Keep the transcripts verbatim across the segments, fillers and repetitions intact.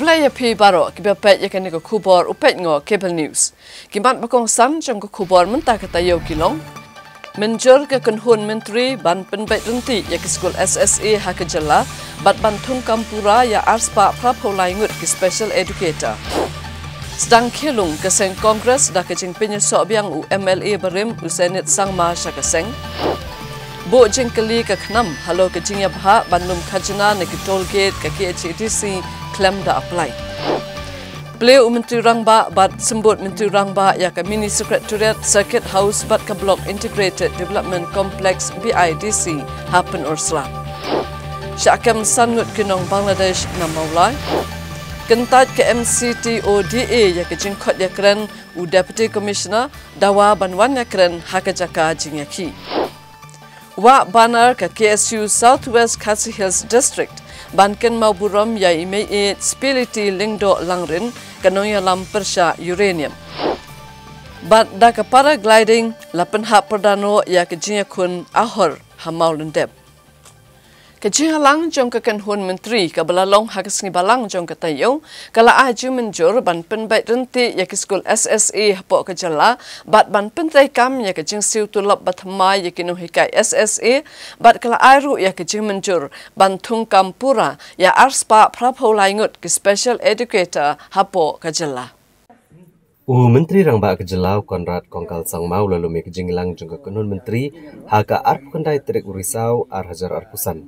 Khublei ïa phi baroh kiba peit ïa kane ka khubor u peit ngo Cable News. Ki mat ba kongsan jong ka khubor mynta ka taïew ki long: Mynjur ka kynhun myntri ban pynbeit ryntih ïa ki skul S S A ha ka jylla bad ban thung kam pura ïa arspah phraphew lai ngut ki special educator. Sdang khie lung ka seng Congress da ka jingpynïasoh biang u M L A barim u Sainet Sangma sha ka seng. Buh jingkylli ka KHNAM halor ka jingïabhah ban lum khajna na ki toll gate ka K H A D C khlem da apply. Plie u Myntri Rangbah bad Symbud Myntri Rangbah ïa ka Mini Secretariat, Circuit House bad ka Block Integrated Development Complex B I D C ha Pynursla. Shah kem san ngut ki nong Bangladesh na Mawlai. Kyntait ka M C T O D A ïa ka jingkhot ïakren u Deputy Commissioner, dawa ban wan ïakren ha ka jaka jingïakhih. Wah banner ka K S U South West Khasi Hills District ban kynmaw burom ïa i Mei Ïeit Spility Lyngdoh Langrin, ka nongïalam pyrshah uranium. Bad da ka paragliding la pynhap pyrda noh ïa ka jingïakhun Ahor ha Mawlyndep. Ka jingïalang jong ka kynhun myntri kaba la long ha ka sngi Balang jong ka taïew ka la ai jingmynjur ban pynbeit ryntih ïa ki skul S S A hapoh ka jylla bad ban pyntreikam ïa ka jingsiew tulop bathymmai ïa ki nonghikai S S A, bad ka la ai ruh ïa ka jingmynjur ban thung kam pura ïa arspah phraphew lai ngut ki special educator hapoh ka jylla. U Myntri Rangbah ka jylla u Conrad Kongkal Sangma u la lum ïa ka jingïalang jong ka kynhun myntri ha ka arphew khyndai tarik u Risaw ar hajar arphew san.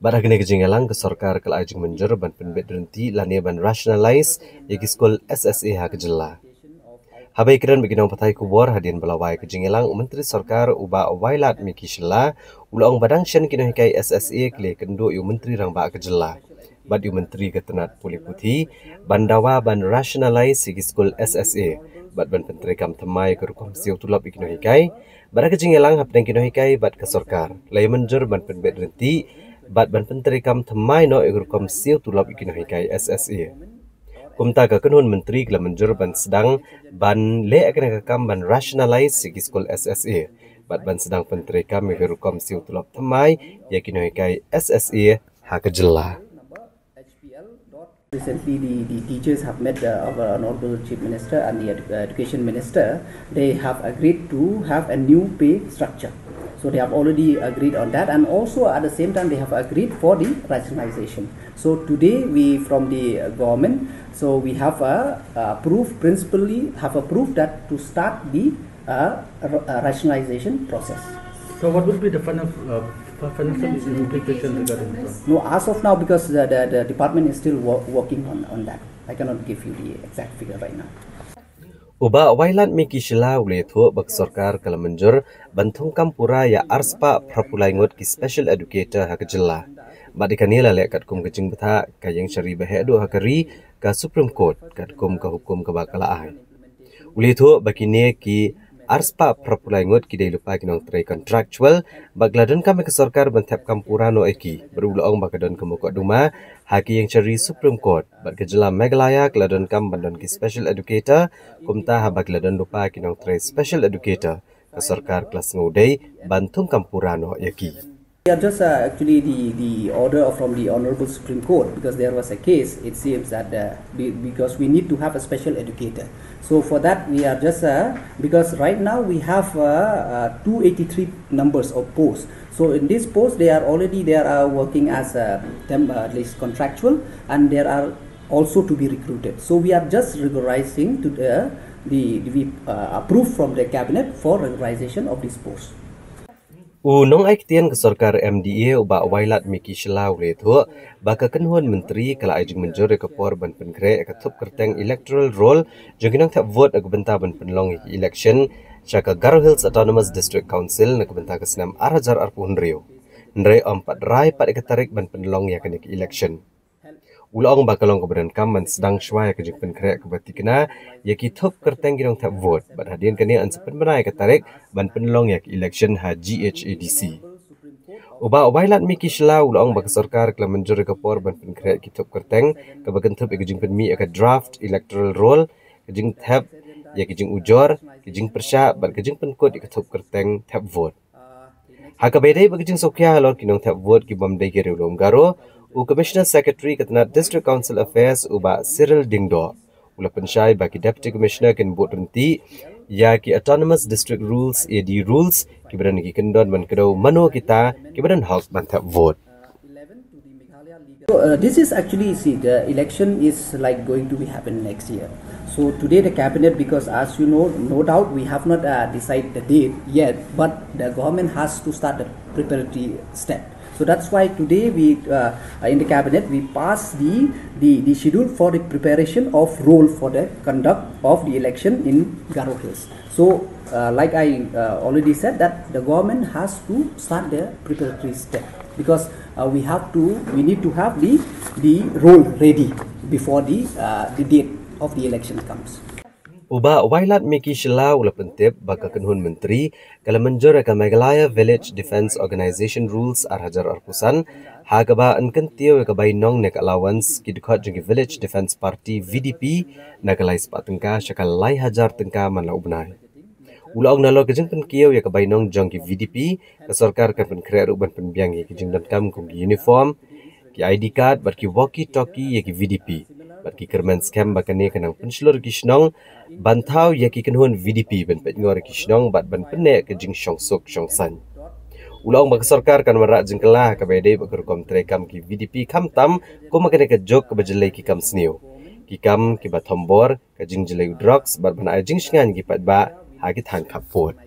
Bad ha kane ka jingïalang ka sorkar ka la ai jingmynjur ban pynbeit ryntih lane ban rationalize ïa ki skul S S A ha ka jylla. Haba ïakren bad ki nongpathai khubor hadien ba la wai ka jingïalang u Myntri Sorkar u Bah Wailadmiki Shylla u la ong ba dang shen ki nonghikai S S A ki la ïakynduh ïa u Myntri Rangbah ka jylla bad ïa u Myntri ka tnat pule puthi ban dawa ban rationalize ïa ki skul S S A bad ban pyntreikam thymmai ïa ka rukom siew tulop ïa ki nonghikai. Bad ha ka jingïalang hapdeng ki nonghikai bad ka sorkar la ïamynjur ban pynbeit ryntih bad ban pyntreikam thymmai noh ïa ka rukom siew tulop ïa ki nonghikai S S A. Kumta ka kynhun myntri ka la mynjur ban sdang ban leh ïa kane ka kam ban rationalize ïa ki skul S S A bad ban sdang pyntreikam ïa ka rukom siew tulop thymmai ïa ki nonghikai S S A ha ka jylla. Recently, the, the teachers have met, uh, our Honorable Chief Minister and the edu-, uh, Education Minister. They have agreed to have a new pay structure. So they have already agreed on that, and also at the same time, they have agreed for the rationalization. So today, we from the, uh, government, so we have, uh, uh, approved, principally have approved that to start the, uh, r-, uh, rationalization process. So what will be the final, uh, fi-, financial implication regarding this one? No, as of now, because the, the, the department is still wo-, working on, on that. I cannot give you the exact figure right now. U Bah Wailadmiki Shylla u la ïathuh ba ka sorkar ka la mynjur ban thung kam pura ïa arspah phraphew lai ngut ki special educator ha ka jylla. Bad ïa kane la leh katkum ka jingbthah ka ïing shari ba heh duh ha ka ri, ka Supreme Court, katkum ka hukum kaba ka la ai. U la ïathuh ba kine ki arspah phraphew lai ngut ki dei lypa ki nongtrei contractual bad ka la donkam ïa ka sorkar ban thep kam pura noh ïa ki. Bad u la ong ba ka don ka mukotduma ha ka ïing shari Supreme Court bad ka jylla Meghalaya ka la donkam ban don ki special educator. Kumta haba ki la don lypa ki nongtrei special educator, ka sorkar ka la sngewdei ban thung kam pura noh ïa ki. We are just, uh, actually the, the order from the Honorable Supreme Court, because there was a case, it seems that, uh, be-, because we need to have a special educator. So for that, we are just, uh, because right now we have, uh, uh, two eighty-three numbers of posts. So in this post, they are already, they are, uh, working as, uh, them, uh, at least contractual, and there are also to be recruited. So we are just regularizing to the, the, we, uh, approve from the cabinet for regularization of this post. U nongai ktien ka sorkar M D A u Bah Wailadmiki Shylla u la ïathuh ba ka kynhun myntri ka la ai jingmynjur ïa ka por ban pynkhreh ïa ka thup kyrteng electoral roll jong ki nongthep vote na ka bynta ban pynlong ïa ki election sha ka Garo Hills Autonomous District Council na ka bynta ka snem ar hajar arphew hynriew. Hynrei ym pat rai pat ïa ka tarik ban pynlong ïa kane ka election. U la ong ba ka long kaba donkam ban sdang shuwa ïa ka jingpynkhreh kaba thikna ïa ki thup kyrteng ki nongthep vote bad hadien kane yn sa pynbna ïa ka tarik ban pynlong ïa ka election ha G H A D C. U Bah Wailadmiki Shylla u la ong ba ka sorkar ka la mynjur ïa ka por ban pynkhreh ki thup kyrteng kaba kynthup ïa ka jingpynmih ïa ka draft electoral roll, ka jingthep ïa ki jingujor, ki jingpyrshah bad ka jingpynkut ïa ka thup kyrteng thep vote. Ha kaba ïadei bad ka jingsngewkhia halor ki nongthep vote ki bym dei ki riewlum Garo, U Commissioner Secretary ka tnad District Council Affairs u Bah Cyril Diengdoh u la pynshai ba ki Deputy Commissioner kin bud ryntih ïa ki Autonomous District Rules, A D Rules, kiba don ki kyndon ban kdew mano kita kiba don hok ban thep vote. So, uh, this is actually, see, the election is like going to be happen next year. So today the cabinet, because as you know, no doubt we have not uh, decided the date yet, but the government has to start the preparatory step. So that's why today we, uh, in the cabinet, we passed the, the, the schedule for the preparation of role for the conduct of the election in Garo Hills. So, uh, like I uh, already said, that the government has to start the preparatory step, because uh, we have to, we need to have the, the role ready before the, uh, the date of the election comes. U Bah Wailadmiki Shylla u la pyntip ba ka kynhun myntri ka la mynjur ïa ka Meghalaya Village Defence Organisation Rules ar hajar arphew san, ha kaba yn kyntiew ïa ka bainong ne ka allowance ki dkhot jong ki Village Defence Party, V D P, na ka lai spah tyngka sha ka lai hajar tyngka man la u bnai. U la ong nalor ka jingpynkiew ïa ka bainong jong ki V D P, ka sorkar kan pynkhreh ruh ban pynbiang ïa ki jingdonkam kum ki uniform, ki I D card bad ki walkie talkie ïa ki V D P. Bad ki kyrmen skhem ba kane ka nang pynshlur ïa ki shnong ban thaw ïa ki kynhun V D P ban peit ngor ïa ki shnong bad ban pynneh ka jingshongsuk shongsaiñ. U la ong ba ka sorkar kan wanrah jingkylla ha kaba ïadei bad ka rukom treikam ki V D P, khamtam kum ha kane ka juk kaba jyllei ki kam sniew, ki kam kiba thombor, ka jingjyllei u drugs bad ban ai jingshngain ki paidbah ha ki thaiñ khappud.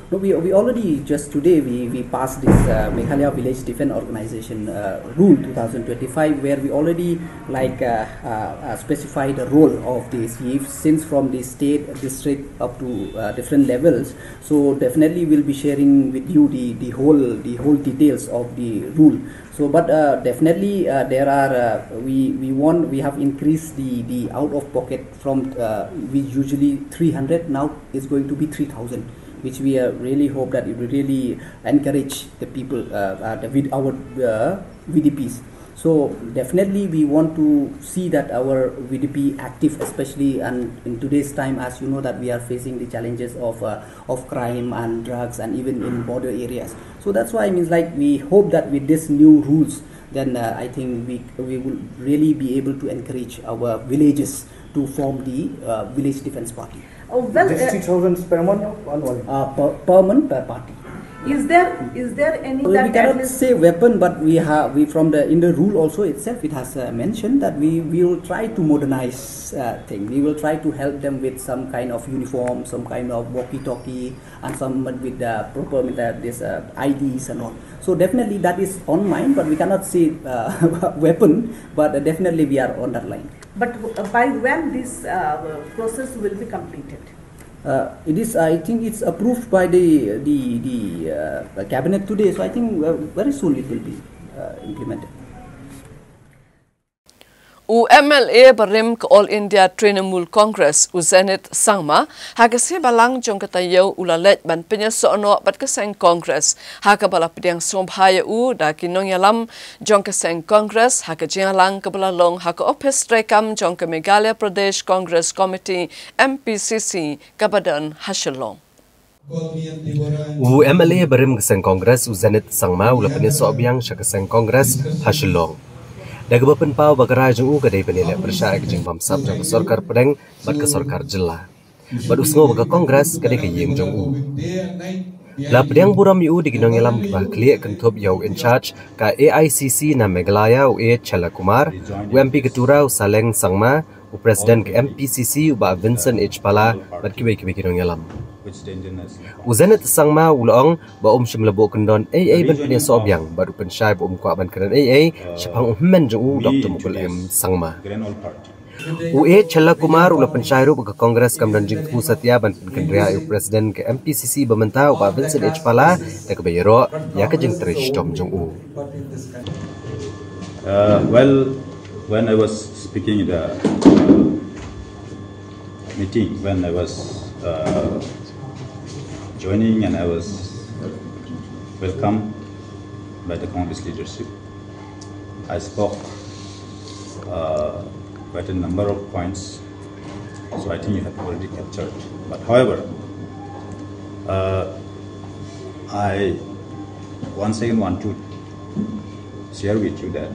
No, we, we already, just today we, we passed this uh, Meghalaya Village Defence Organisation uh, Rule two thousand twenty-five, where we already, like, uh, uh, uh, specify the role of these chiefs, since from the state, district, up to uh, different levels. So definitely we'll be sharing with you the, the whole, the whole details of the rule. So, but uh, definitely uh, there are, uh, we, we want, we have increased the, the out of pocket from, uh, we usually three hundred, now it's going to be three thousand, which we uh, really hope that it will really encourage the people, uh, uh, the, with our uh, V D Ps. So definitely we want to see that our V D P active, especially and in today's time, as you know that we are facing the challenges of uh, of crime and drugs and even in border areas. So that's why, I mean, like, we hope that with these new rules, then uh, I think we we will really be able to encourage our villages to form the uh, village defense party. Oh, well, this uh, three thousand per month or one month? Uh, per, per month, per party. Is there is there any? We cannot say weapon, but we have, we, from the, in the rule also itself, it has uh, mentioned that we we will try to modernize uh, thing. We will try to help them with some kind of uniform, some kind of walkie-talkie, and some with the proper, with the, this uh, I Ds and all. So definitely that is on mind, but we cannot say uh, weapon, but definitely we are on that line. But uh, by when this uh, process will be completed? Uh, it is. I think it's approved by the the the uh, cabinet today. So I think uh, very soon it will be uh, implemented. U M L A barim ka All India Trinamool Congress, u Zenith Sangma, ha ka sngi Balang jong ka taïew u la leit ban pynïasoh noh bad ka seng Congress, ha kaba la pdiang sngewbha ïa u da ki nongïalam jong ka seng Congress ha ka jingïalang kaba la long ha ka ophis treikam jong ka Meghalaya Pradesh Congress Committee, M P C C, kaba don ha Shillong. U M L A barim ka seng Congress u Zenith Sangma u la pynïasoh biang sha ka seng Congress ha Shillong. Da kaba pynpaw ba ka rai jong u ka dei ban ïaleh pyrshah ïa ka jingbamsap jong ka sorkar pdeng bad ka sorkar jylla. Bad u sngew ba ka Congress ka dei ka ïing jong u. La pdiang burom ïa u da ki nongïalam kiba khlieh kynthup ïa u in charge ka A I C C na Meghalaya u A Chella Kumar, u M P ka Tura u Saleng Sangma, u President ka M P C C u Bah Vincent H Pala bad kiwei kiwei ki nongïalam. U Zenith Sangma u la ong ba um shym la buh kyndon ei ei ban pynïasoh biang bad u pynshai ba um kwah ban kren ei ei shaphang u hynmen jong u Doctor Mukul M Sangma. U A Chella Kumar u la pynshai ruh ba ka Congress kam don jingthmu satia ban pynkynriah ïa u President ka M P C C ba mynta u Bah Vincent H Pala da kaba ïaroh ïa ka jingtrei shitom jong u. Uh, well, when I was speaking in the uh, meeting, when I was uh, joining and I was welcomed by the Congress leadership, I spoke uh, quite a number of points, so I think you have already captured. But however, uh, I once again want to share with you that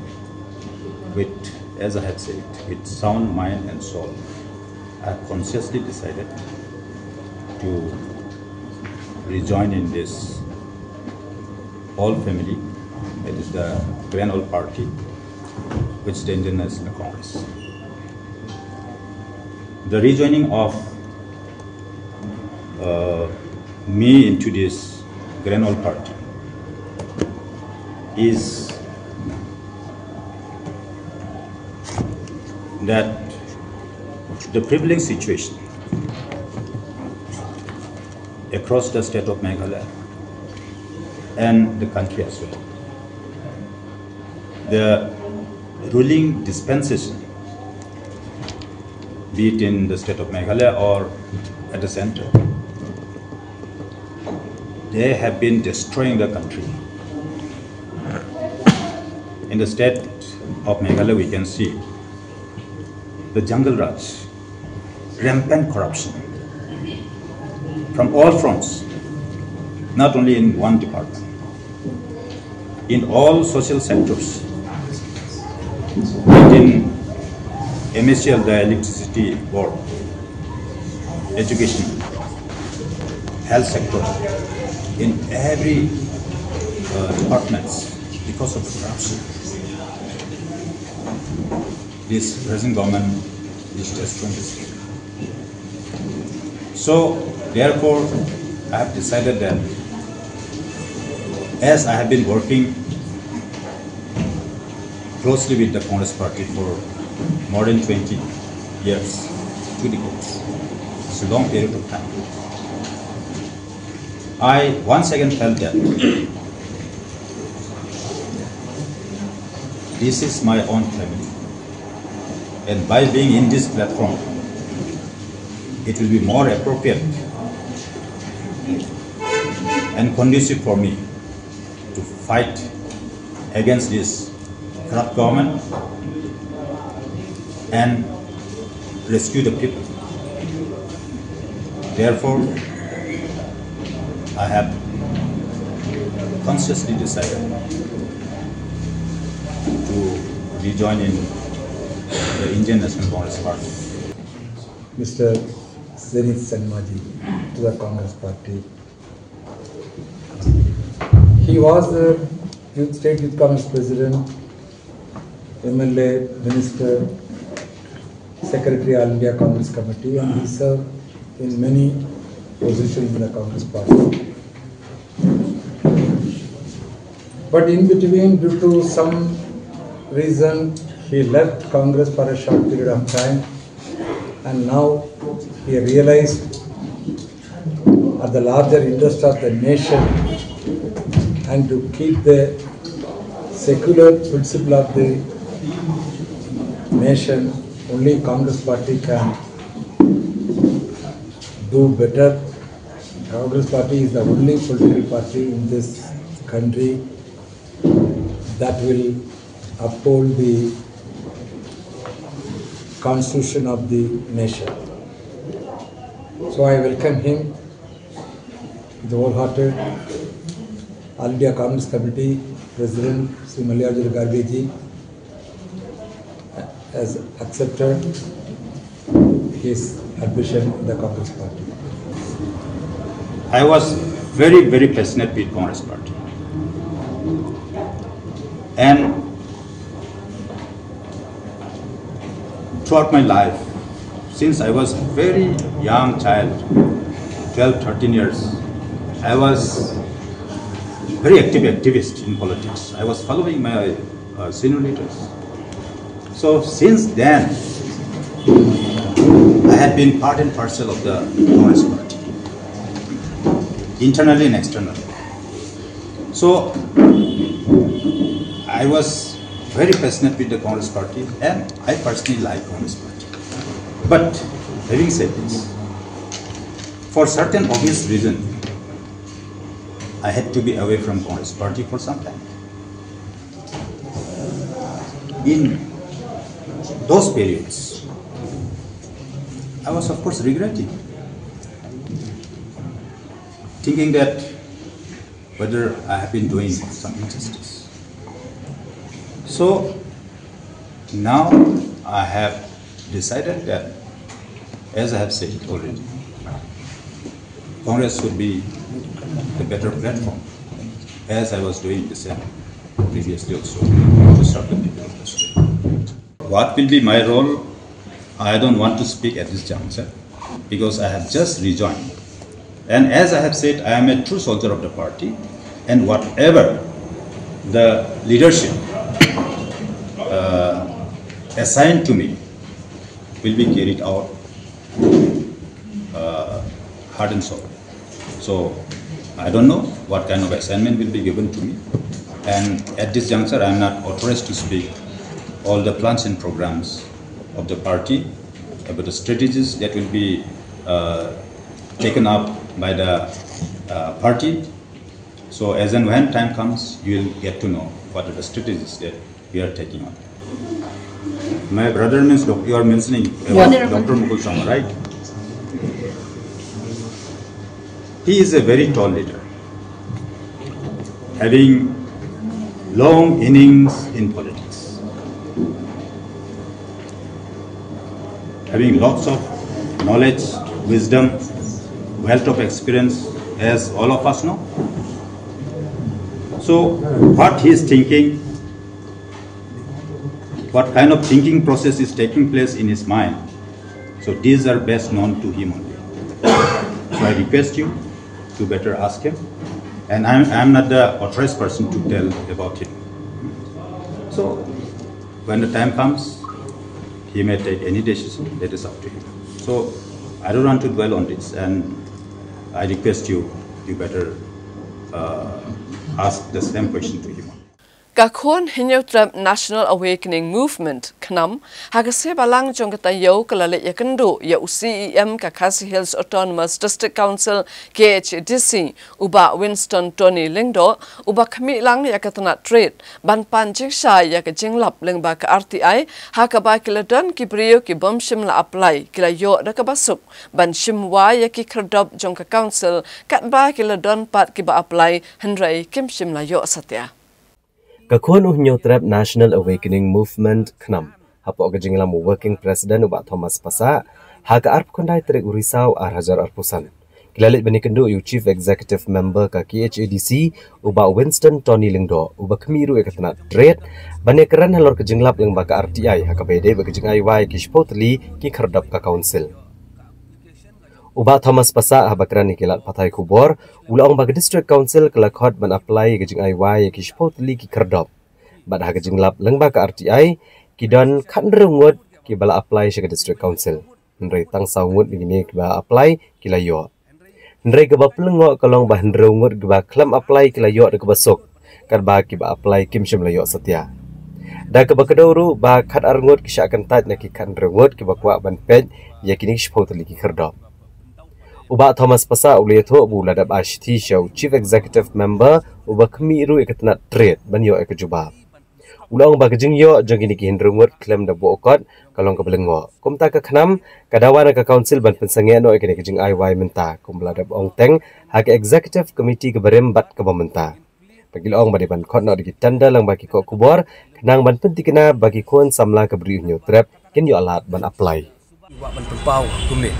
with, as I had said, with sound mind and soul, I have consciously decided to rejoin in this old family, that is the grand old party, which is the Indian National Congress. The rejoining of uh, me into this grand old party is that the prevailing situation across the state of Meghalaya and the country as well, the ruling dispensation, be it in the state of Meghalaya or at the center, they have been destroying the country. In the state of Meghalaya, we can see the jungle raj, rampant corruption from all fronts, not only in one department, in all social sectors, in M S E L, the electricity board, education, health sector, in every uh, departments because of the corruption. This present government is destroying this country. So, therefore, I have decided that as I have been working closely with the Congress party for more than twenty years, two decades, it's a long period of time. I once again felt that this is my own family. And by being in this platform, it will be more appropriate and conducive for me to fight against this corrupt government and rescue the people. Therefore, I have consciously decided to rejoin in the Indian National Congress Party. Mister Zenith Sanmaji to the Congress Party. He was the Youth State Youth Congress President, M L A, Minister, Secretary, All India Congress Committee, and he served in many positions in the Congress Party. But in between, due to some reason, he left Congress for a short period of time, and now he realized at the larger interest of the nation and to keep the secular principle of the nation, only Congress party can do better. Congress party is the only political party in this country that will uphold the constitution of the nation. So I welcome him with the wholehearted. All India Congress Committee President Sri Mallikarjun Kharge ji has accepted his admission in the Congress party. I was very, very passionate with Congress party. And throughout my life, since I was a very young child, twelve, thirteen years, I was very active activist in politics. I was following my uh, senior leaders. So since then, I had been part and parcel of the Congress party, internally and externally. So I was very passionate with the Congress party, and I personally like Congress party. But having said this, for certain obvious reason, I had to be away from Congress party for some time. In those periods, I was of course regretting, thinking that whether I have been doing some injustice. So now I have decided that, as I have said already, Congress should be the better platform, as I was doing the same previously also, to serve the people of the state. What will be my role? I don't want to speak at this juncture because I have just rejoined. And as I have said, I am a true soldier of the party, and whatever the leadership uh, assigned to me will be carried out uh, heart and soul. So I don't know what kind of assignment will be given to me. And at this juncture, I am not authorized to speak all the plans and programs of the party, about the strategies that will be uh, taken up by the uh, party. So as and when time comes, you will get to know what are the strategies that we are taking on. My brother means doc- you are mentioning about Honorable. Doctor Mukul Sangma, right? He is a very tall leader, having long innings in politics, having lots of knowledge, wisdom, wealth of experience, as all of us know. So, what he is thinking, what kind of thinking process is taking place in his mind, so these are best known to him only. So I request you to better ask him. And I'm, I'm not the authorized person to tell about him. So when the time comes, he may take any decision that is up to him. So I don't want to dwell on this, and I request you, you better uh, ask the same question to him. Ka khun Hynñiewtrep National Awakening Movement, KHNAM, ha ka sngi Balang jong ka taïew ka la leit ïakynduh ïa u C E M ka Khasi Hills Autonomous District Council, K H A D C, u Bah Winston Tony Lyngdoh, uba khmih lang ïa ka tnat trade, ban pan jingshai ïa ka jinglap lyngba ka R T I, ha kaba ki la don ki briew ki bym shym la apply, ki la ïoh da kaba suk ban shim wai ïa ki khyrdop jong ka council, katba ki la don pat kiba apply, hynrei kim shym la ïoh satia. Ka khun u Hynñiewtrep National Awakening Movement, KHNAM, hapoh ka jingïalam u Working President u Bah Thomas Passah, ha ka arphew khyndai tarik u Risaw ar hajar arphew san, ki la leit ban ïakynduh ïa u Chief Executive Member ka K H A D C, u Bah Winston Tony Lyngdoh, uba khmih ruh ïa ka tnat trade, ban ïakren halor ka jinglap lyngba ka R T I, ha kaba ïadei bad ka jingai wai ki shiphew tylli ki khyrdop ka council. U Bah Thomas Passah, haba kren ïa ki lad pathai khubor, u la ong ba ka District Council ka la khot ban apply ïa ka jingai wai ïa ki shiphew tylli ki khyrdop. Bad ha ka jinglap lyngba ka R T I, ki don khathynriew ngut kiba la apply sha ka District Council. Hynrei tang saw ngut na kine kiba apply ki la ïoh. Hynrei kaba pynlyngngoh ka long ba hynriew ngut kiba khlem apply ki la ïoh da kaba suk, katba kiba apply kim shym la ïoh satia. Da kaba kdew ruh ba khatar ngut ki shah kyntait na ki khathynriew ngut kiba kwah ban peit ïa kine ki shiphew tylli ki khyrdop. U Bah Thomas Passah u la ïathuh ba u la dep ai shithi sha u Chief Executive Member uba khmih ruh ïa ka tnat trade ban ïoh ïa ka jubab. U la ong ba ka jingïoh jong kine ki hynriew ngut khlem da buh kot ka long kaba lyngngoh. Kumta ka KHNAM ka dawa na ka council ban pynsangeh noh ïa kane ka jingai wai mynta, kumba la dep ong teng ha ka Executive Committee kaba rim bad kaba mynta. Ba ki la ong ba dei ban khot noh da ki tender lyngba ki koh khubor, khnang ban pynthikna ba ki khun samla ka Bri u Hynñiewtrep kin ïoh lad ban apply. Wad ban pynpaw kumne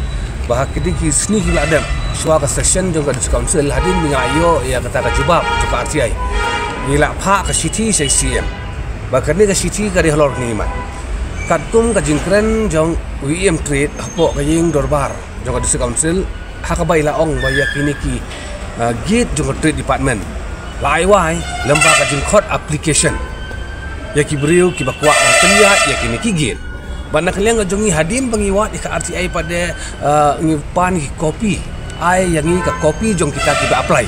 ba ha kine ki sngi kiba la dep shuwa ka session jong ka District Council, hadien ba ngi la ïoh ïa kata ka jubab jong ka R T I, ngi la phah ka shithi sha u C E M ba kane ka shithi ka dei halor kine ki mat. Katkum ka jingkren jong u E M Trade hapoh ka ïing dorbar jong ka District Council, ha kaba i la ong ba ïa kine ki, ah, gate jong ka Trade Department la ai wai lyngba ka jingkhot application ïa ki briew kiba kwah ban pynïaid ïa kine ki gate. Bad na ka liang ka jong ngi, hadien ba ngi wad ïa ka R T I pat de, ah, ngi pan ki copy, ai ïa ngi ka copy jong kita kiba apply.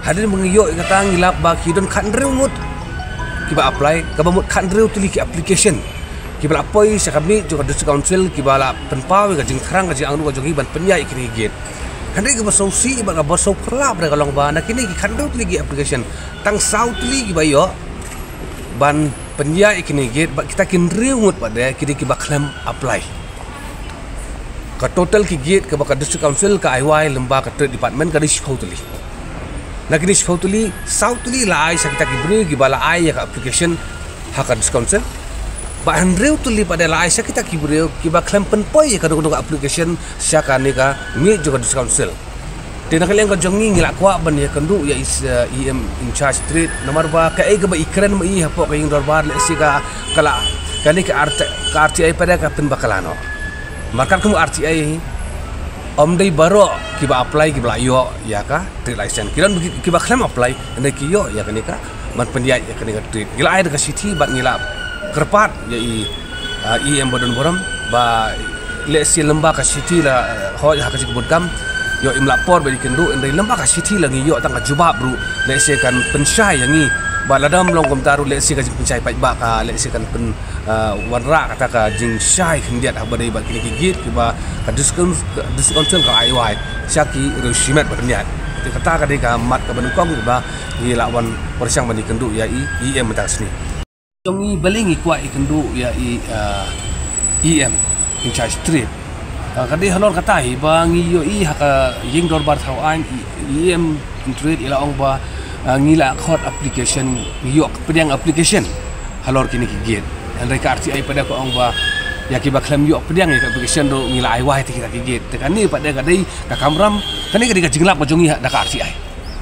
Hadien ba ngi ïoh ïa kata, ngi lap ba ki don khathynriew ngut kiba apply, kaba mut khathynriew tylli ki application kiba la poi sha ka miej jong ka District Council, kiba la pynpaw ïa ka jingthrang ka jingangnud ka jong ngi ban pynïaid ïa kine ki gate. Hynrei kaba sngewsih bad kaba sngewphylla bad ka long ba na kine ki khathynriew tylli ki application, tang saw tylli kiba ïoh ban pynïaid ïa kine ki gate, bad kita ki hynriew ngut pat de ki dei kiba khlem apply. Ka total ki gate kaba ka District Council ka ai wai lyngba ka Trade Department ka dei shiphew tylli. Na kine shiphew tylli, saw tylli la ai sha kita ki briew kiba la ai ïa ka application ha ka District Council. Ba hynriew tylli pat de la ai sha kita ki briew kiba khlem pynpoi ïa kano kano ka application sha kane ka miej jong ka District Council. Te na ka liang ka jong ngi ngi la kwah ban ïakynduh ïa i, eh, E M in charge trade namar ba kaei kaba i kren ma i hapoh ka ïing dorbar lehse ka, ka la, kane ka R T, ka R T I pat de ka pynbakla noh. Markat kum R T I hi, ym dei baroh kiba apply kiba la ïoh ïa ka trade license. Ki don ki, kiba khlem apply, hynrei ki ïoh ïa kane ka, ban pynïaid ïa kane ka trade. Ki la ai da ka shithi bad ngi la kyrpad ïa i, ah, E M ba don burom, ba lehse lymba ka shithi la, eh, hoi ha ka jingkyrpad kam, ïoh im lah por ba ïakynduh, hynrei lymba ka shithi la ngi ïoh tang ka jubab ruh, lehse kan pynshai ïa ngi, ba lada ym long kumta ruh lehse ka jingpynshai paidbah ka, lehse kan pyn, ah, wanrah kata ka jingshai khyndiat haba dei bad kine ki gate kiba ka District, District Council ka la ai wai sha ki riew shimet ba pynïaid. Te kata ka dei ka mat kaba nyngkong kaba ngi la wan pyrshang ban ïakynduh ïa i E M mynta ka sngi. Jong ngi balei ngi kwah ïakynduh ïa i, ah, E M in charge trade. Ah, ka dei halor kata hi ba ngi ïohi ha ka ïing dorbar thaw aiñ i, E M in trade i la ong ba, ah, ngi la khot application, ngi ïoh pdiang application halor kine ki gate. Hynrei ka R T I pat de ka ong ba ïa kiba khlem ïoh pdiang ïa ka application ruh ngi la ai wai te kita ki gate. Te kane pat de ka dei ka kamram, kane ka dei ka jinglap ka jong ngi ha da ka R T I.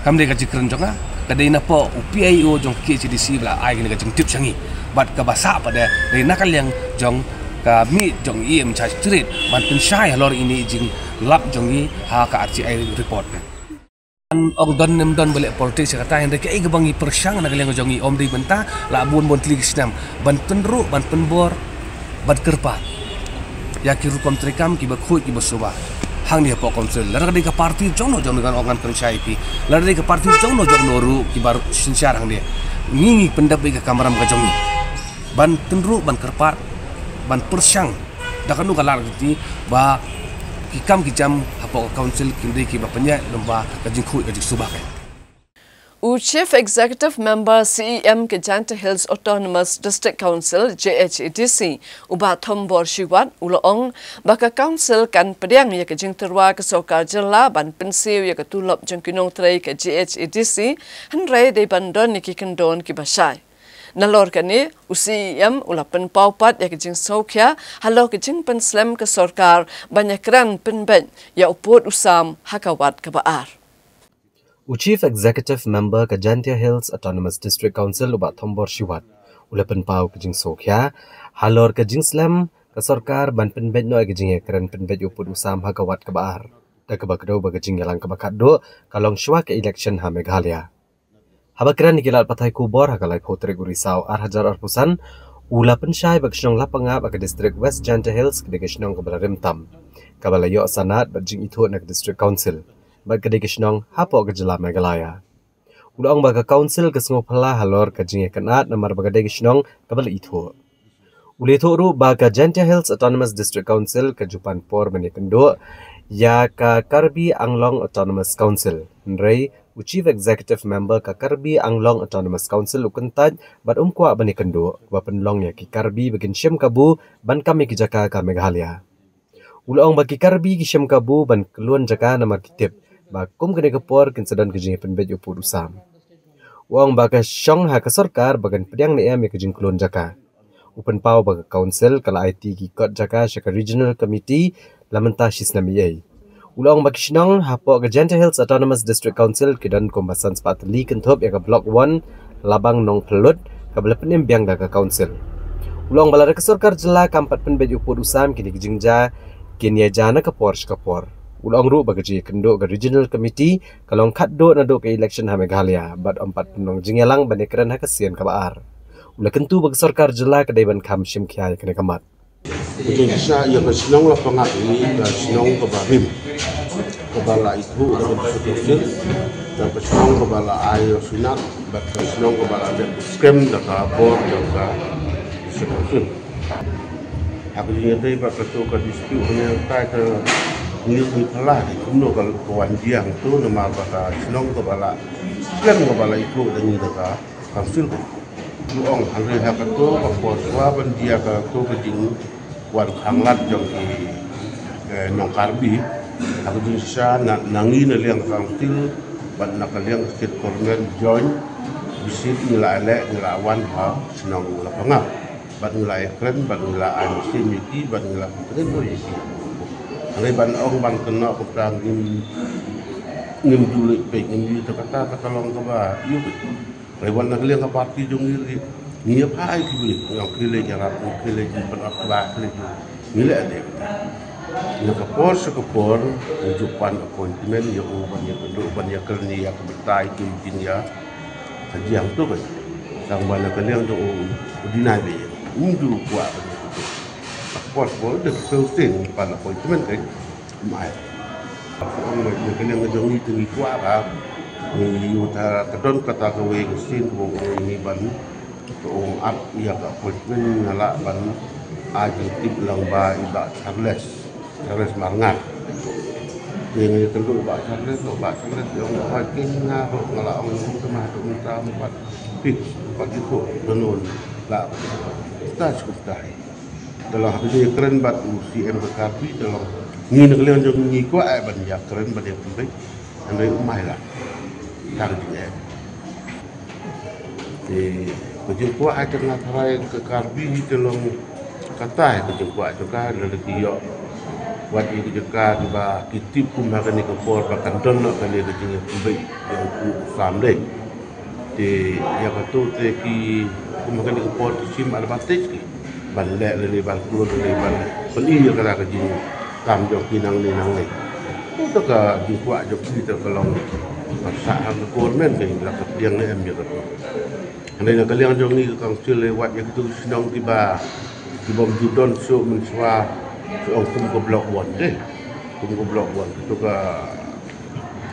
Kam dei ka jingkren jong nga, ka dei napoh u P I O jong K H A D C ba la ai kane ka jingtip sha ngi. Bad kaba sah pat de dei na ka liang jong ka miej jong i in charge trade ban pynshai halor ine i jinglap jong ngi ha ka R T I report. Ong don ne ym don ba leh politics ïa kata, hynrei kaei kaba ngi pyrshang na ka liang jong ngi ym dei bynta la bun bun tylli ki snem ban pynruh, ban pynbor, ban kyrpad ïa ki rukom treikam kiba khuid kiba suba hangne hapoh council. Lada ka dei ka party jongno jongno, ngan ong ngan kren shai ïa ki, lada ka dei ka party jongno jongno ruh kiba synshar hangne, ngi ngi pyndep ïa ka kamram ka jong ngi ban pynruh, ban kyrpad, ban pyrshang da kano ka lad ka kti ba ki kam ki jam hapoh ka council kin dei kiba pynïaid lem bad ka jingkhuid ka jingsuba ka. U Chief Executive Member C E M ka Jaintia Hills Autonomous District Council, J H A D C, u Bah Thombor Shiwat, u la ong ba ka council kan pdiang ïa ka jingtyrwa ka sorkar jylla ban pynsiew ïa ka tulop jong ki nongtrei ka J H A D C, hynrei dei ban don ïa ki kyndon kiba shai. Nalor kane, u C E M u la pynpaw pat ïa ka jingsngewkhia halor ka jingpynslem ka sorkar ban ïakren pynbeit ïa u pud u sam ha ka wat kaba ar. U Chief Executive Member ka Jaintia Hills Autonomous District Council, u Bah Thombor Shiwat, u la pynpaw ka jingsngewkhia halor ka jingslem ka sorkar ban pynbeit noh ïa ka jingïakren pynbeit ïa u pud u sam ha ka wat kaba ar, da kaba kdew ba ka jingïalang kaba khatduh ka long shuwa ka election ha Meghalaya. Haba kren ïa ki lad pathai khubor ha ka laiphew tarik u Risaw ar hajar arphew san, u la pynshai ba ka shnong Lapangap ha ka district West Jaintia Hills ka dei ka shnong kaba la rim tam, kaba la ïoh sanad bad jingithuh na ka District Council, bad ka dei ka shnong hapoh ka jylla Meghalaya. U la ong ba ka council ka sngewphylla halor ka jingïakynad namar ba ka dei ka shnong kaba la ithuh. U la ïathuh ruh ba ka Jaintia Hills Autonomous District Council ka ju pan por ban ïakynduh ïa ka Karbi Anglong Autonomous Council. Hynrei u Chief Executive Member ka Karbi Anglong Autonomous Council u kyntait bad um kwah ban ïakynduh, ba pynlong ïa ki Karbi ba kin shim kabu ban kam ïa ki jaka ka Meghalaya. U la ong ba ki Karbi ki shim kabu ban kyllon jaka namar ki tip ba kum kane ka por kin sa don ka jingïapynbeit ïa u pud u sam. U ong ba ka shong ha ka sorkar ba kan pdiang ne em ïa ka jingkyllon jaka. U pynpaw ba ka council ka la aiti ki kot jaka sha ka regional committee la mynta shi snem eiei. U la ong ba ki shnong hapoh ka Jaintia Hills Autonomous District Council ki don kumba san spah tylli kynthup ïa ka Block One, Labang Nongpyllut, kaba la pynim biang da ka council. U la ong ba lada ka sorkar jylla kam pat pynbeit ïa u pud u sam, kine ki jingjia kin ïa jia na ka por sha ka por. U la ong ruh ba ka jingïakynduh ka regional committee ka long khatduh naduh ka election ha Meghalaya bad ym pat pynlong jingïalang ban ïakren ha ka sien kaba ar. U la kyntu ba ka sorkar jylla ka dei ban kham shim khia ïa kane ka mat. Ka jingshisha ïa ka shnong Lapangap hi ka shnong kaba rim, kaba la ithuh da ka District Council, da ka shnong kaba la ai ïa u sanad, bad ka shnong kaba la dep skhem da ka bor jong ka District Council. Ha ka jingïadei bad kato ka dispute hangne, ka ngi ngi phylla kumno ka wan jia hangto namar ba ka shnong kaba la skhem kaba la ithuh da ngi da ka council. Ngi ong hynrei ha kato ka por shuwa ban jia kato ka jingwan khanglad jong ki, eh, nong Karbi, ha ka jingshisha na, na ngi na liang ka council bad na ka liang ka state government join, Shisien ngi la leh, ngi la wan ha shnong Lapangap. Bad ngi la ïakren, bad ngi la ai mynsiem ïa ki, bad ngi la kren ïa ki. Hynrei ban ong ban kynnoh kumta ngim, ngim ju leh peit, ngim ju, ta kata, ta ka long kaba ïoh. Hynrei wat na ka liang ka party jong ngi ruh, ngi ïa phah ïa ki, ngi ong khie leit ïarap, ngi khie leit pynot ba khie leit. Ngi leh de. Na ka por sha ka por, ngi ju pan appointment ïa u ban ïakynduh, ban ïakren ïa ka bynta ïa ki jingïa. Ka jiang tu kan. Tang ba na ka liang jong u, u deny ba ïa. Um ju kwah ban ïakynduh. Ka por sha ka por, da ka seng seng pan appointment kan. Um ai. Ong ba na ka liang jong ngi te ngi kwah ba. Ngi ïoh ta ka don kata kawei ka sien kaba ong ngi ban. Ka ong ap ïa ka appointment nga lah ban ai jingtip lang ba i Bah Charles, Charles Marngar. Te nga ïakynduh i Bah Charles, i Bah Charles i ong ba kin nga ruh nga la ong ïa u te ma haduh mynta ym pat fix, ym pat ïathuh da uno uno. La kita shu kumta hi. Te long haba ïakren bad u C M ka Karbi, te long ngi na ka liang jong ngi kwah ai ban ïakren ban ïakynduh. Hynrei um ai la. Tang jingeh. Te ka jingkwah ha ka jong nga tharai ka Karbi hi te long kata hi ka jingkwah jong ka, lada ki ïoh wat ïa ka jong ka kiba ki tip kum ha kane ka por ba kan don noh kane ka jingïakynduh ïa u kpu u sam dei. Te ïa kato te ki kum ha kane ka por ki shim advantage ki ban leh lane ban kloi lane ban pyni ïa kata ka jingkam jong ki nangne nangne. Kato ka jingkwah jong ki te ka long ban sah ha ka government ka ïa la ka pdiang ne em ïa kato. Hynrei na ka liang jong ngi ka council, eh, wat ïa kito ki shnong kiba, kibym ju don shuh mynshuwa, shu ong kum ka block one te. Kum ka block one, kito ka,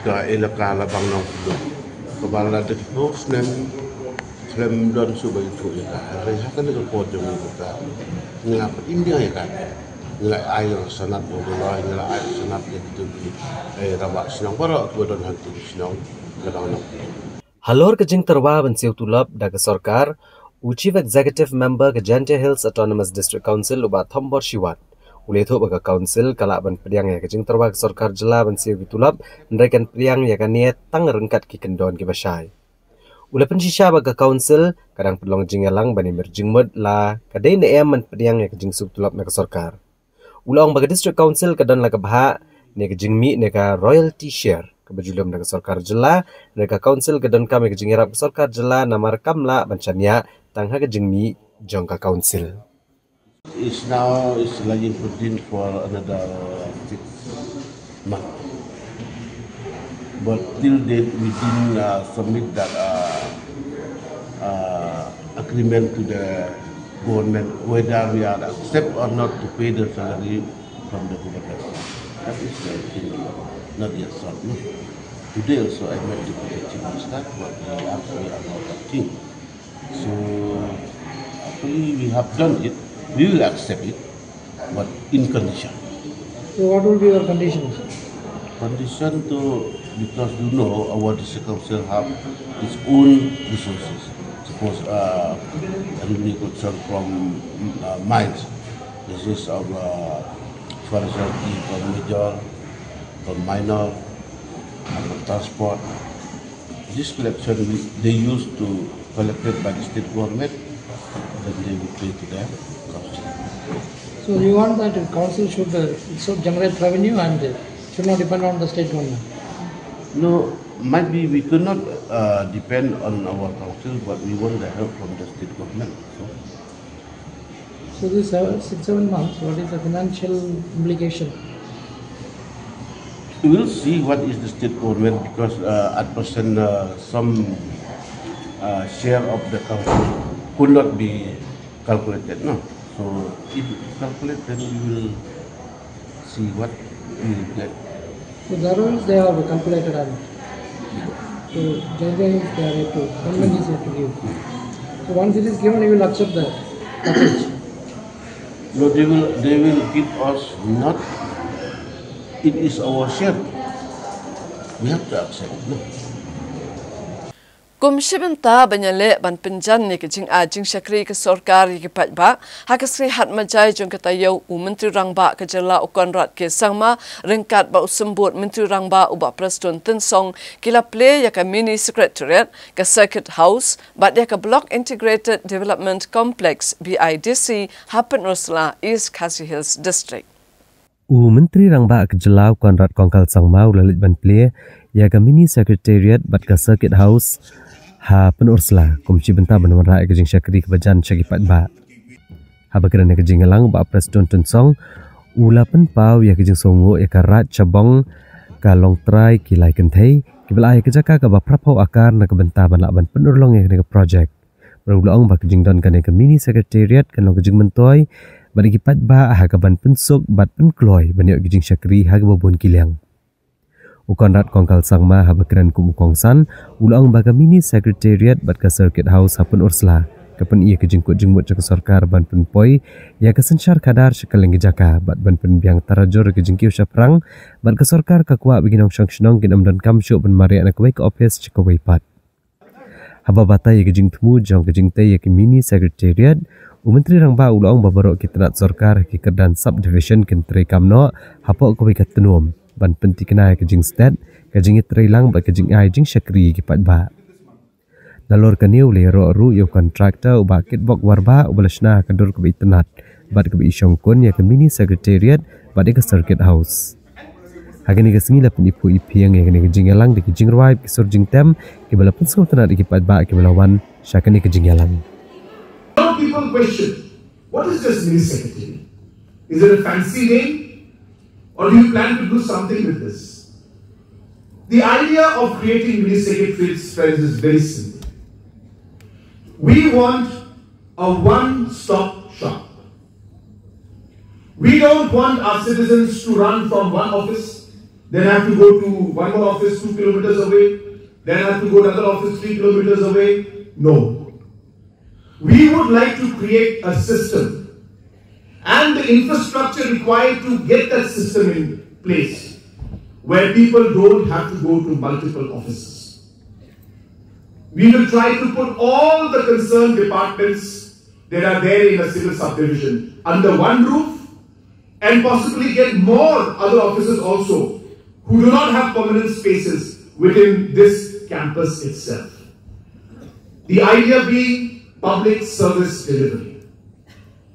ka elaka Labang Nongkhlum. Kaba la dei hynñiew snem khlem don shuh ba ïathuh ïa ka. Hynrei ha kane ka por jong ngi ka, ngi la pynim ïa ka. Ngi la ai ïa la sanad ïa u Doloi, ngi la ai ïa la sanad ïa kito ki, eh, rangbah shnong baroh kiba don ha kito ki shnong Labang Nongkhlum. Halor ka jingtyrwa ban siew tulop da ka sorkar, u Chief Executive Member ka Jaintia Hills Autonomous District Council u Bah Thombor Shiwat u la ïathuh ba ka council ka lah ban pdiang ïa ka jingtyrwa ka sorkar jylla ban siew ki tulop, hynrei kan pdiang ïa kane tang ryngkat ki kyndon kiba shai. U la pynshisha ba ka council ka dang pynlong jingïalang ban ïamir jingmut la ka dei ne em ban pdiang ïa ka jingsiew tulop na ka sorkar. U la ong ba ka District Council ka don la ka bhah ne ka jingmih ne ka royalty share kaba ju lum da ka sorkar jylla, ne ka council ka donkam ïa ka jingïarap ka sorkar jylla namar kam lah ban shaniah tang ha ka jingmih jong ka council. It's now, it's lying pending for another six months. But till date, we didn't, uh, submit that, uh, uh, agreement to the government whether we are accept or not to pay the salary from the government. That is the thing, not yet solved, no? Today also I met the Deputy Chief Minister, but he asked me about that thing. So, actually, we have done it. We will accept it, but in condition. So, what will be your conditions? Condition to, because you know our district council have its own resources. Suppose, uh, revenue collection from, uh, mines. This is our, uh, forestry from major, from minor, and from transport. This collection we, they used to collected by the state government, then they will pay to the council. So you want that the council should, uh, should generate revenue and, uh, should not depend on the state government? No, might be we could not, uh, depend on our council, but we want the help from the state government. So, So this, uh, six, seven months, what is the financial implication? We will see what is the state government because, uh, at present, uh, some, uh, share of the council could not be calculated, no? So if we calculate, then we will see what we will get. So Garo Hills, they have calculated on. So Jaintia Hills, they are yet to, government is yet to give. So once it is given, you will accept the package. No, they will, they will give us not. It is our share. We have to accept. No. Kum shi bynta ban ïaleh ban pynjan ïa ka jingai jingshakri ka sorkar ïa ki paidbah, ha ka sngi Hatmajai jong ka taïew, u Myntri Rangbah ka jylla u Conrad K Sangma, ryngkat bad u Symbud Myntri Rangbah u Bah Prestone Tynsong, ki la plie ïa ka Mini Secretariat, ka Circuit House bad ïa ka Block Integrated Development Complex, B I D C, ha Pynursla, East Khasi Hills District. U Myntri Rangbah ka jylla u Conrad Kongkal Sangma u la leit ban plie ïa ka Mini Secretariat bad ka Circuit House ha Pynursla, kum shi bynta ban wanrah ïa ka jingshakri kaba jan sha ki paidbah. Haba kren ha ka jingïalang, u Bah Prestone Tynsong u la pynpaw ïa ka jingsngewnguh ïa ka Raid Shabong ka long trai ki lai kynthei, kiba la ai ïa ka jaka kaba phraphew akar na ka bynta ban lah ban pynurlong ïa kane ka project. Bad u la ong ba ka jingdon kane ka Mini Secretariat kan long ka jingmyntoi bad ïa ki paidbah ha kaban pynsuk bad pynkloi ban ïoh ïa ka jingshakri ha kaba bun ki liang. U Conrad Kongkal Sangma, haba kren kum u kongsan, u la ong ba ka Mini Secretariat bad ka Circuit House ha Pynursla ka pyni ïa ka jingkut jingmut jong ka sorkar ban pynpoi ïa ka synshar khadar sha kylleng ki jaka bad ban pynbiang tarajur ïa ka jingkiew shaphrang bad ka sorkar ka kwah ba ki nongshong shnong kin ym donkam shuh ban mareh na kawei ka ophis sha kawei pat. Haba batai ïa ka jingthmu jong ka jingtei ïa ka Mini Secretariat, u Myntri Rangbah u la ong ba baroh ki tnat sorkar ha ki kyrdan Sub-Division kin treikam noh hapoh kawei ka tnum ban pynthikna ïa ka jingstet, ka jingïatreilang bad ka jingai jingshakri ïa ki paidbah. Nalor kane u la ïaroh ruh ïa u contractor, u Bah Kitbok Warbah, uba la shna ha ka dur kaba itynnad bad kaba ishongkun ïa ka Mini Secretariat bad ïa ka Circuit House. Ha kane ka sngi la pyniphuh iphieng ïa kane ka jingïalang da ki jingrwai bad ki sur jingtem kiba la pynsngewtynnad ïa ki paidbah kiba la wan sha kane ka jingïalang. A lot of people question, what is this Mini Secretariat? Is it a fancy name? Or do you plan to do something with this? The idea of creating Mini Secretariats, friends, is very simple. We want a one-stop shop. We don't want our citizens to run from one office, then have to go to one more office two kilometers away, then have to go to another office three kilometers away. No. We would like to create a system and the infrastructure required to get that system in place where people don't have to go to multiple offices. We will try to put all the concerned departments that are there in a civil subdivision under one roof and possibly get more other offices also who do not have permanent spaces within this campus itself. The idea being public service delivery,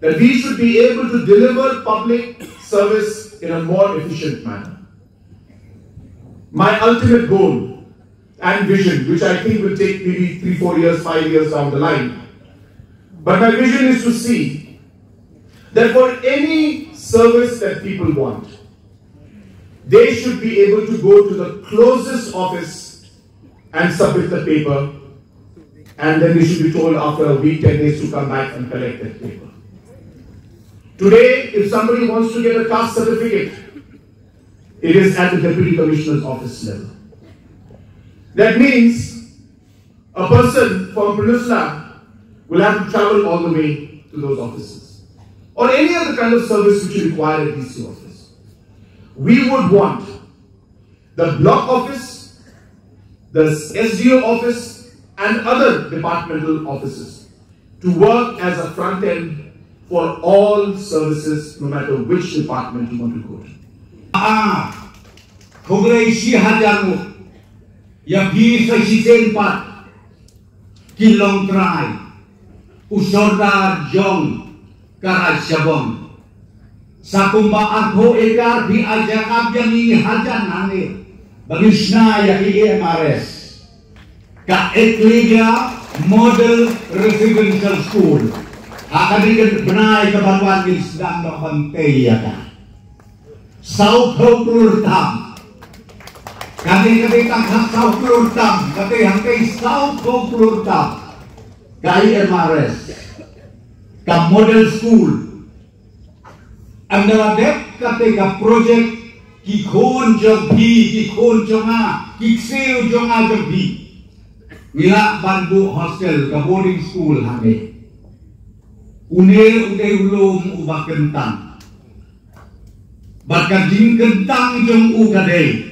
that we should be able to deliver public service in a more efficient manner. My ultimate goal and vision, which I think will take maybe three, four years, five years down the line, but my vision is to see that for any service that people want, they should be able to go to the closest office and submit the paper, and then they should be told after a week, ten days to come back and collect that paper. Today, if somebody wants to get a caste certificate, it is at the Deputy Commissioner's office level. That means a person from Pynursla will have to travel all the way to those offices. Or any other kind of service which you require at D C office. We would want the block office, the S D O office, and other departmental offices to work as a front end for all services, no matter which department you want to go to. Ah, khublei shihajar nguh ïa phi sa shisien pat, ki longtrai, u sordar jong ka Raid Shabong. Sa kumba arphew ekar phi ai jaka biang ïa ngi hajan hangne ba ngin shna ïa ki A M R S, ka Eklavya Model Residential School. Ha kane ka bnai kaban wan ngin sdang noh ban tei ïa ka. Sawphew klur tam. Kane ka dei tang khatsaw klur tam, ka dei hangtei sawphew klur tam. Ka A M R S, ka model school. Ynda la dep kata ka project, ki khun jong phi, ki khun jong nga, ki ksiew jong nga jong phi, ngi lah ban buh hostel, ka boarding school hangne. Une u dei u lum uba kyntang. Bad ka jingkyntang jong u ka dei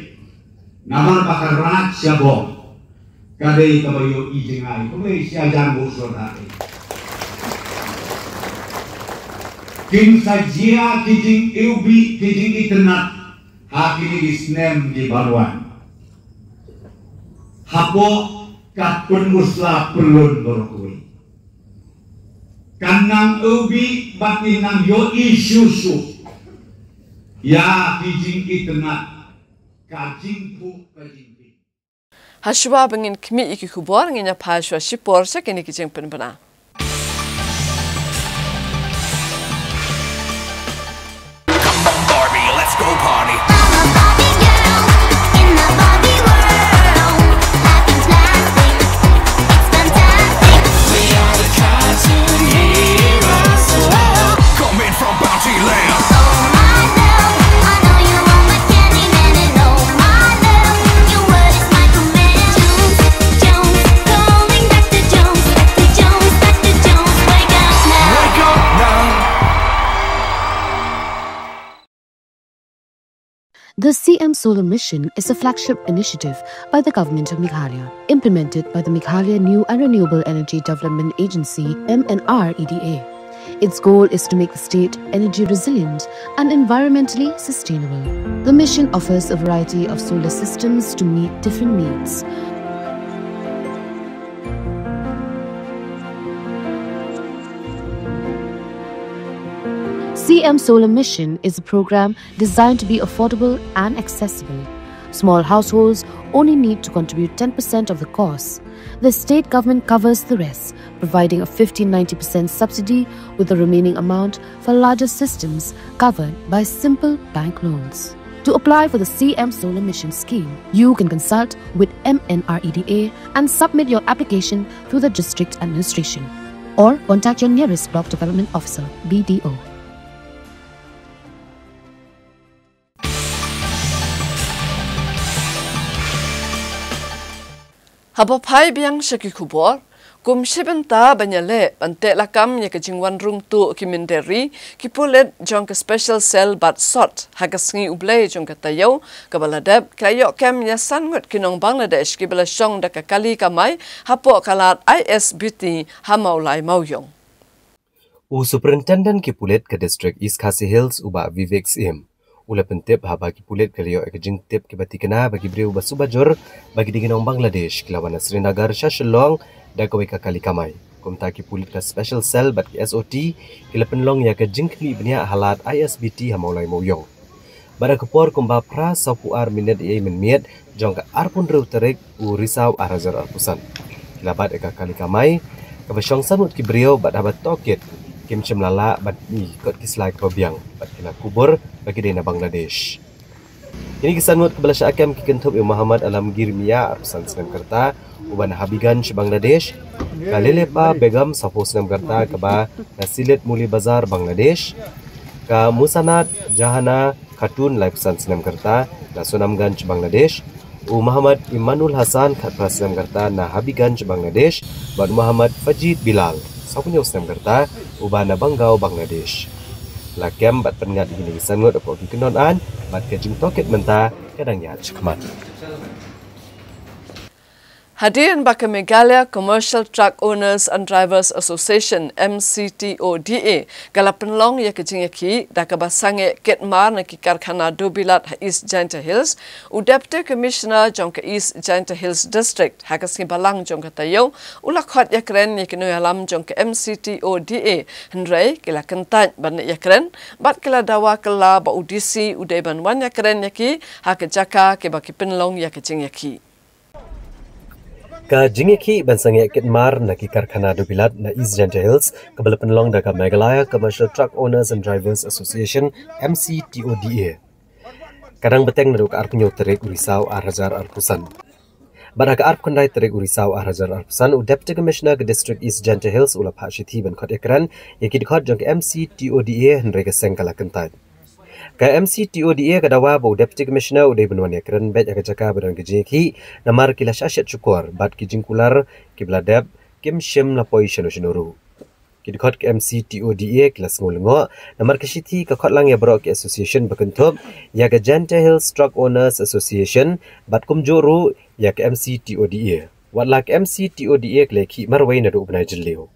namar ba ka Raid Shabong Ka dei kaba ïohi jngai, kaba ïa jan bu sor ha. Kin sa jia ki jingïohi, ki jingitynnat ha kine ki snem ki ban wan. Hapoh ka pynmusla pynlong baroh kawei. Kan nang ïohi bad kin nang ïohi shuh shuh ïa ki jingitynnat, ka jingphuh ka jingphieng. Hashuwa ba ngin khmih ïa ki khubor, ngin ïa phai shuwa shipor sha kine ki jingpynbna. Come on, Barbie, let's go party. I'm a Barbie girl in the Barbie world. Life is plastic, it's fantastic. We are the cartoon heroes. Coming from Bounty Land. Oh my love, I know you want my candy man, and oh my love, your word is my command. Jones, Jones, calling Doctor Jones, Doctor Jones, Doctor Jones, wake up now. Wake up now. The C M Solar Mission is a flagship initiative by the Government of Meghalaya, implemented by the Meghalaya New and Renewable Energy Development Agency, M N R E D A. Its goal is to make the state energy resilient and environmentally sustainable. The mission offers a variety of solar systems to meet different needs. C M Solar Mission is a program designed to be affordable and accessible. Small households only need to contribute ten percent of the cost. The state government covers the rest, providing a fifteen ninety percent subsidy, with the remaining amount for larger systems covered by simple bank loans. To apply for the C M Solar Mission scheme, you can consult with M N R E D A and submit your application through the district administration, or contact your nearest block development officer, B D O. Haba phai biang sha ki khubor, kum shi bynta ban ïaleh ban teh lakam ïa ka jingwan rung tuh ki mynder ri, ki pulit jong ka Special Cell bad SOT ha ka sngi U Blei jong ka taïew kaba la dep, ki la ïoh kem ïa san ngut ki nong Bangladesh kiba la shong da ka kali kamai hapoh ka lad I S B T ha Mawlai Mawiong. U Superintendent ki pulit ka District East Khasi Hills, u Bah Vivek Syiem, u la pyntip haba ki pulit ki la ïoh ïa ka jingtip kiba tikna ba ki briew ba suba jur ba ki dei ki nong Bangladesh ki la wan na Srinagar sha Shillong da kawei ka kali kamai. Kumta ki pulit ka Special Cell bad ki SOT ki la pynlong ïa ka jingkhmih bniah ha lad I S B T ha Mawlai Mawiong. Bad ha ka por kumba phra sawphew ar minit ïa mynmiet jong ka arphew hynriew tarik u Risaw ar hajar arphew san, ki la bat ïa ka kali kamai kaba shong san ngut ki briew, bad haba tohkit kim shym la lah ban mih kot ki slai kiba biang, bad ki la kubur ba ki dei na Bangladesh. Kine ki san ngut kiba la shah kem ki kynthup ïa u Muhammad Alamgir Mia, arphew san snem ka rta, uba na Habiganj, Bangladesh, ka Lelepa Begum, sawphew snem ka rta, kaba na Silit Muli Bazar, Bangladesh, ka Musanat Jahana Khatun, laiphew san snem ka rta, na Sonamganj, Bangladesh, u Muhammad Imanul Hassan, khatphra snem ka rta, na Habiganj, Bangladesh, bad u Muhammad Fajid Bilal, sawphew hynñiew snem ka rta, uba na Banggaw, Bangladesh. La kem bad pynngat ïa kine ki san ngut hapoh ki kyndon aiñ bad ka jingtohkit mynta ka dang ïaid shakhmat. Hadien ba ka Meghalaya Commercial Truck Owners and Drivers Association, M C T O D A, ka la pynlong ïa ka jingïakhih da kaba sangeh kit mar na ki karkhana dewbilat ha East Jaintia Hills, u Deputy Commissioner jong ka East Jaintia Hills District ha ka sngi Balang jong ka taïew u la khot ïakren ïa ki nongïalam jong ka M C T O D A, hynrei ki la kyntait ban leit ïakren bad ki la dawa kylla ba u D C u dei ban wan ïakren ïa ki ha ka jaka kiba ki pynlong ïa ka jingïakhih. Ka jingïakhih ban sangeh kit mar na ki karkhana dewbilat na East Jaintia Hills kaba la pynlong da ka Meghalaya Commercial Truck Owners and Drivers Association, M C T O D A, ka dang bteng naduh ka arphew hynñiew tarik u Risaw ar hajar arphew san. Bad ha ka arphew khyndai tarik u Risaw ar hajar arphew san, u Deputy Commissioner ka District East Jaintia Hills u la phah shithi ban khot ïakren ïa ki dkhot jong ka M C T O D A, hynrei ka seng ka la kyntait. Ka M C T O D A ka dawa ba u Deputy Commissioner u dei ban wan ïakren beit ha ka jaka ba don ka jingïakhih, namar ki la shah shet shukor bad ki jingkular kiba la dep kim shym la poi shano shano ruh. Ki dkhot ka M C T O D A ki la sngew lyngngoh, namar ka shithi ka khot lang ïa baroh ki association ba kynthup ïa ka Jaintia Hills Truck Owners Association bad kumjuh ruh ïa ka M C T O D A. Wat la ka M C T O D A ka la ïakhih marwei naduh u bnai Jylliew.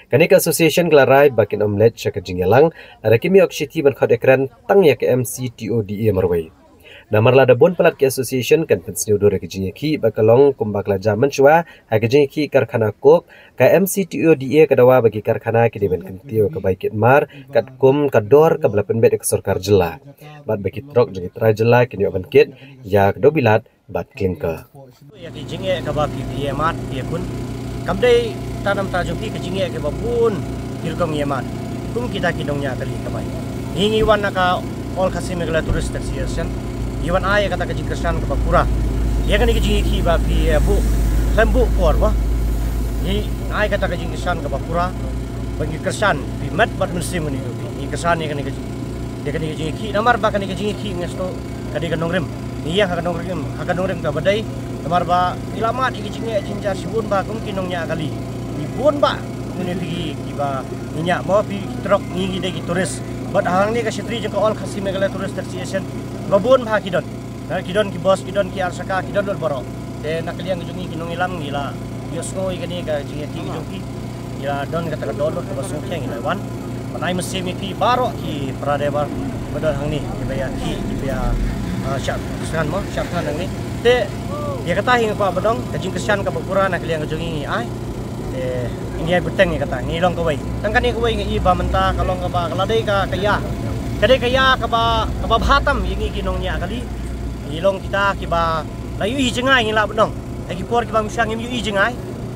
Kane ka association ka la rai ba kin ym leit sha ka jingïalang lada kim ïoh ka shithi ban khot ïakren tang ïa ka M C T O D A marwei. Namar lada bun palat ki association kan pynsngewdur ïa ka jingïakhih ba ka long kumba ka la jia mynshuwa ha ka jingïakhih karkhana coke, ka M C T O D A ka dawa ba ki karkhana ki dei ban kyntiew ka bai kit mar katkum ka dor kaba la pynbeit ïa ka sorkar jylla, bad ba ki trok jong ki trai jylla kin ïoh ban kit ïa ka dewbilat bad clinker. Ïa ki jingeh kaba phi phi ïa mad phi ïa khun. Kam dei tang namar jong phi, ka jingeh kaba bun ki rukom ïa mad. Kum kita ki nongñiah kali ka bai. Ngi ngi wan na ka All Khasi Meghalaya Tourist Taxi Association. Ngi wan ai kata ka jingkyrshan kaba pura ïa kane ka jingïakhih ba phi ïa buh khlem buh por ba. Ngi ai kata ka jingkyrshan kaba pura ba ngi kyrshan phi met bad mynsiem ngi ngi kyrshan ïa kane ka jing ïa kane ka jingïakhih, namar ba kane ka jingïakhih ngi sngewthuh ka dei ka nongrim. Ngi ïeng ha ka nongrim, ha ka nongrim kaba dei. Namar ba ngi la mad ïa ki jingeh jingjar shibun ba kum ki nongñiah kali. Ngi bun ba kum kine kiba ngi ñiah mo phi ki trok, ngi ngi dei ki tourist. Bad hangne ka shatri jong ka All Khasi Meghalaya Tourist Taxi Association ba bun ba ki don. Na ki don ki bus, ki don ki arshaka, ki don lut baroh. Te na ka liang jong ngi ki nongïalam ngi la ïohsngew ïa kane ka jingïakhih jong ki. Ngi la don kata ka dohnud kaba sngewthuh, ngi la wan ban ai mynsiem ïa phi baroh ki para driver ba don hangne, kiba ïakhih, kiba ïa, ah, shah thngan mo, shah thngan hangne. Te ïa kata hi nga kwah ba dang ka jingkyrshan kaba pura na ka liang jong ngi ngi ai. Te ngi ai bteng ïa kata, ngi long kawei. Tang kane kawei ngi i ba mynta ka long kaba ka la dei ka, ka ïa, ka dei ka ïa kaba, kaba bha tam ïa ngi ki nongñiah kali. Ngi long kita kiba la ïohi jngai, ngi lah ban ong. Ha ki por kiba mynshwa ngim ïohi jngai.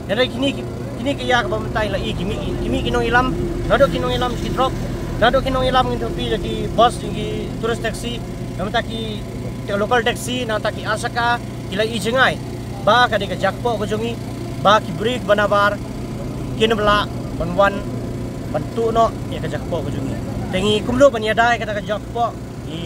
Hynrei kine ki, kine ki ïa kaba mynta la i ki mih, ki mih ki nongïalam. Naduh ki nongïalam ki trok, naduh ki nongïalam ngi thaw phi la ki bus, ki tourist taxi, nangta ki, ki local taxi, nangta ki arshaka, ki la i jngai ba ka dei ka jaka kpoh ka jong ngi, ba ki briew ba nabar kin ym lah ban wan ban tuh noh ïa ka jaka kpoh ka jong ngi. Te ngi kumno ban ïada ïa kata ka jaka kpoh, ngi,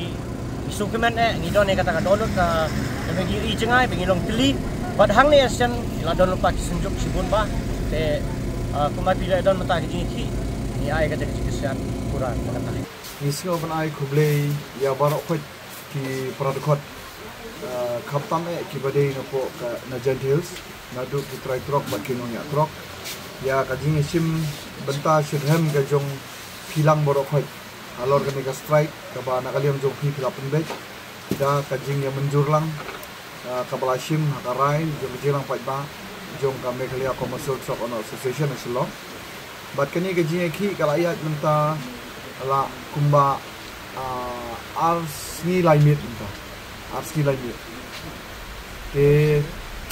ngi sngewkmen eh, ngi don ïa kata ka dohnud ka, kaba ngi i jngai, ba ngi long tylli. Bad hangne shen la don lypa ki synjuk shibun ba. Te, ah, kumba phi la don mynta ka jingïakhih, ngi ai kata ka jingkyrshan pura ïa kata. Ngi sngew ban ai khublei ïa baroh khoit ki para dkhot, ah, khamtam eh kiba dei napoh ka na Jaintia Hills, naduh ki trai trok bad ki nongñiah trok, ïa ka jingïashim bynta shitrhem ka jong phi lang baroh khoit halor kane ka strike kaba na ka liang jong phi phi la pynbeit da ka jingïamynjur lang, ah, kaba la shim ha ka rai jong ka jingïalang paidbah jong ka Meghalaya Commercial Truck Owner Association ha Shillong. Bad kane ka jingïakhih ka la ïaid mynta la kumba, ah, ar sngi lai miet mynta. Ar sngi lai miet. Te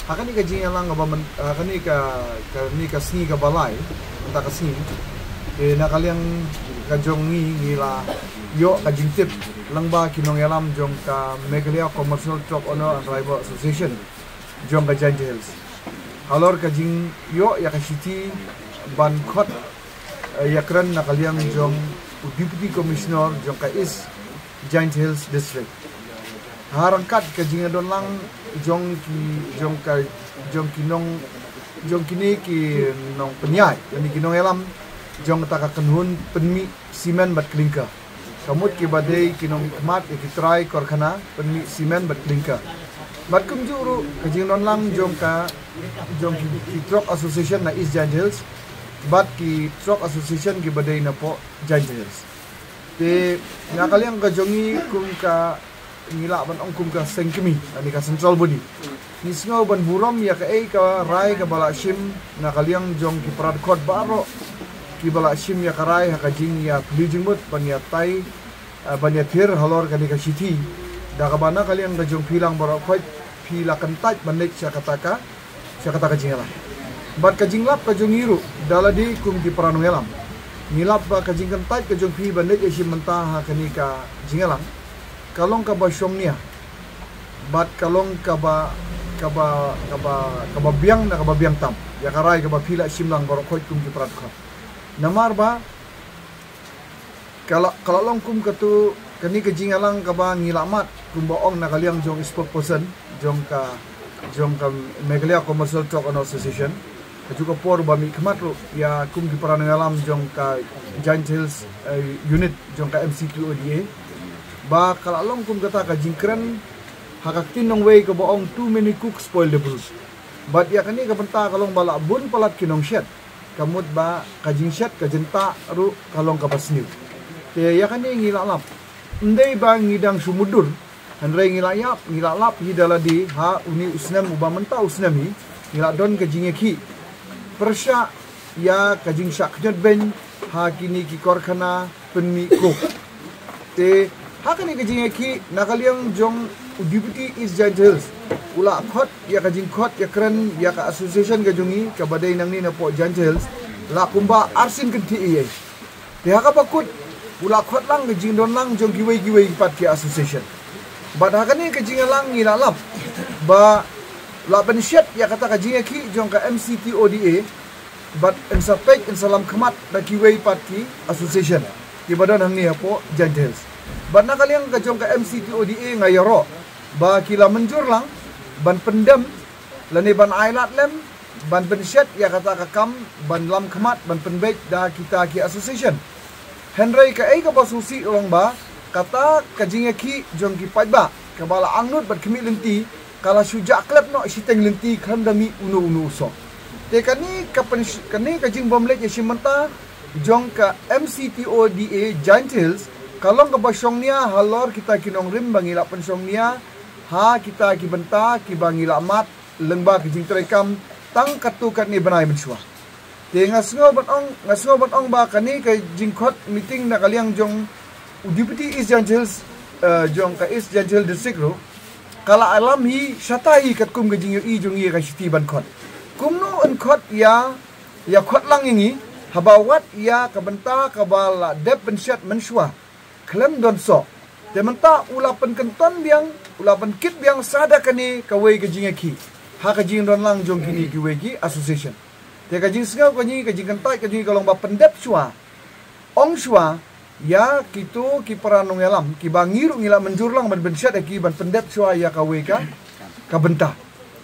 ha kane ka jingïalang kaba myn-, ha kane ka, kane ka sngi kaba lai mynta ka sngi. Te na ka liang ka jong ngi ngi la ïoh ka jingtip lyngba ki nongïalam jong ka Meghalaya Commercial Truck Owner and Driver Association jong ka Jaintia Hills halor ka jingïoh ïa ka shithi ban khot, eh, ïakren na ka liang jong u Deputy Commissioner jong ka East Jaintia Hills District. Ha ryngkat ka jingïadonlang jong ki, jong ka, jong ki nong, jong kine ki nongpynïaid, lane ki nongïalam jong kata ka kynhun pynmih simen bad klinker. Ka mut kiba dei ki nongmihkhmat ïa ki trai karkhana pynmih simen bad klinker. Bad kumjuh ruh ka jingdonlang jong ka, jong ki, ki truck association na East Jaintia Hills bad ki truck association kiba dei napoh Jaintia Hills. Te na ka liang ka jong ngi kum ka, ngi lah ban ong kum ka seng kmie, lane ka central body, ngi sngew ban burom ïa kaei ka rai kaba la shim na ka liang jong ki para dkhot baroh kiba la shim ïa ka rai ha ka jingïaphylliew jingmut ban ïatai, eh, ban ïathir halor kane ka shithi. Da kaba na ka liang ka jong phi lang baroh khoit phi la kyntait ban leit sha kata ka, sha kata ka jingïalang. Bad ka jinglap ka jong ngi ruh da lade kum ki para nongïalam, ngi lap ba ka jingkyntait ka jong phi ban leit ïashim bynta ha kane ka jingïalang ka long kaba shongnia bad ka long kaba, kaba, kaba, kaba biang na kaba biang tam ïa ka rai kaba phi la shim lang baroh khoit kum ki para dkhot. Namar ba ka la, ka la long kum katu, kane ka jingïalang kaba ngi la mad kumba ong na ka liang jong spokesperson jong ka, jong ka Meghalaya Commercial Truck Owner Association. Ka juh ka por ba mihkhmat ruh ïa kum ki para nongïalam jong ka Jaintia Hills, eh, unit jong ka M C T O D A, ba ka la long kum kata ka jingkren ha ka ktien nongwei kaba ong, "Too many cooks spoil the broth." Bad ïa kane ka bynta ka long ba la bun palat ki nongshet. Ka mut ba ka jingshet ka jingtah ruh ka long kaba sniew. Te ïa kane ngi la lap. Ym dei ba ngi dang shu mutdur. Hynrei ngi la ïap, ngi la lap hi da lade ha une u snem uba mynta u snem hi. Ngi la don ka jingïakhih pyrshah ïa ka jingshah khñiot beiñ ha kine ki karkhana pynmih coke. Te ha kane ka jingïakhih na ka liang jong u Deputy East Jaintia Hills u la khot ïa ka jingkhot ïakren ïa ka association ka jong ngi kaba dei nangne napoh Jaintia Hills la kumba arsien kynthih ïa. Te ha kaba kut u la khot lang ka jingdon lang jong kiwei kiwei pat ki association. Bad ha kane ka jingïalang ngi la lap ba la pynshet ïa kata ka jingïakhih jong ka M C T O D A bad yn sa peit yn sa lam khmat da kiwei pat ki association kiba don hangne hapoh Jaintia Hills. Bad na ka liang ka jong ka M C T O D A nga ïaroh ba ki la mynjur lang ban pyndem lane ban ailad lem ban pynshet ïa kata ka kam ban lam khmat ban pynbeit da kita ki association. Hynrei kaei kaba sngewsih long ba kata ka jingïakhih jong ki paidbah kaba la angnud bad khmih lynti ka la shu jah klep noh shiteng lynti khlem da mih uno uno u soh. Te kane ka pynsh-, kane ka jingbym leit ïashim bynta jong ka M C T O D A Jaintia Hills ka long kaba shongnia halor kita ki nongrim ba ngi la pynshongnia ha kita ki bynta kiba ngi la mad lyngba ka jingtrei kam tang katto katne bnai mynshuwa. Te nga sngew ban ong, nga sngew ban ong ba kane ka jingkhot meeting na ka liang jong u Deputy East Jaintia Hills, eh, jong ka East Jaintia Hills District ruh ka la lam hi shata hi katkum ka jingïohi jong ngi ka shiti ban khot. Kumno yn khot ïa, ïa khot lang ïa ngi haba wat ïa ka bynta kaba la dep pynshet mynshuwa khlem don soh. Te mynta u la pynkynton biang, u la pynkit biang sa da kane kawei ka jingïakhih ha ka jingdon lang jong kine kiwei ki association. Te ka jingsngew ka jing, ka jingkyntait ka jing ka long ba pyndep shuwa, ong shuwa ïa kito ki para nongïalam kiba ngi ruh ngi la mynjur lang ban pynshet ïa ki ban pyndep shuwa ïa kawei ka, ka bynta.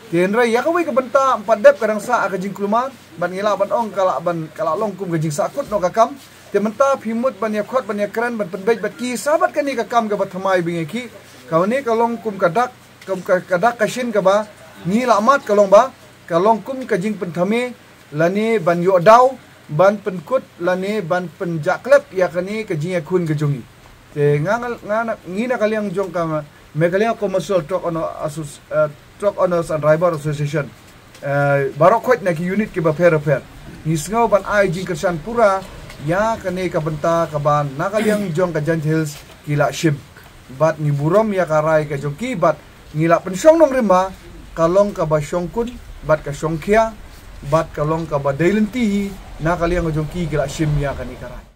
Te hynrei ïa kawei ka bynta ym pat dep ka dang sah ha ka jingkulmar bad ngi lah ban ong ka lah ban, ka lah long kum ka jingsahkut noh ka kam. Te mynta phi mut ban ïakhot ban ïakren ban pynbeit bad ki sa bad kane ka kam kaba thymmai ba ngi ïakhih. Kane ka long kum ka dak, kum ka, ka dak ka shin kaba ngi la mad ka long ba ka long kum ka jingpynthame lane ban ïoh daw ban pynkut lane ban pynjah klep ïa kane ka jingïakhun ka jong ngi. Te nga, nga, nga na, ngi na ka liang jong ka Meghalaya Commercial Truck Owner Associ-, eh, Truck Owners and Driver Association, eh, baroh khoit na ki unit kiba pher bapher, ngi sngew ban ai jingkyrshan pura ïa kane ka bynta kaba na ka liang jong ka Jaintia Hills ki la shim. Bad ngi burom ïa ka rai ka jong ki bad ngi la pynshong nongrim ba ka long kaba shongkun bad ka shongkhia bad ka long kaba dei lynti hi na ka liang ka jong ki ki la shim ïa kane ka rai.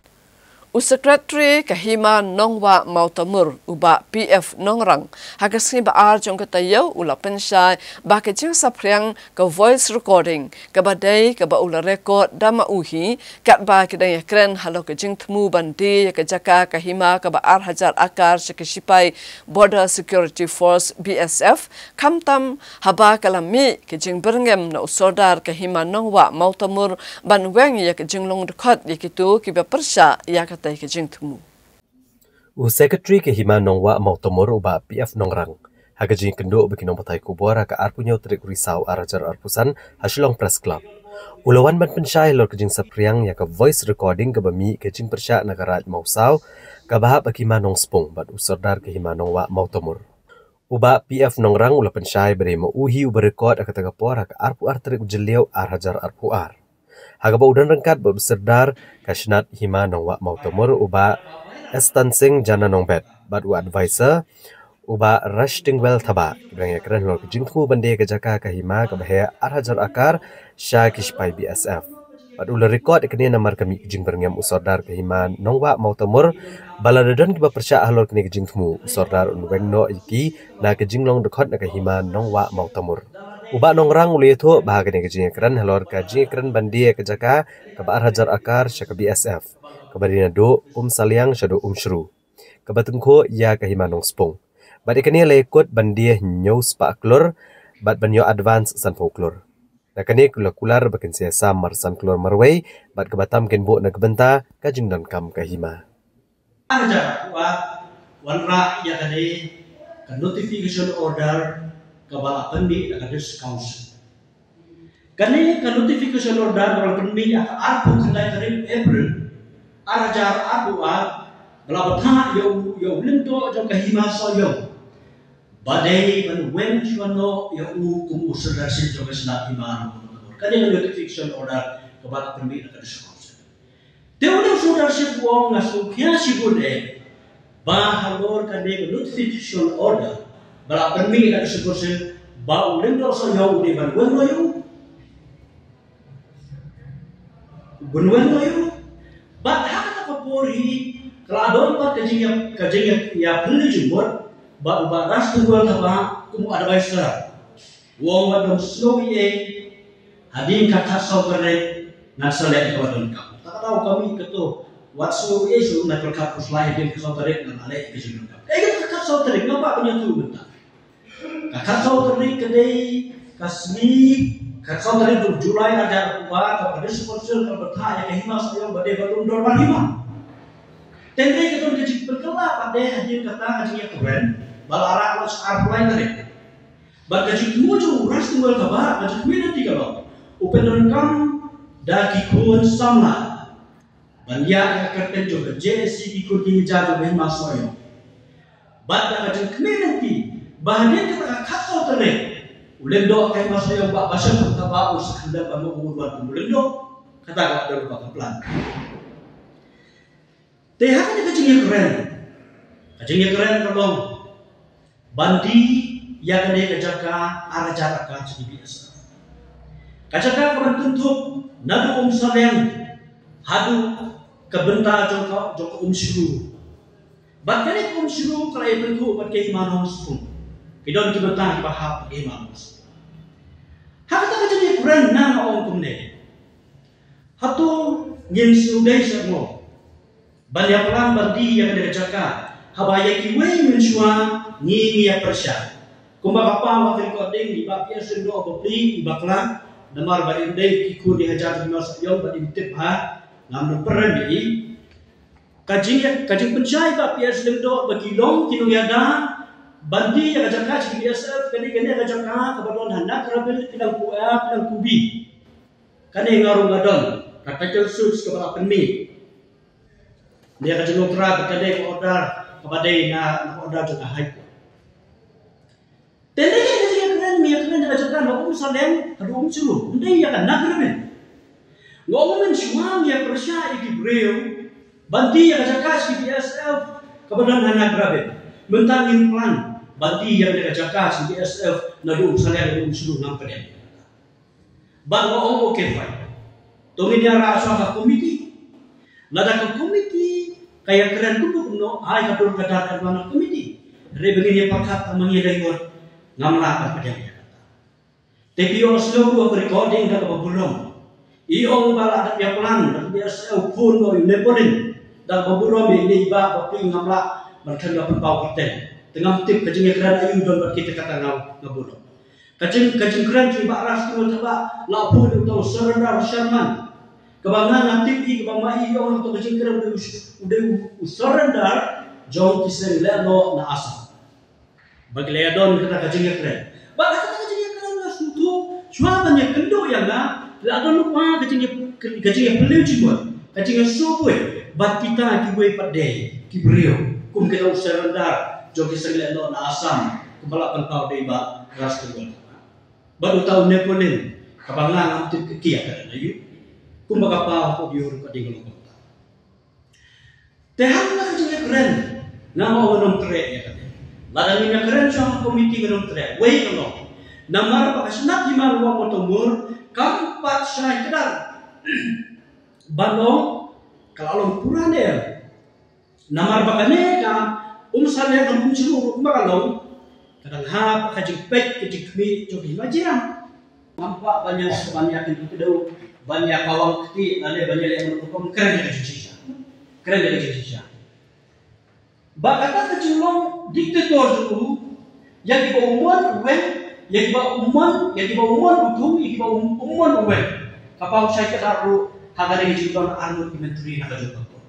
U Secretary ka Hima Nongwah Mawtamur, u Bah P F Nongrang, ha ka sngi ba ar jong ka taïew u la pynshai ba ka jingsaphriang ka voice recording kaba dei kaba u la record da ma u hi, katba ki dang ïakren halor ka jingthmu ban die ïa ka jaka ka hima kaba ar hajar akar sha ki shipai Border Security Force, B S F, khamtam haba ka la mih ka jingbyrngem na u Sordar ka Hima Nongwah Mawtamur ban weng ïa ka jinglong dkhot ïa kito kiba pyrshah ïa katei ka jingthmu. U Secretary ka Hima Nongwah Mawtamur, u Bah P F Nongrang, ha ka jingkynduh bad ki nongpathai khubor ha ka arphew hynñiew tarik u Risaw ar hajar arphew san ha Shillong Press Club, u la wan ban pynshai halor ka jingsaphriang ïa ka voice recording kaba mih ka jingpyrshah na ka Raid Mawsaw kaba hap ha ka Hima Nongspung bad u Sordar ka Hima Nongwah Mawtamur. U Bah P F Nongrang u la pynshai ba dei ma u hi uba record ha kata ka por ha ka arphew ar tarik u Jylliew ar hajar arphew ar, ha kaba u don ryngkat bad u Sordar ka Shnat Hima Nongwah Mawtamur, u Bah Estan Singh Jana Nongbet, bad u advisor, u Bah Rushtingwell Thabah, kiba dang ïakren halor ka jingthmu ban die ka jaka ka hima kaba heh ar hajar akar sha ki shipai B S F. Bad u la record ïa kane namar ka mih ka jingbyrngem u Sordar ka Hima Nongwah Mawtamur ba lada don kiba pyrshah halor kane ka jingthmu, u Sordar un weng noh ïa ki na ka jinglong dkhot na ka Hima Nongwah Mawtamur. U Bah Nongrang u la ïathuh ba ha kane ka jingïakren halor ka jingïakren ban die ka jaka kaba ar hajar akar sha ka B S F, kaba dei naduh Umsaliang shaduh Umshru, kaba tyngkhuh ïa ka Hima Nongspung. Bad ïa kane la ïakut ban die hynñiew spah klur bad ban ïoh advance sanphew klur. Na kane ka la kular ba kin sa ïasam mar san klur marwei bad kaba tam kin buh na ka bynta ka jingdonkam ka hima. Ar hajar arphew ar, wanrah ïa kane ka notification order kaba la pynmih da ka District Council. Kane ka notification order ba la pynmih ha ka arphew khyndai tarik April ar hajar arphew ar, ba la bthah ïa u, ïa u lyngdoh jong ka Hima Sohiong ba dei ban weng shuwa noh ïa u kum u syrdarship jong ka shnat Hima Sohiong. Kane ka notification order kaba la pynmih na ka District Council. Te u syrdarship u ong nga sngewkhia shibun eh ba halor kane ka notification order ba la pynmih na ka District Council ba u lyngdoh Sohiong u dei ban weng noh ïa u. Ban weng noh ïa u. Bad ha kata ka por hi ka la don bad ka jingïa, ka jingïa, ïa pynlong jingmut bad u Bah Raj Tymbuwal Thabah kum u advisor. U ong wat ym sngew ei ei, hadien ka khatsaw tarik ngan sa leh ïa ka ba donkam. Ta ka daw ka mih kato, wat sngew ei ei, shu na pyrkhat pyrshah hadien ka khatsaw tarik ngan leh ïa ka jingdonkam. Ei ka khatsaw tarik, nga ba ka ïathuh mynta. Ka khatsaw tarik ka dei ka sngi, khatsaw tarik u July ar hajar arphew ar, ka District Council ka bthah ïa ka Hima Sohiong ba dei ban lum dorbar hima. Te dei ka don ka jingpynkylla pat dei hadien kata ka jingïakren ba la rah noh sha arphew lai tarik. Bad ka jingthmu jong u Raj Tymbuwal Thabah, ka jingthmu na ti ka long u pyndonkam da ki khun samla ban ïaid ha ka kyrteng jong ka J A C, ki khun ki ngi ja jong ka Hima Sohiong. Bad da ka jingkmen lynti ba hadien kata ka khatsaw tarik u lyngdoh ka Hima Sohiong, Bah Basant Thabah, u sa khyndep ba ma u wan kum u lyngdoh. Kata ka la don ba ka plan. Te ha kane ka jingïakren, ka jingïakren ka long ban die ïa kane ka jaka ar hajar acre jong ki B S F. Ka jaka ka ban kynthup naduh Umsaliang haduh ka bynta jong ka, jong ka Umshru. Bad kane ka Umshru ka la ïa kynthup bad ka Hima Nongspung. Ki don ki bynta kiba hap bad ka Hima Nongspung. Ha kata ka jingïakren nga ong kumne. Hato ngin sngewdei sha mo ban ïa plan ban die ïa kane ka jaka, haba ïa kiwei mynshuwa ngi, ngi ïa pyrshah. Kumba ka paw ha ka recording, i Bah P S Lyngdoh ba plie, i bakla, namar ba im dei ki khun i hajar Hima Sohiong, ba im tip ha, ngam nang pyrem ïa i. Ka jing, ka jingpynshai Bah P S Lyngdoh ba ki long ki nongïada ban die ïa ka jaka jong ki B S F, kane, kane ka jaka kaba don ha Nagrabil, Pinang Kuea, Pinang Kubi. Kane nga ruh nga don ka title suit kaba la pynmih. Ïa ka jingnotra ba ka dei ka order kaba dei na, na order jong ka High Court. Te dei ka jingïakren, ïakren ïa ka jaka na Umsaliang haduh Umshru, ym dei ïa ka Nagrabil. Nga ong mynshuwa ngi ïa pyrshah ïa ki briew ban die ïa ka jaka jong ki B S F kaba don ha Nagrabil. Mynta ngin plan ban die ïa ka jaka jong ki B S F naduh Umsaliang haduh Umshru, ngam pdiang. Bad nga ong okay, fine. To ngin ïa rah shuwa ka komiti. Lada ka komiti ka ïakren kumno kumno, ai ka dur ka dar ka duwan ka komiti. Hynrei ba ngin ïa pyrkhat tang ma ngi la ïoh, ngam lah ban pdiang ïa kata. Te phi ïohsngew ruh ha ka recording da kaba burom. I ong ba la dep ïa plan da ka B S F, u phone noh ïa u Napoleon da kaba burom, ïa ine i bah ba phi, ngam lah ban kren da pynpaw kyrteng. Te ngam tip ka jingïakren aïu don bad kita, kata nga, nga burom. Ka jing, ka jingkren jong i Bah Raj Tymbuwal Thabah, la phuh ïa uta u surrender Sherman. Kaba nga, nga tip i, kaba ma i ïong ha uta ka jingkren u dei u, u dei u surrender jong ki seng lehnoh na Assam. Ba ki la ïadon kata ka jingïakren. Bad kata ka jingïakren nga sngewthuh, shuwa ban ïakynduh ïa nga, la don lypa ka jingïa, ka jingïaphylliew jingmut, ka jingïasngewbha bad kita kiwei pat de ki briew, kum kita u surrender jong ki seng lehnoh na Assam, kumba la pynpaw da i Bah Raj Tymbuwal. Bad uta u Napoleon, kaba nga ngam tip ka ki ïa ka dei aïu. Kumba ka paw ka dei ruh ka dei ka long kumta. Te hangta ka jingïakren, nga ong ngam treh ïa kane. Lada ngin ïakren shuwa ha komiti ngam treh, wei ka long. Namar ba ka shnat Hima Lwang Mawtamur kam pat shai kdar ban long ka la long pura ne em. Namar ba kane ka Umsaliang ka Umshru ruh kumba ka long, ka dang hap ka jingpeit ka jingkhmih jong ki hima jingïarap. Ngam kwah ban ïa, ban ïa kyntu kdew, ban ïa kawang kti, lane ban ïa leh mano rukom, kren ïa ka jingshisha. Kren ïa ka jingshisha. Ba kata ka jinglong dictator jong u, ïa kiba u mon u weng, ïa kiba u mon, ïa kiba u mon u thung, ïa kiba u, u mon u weng. Ka paw shai kdar ruh ha kane ka jingdon arngut ki myntri na kajuh ka kur.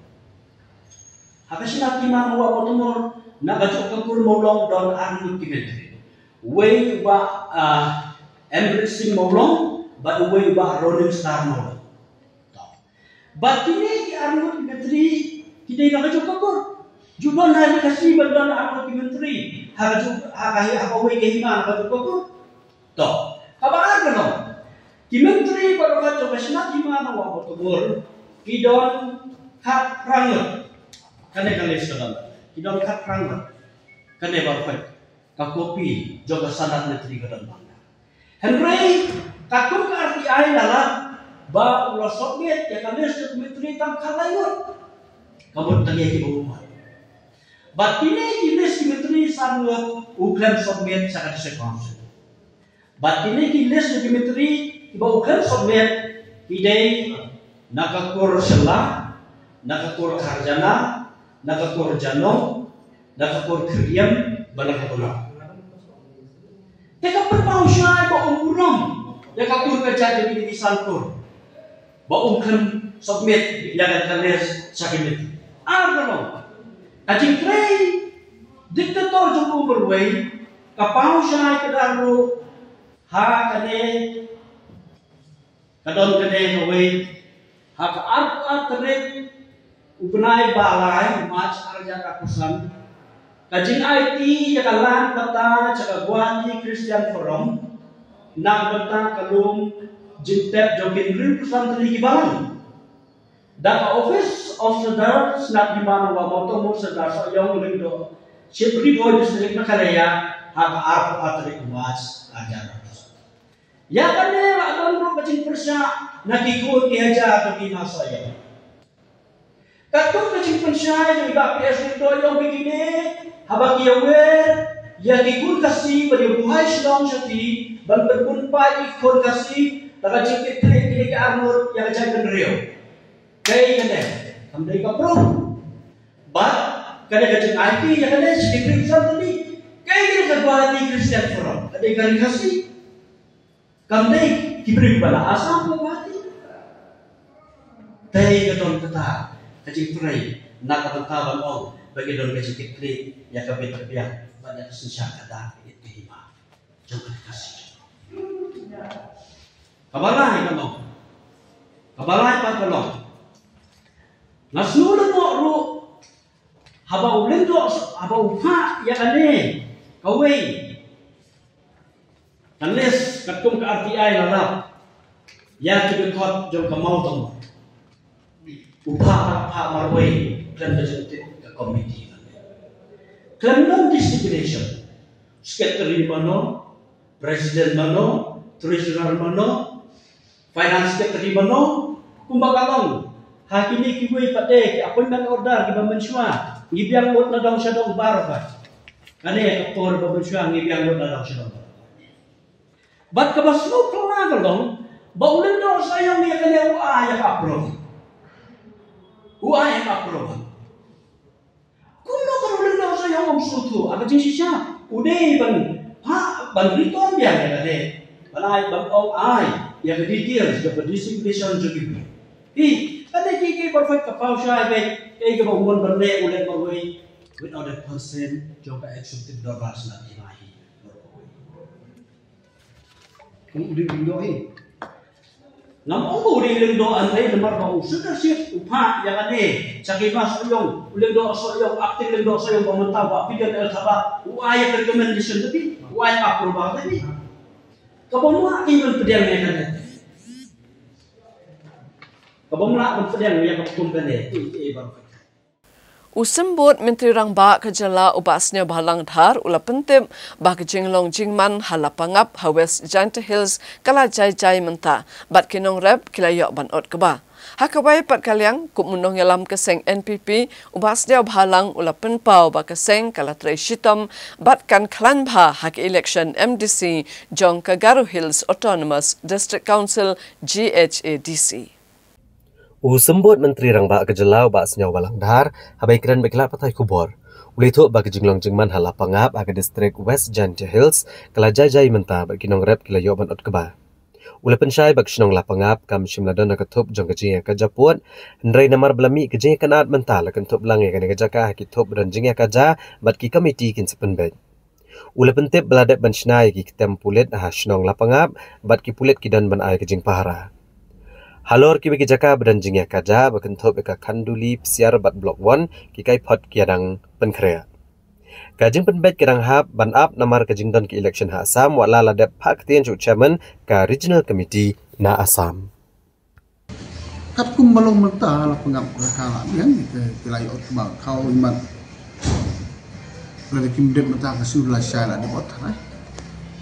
Ha ka shnat Hima Lwang Mawtamur, na kajuh ka kur Mawlong don arngut ki myntri. Wei u Bah, ah, Amrit Singh Mawlong, Bad uwei u Bah Ronin Star Mawlai. Bad kine ki arngut ki myntri ki dei na kajuh ka kur. Ju don ha ri Khasi ban don arngut ki myntri ha kajuh, ha ka, ha kawei ka hima na kajuh ka kur. To, kaba ar ka long, ki myntri baroh kawei jong ka shnat hima na Wah Mawtawmur ki don khatphra ngut. Kane ka list ka don, ki don khatphra ngut. Kane baroh kawei ka kopi jong ka sanad myntri ka don bang. Hynrei katkum ka R T I la lap ba u la submit ïa ka list jong ki myntri tang khatlai ngut. Ka mut tang ïa kiba u mat. Bad kine ki list ki myntri san ngut u khlem submit sha ka District Council. Bad kine ki list jong ki myntri kiba u khlem submit ki dei na ka kur Shella, na ka kur Kharjana, na ka kur Janong, na ka kur Khyriem, bad na ka kur Lap. Te ka pynpaw shai ba um burom ïa ka kur ka jait jong kine ki san kur ba um khlem submit ïa ka list sha ki myntri. Ar ka long, ka jingtrei diktator jong u marwei ka paw shai kdar ruh ha kane. Ka don kane kawei, ha ka arphew ar tarik u bnai ba lai, March ar hajar arphew san, ka jingaiti ïa ka land patta sha ka Guwahati Christian Forum na ka bynta ka lum jingtep jong ki hynriewphew san tylli ki balang. Da ka Office of Sardar Shnat Hima na Wah Mawtawmur, Sardar Sohiong Lyngdoh, Chief Ri Bhoi District Meghalaya, ha ka arphew ar tarik March ar hajar arphew san. Ïa kane la don ruh ka jingpyrshah na ki khun ki hajar jong i Hima Sohiong. Katkum ka jingpynshai jong i Bah P S Lyngdoh ïa kine, haba ki ïawer ïa ki khun Khasi ban ïa buhai shnong sha ki, ban pynpun paid ki khun Khasi, da ka jingkitkhlieh kine ki arngut ïa ka jaitbynriew. Kaei kane? Kam dei ka proof. Bad kane ka jingaiti ïa kane sha ki hynriewphew san tylli, kaei kane ka Guwahati Christian Forum? Ka dei ka ri Khasi. Kam dei ki briew ba la Assam ba Guwahati. Dei ka don kata ka jingtrei na ka bynta ban ong ba ki don ka jingkitkhlieh ïa ka bit ka biang bad ïa ka synshar ka dak ka ïit ka hima jong ka Khasi. Kaba lai ka long, kaba lai pat ka long, nga sngewlyngngoh ruh haba u Lyngdoh, haba u phah ïa kane kawei ka list katkum ka R T I la lap ïa ki dkhot jong ka Mawtawmur. U phah, phah marwei khlem da jingtip ka komiti. Khlem don designation, secretary mano, president mano, treasurer mano, finance secretary mano, kumba ka long ha kine kiwei pat de ki appointment order kiba mynshuwa, ngi biang lut na dong sha dong baroh kawei. Kane ka por ba mynshuwa ngi biang lut na dong sha dong. Bad kaba sngewphylla ka long ba u Lyngdoh Sohiong ïa kane u ai ïa ka approval. U ai ïa ka approval. Kumno kan u Lyngdoh Sohiong um sngewthuh? Ha ka jingshisha u dei ban, ha, ban return biang ïa kane, ban ai, ban ong ai ïa ka details jong ka designation jong ki briew. Hi, kane ki, ki perfect ka paw shai beit, kaei kaba u mon ban leh u leh marwei without the consent jong ka executive dorbar shnat hima hi. Kum u dei u Lyngdoh hi. Ngam ong ba u dei u Lyngdoh, hynrei namar ba u shu da shit u phah ïa kane sha ki Hima Sohiong, u Lyngdoh Sohiong, acting Lyngdoh Sohiong ba mynta u Bah Pidion L Thabah, u ai ïa ka recommendation te phi, u ai approval te phi. Kaba mlak ki ban pdiang ïa kane. Kaba mlak ban pdiang ïa ka kum kane. Ei, ei, bang. U Symbud Myntri Rangbah ka jylla u Bah Sniawbhalang Dhar u la pyntip ba ka jinglong jingman ha Lapangap ha West Jaintia Hills ka la jai jai mynta bad ki nongrep ki la ïoh ban ot kba. Ha kawei pat ka liang, kum u nongïalam ka seng N P P, u Bah Sniawbhalang u la pynpaw ba ka seng ka la trei shitom bad kan khlaiñ bha ha ka election M D C jong ka Garo Hills Autonomous District Council, G H A D C. U Symbud Myntri Rangbah ka jylla u Bah Sniawbhalang Dhar, haba ïakren bad ki lad pathai khubor, u la ïathuh ba ka jinglong jingman ha Lapangap ha ka distrik West Jaintia Hills ka la jai jai mynta bad ki nongrep ki la ïoh ban ot kba. U la pynshai ba ka shnong Lapangap kam shym la don ha ka thup jong ka jingïakajia pud, hynrei namar ba la mih ka jingïakynad mynta la kynthup lang ïa kane ka jaka ha ki thup ba don jingïakajia bad ki komiti kin sa pynbeit. U la pyntip ba la dep ban shna ïa ki kyntem pulit ha shnong Lapangap bad ki pulit ki don ban ai ka jingpahara. Halor kiwei ki jaka ba don jingïakajia ba kynthup ïa ka Khanduli, Psiar bad Block One, ki kaiphod ki ïa dang pynkhreh. Ka jingpynbeit ka dang hap ban ap namar ka jingdon ka election ha Assam, wat la la dep phah ktien sha u chairman ka Regional Committee na Assam. Katkum ba long mynta, la pangap ka la biang, ki la ïoh ba khaw imat. Lada kim dep mynta ka shu la shai la dep ot, eh.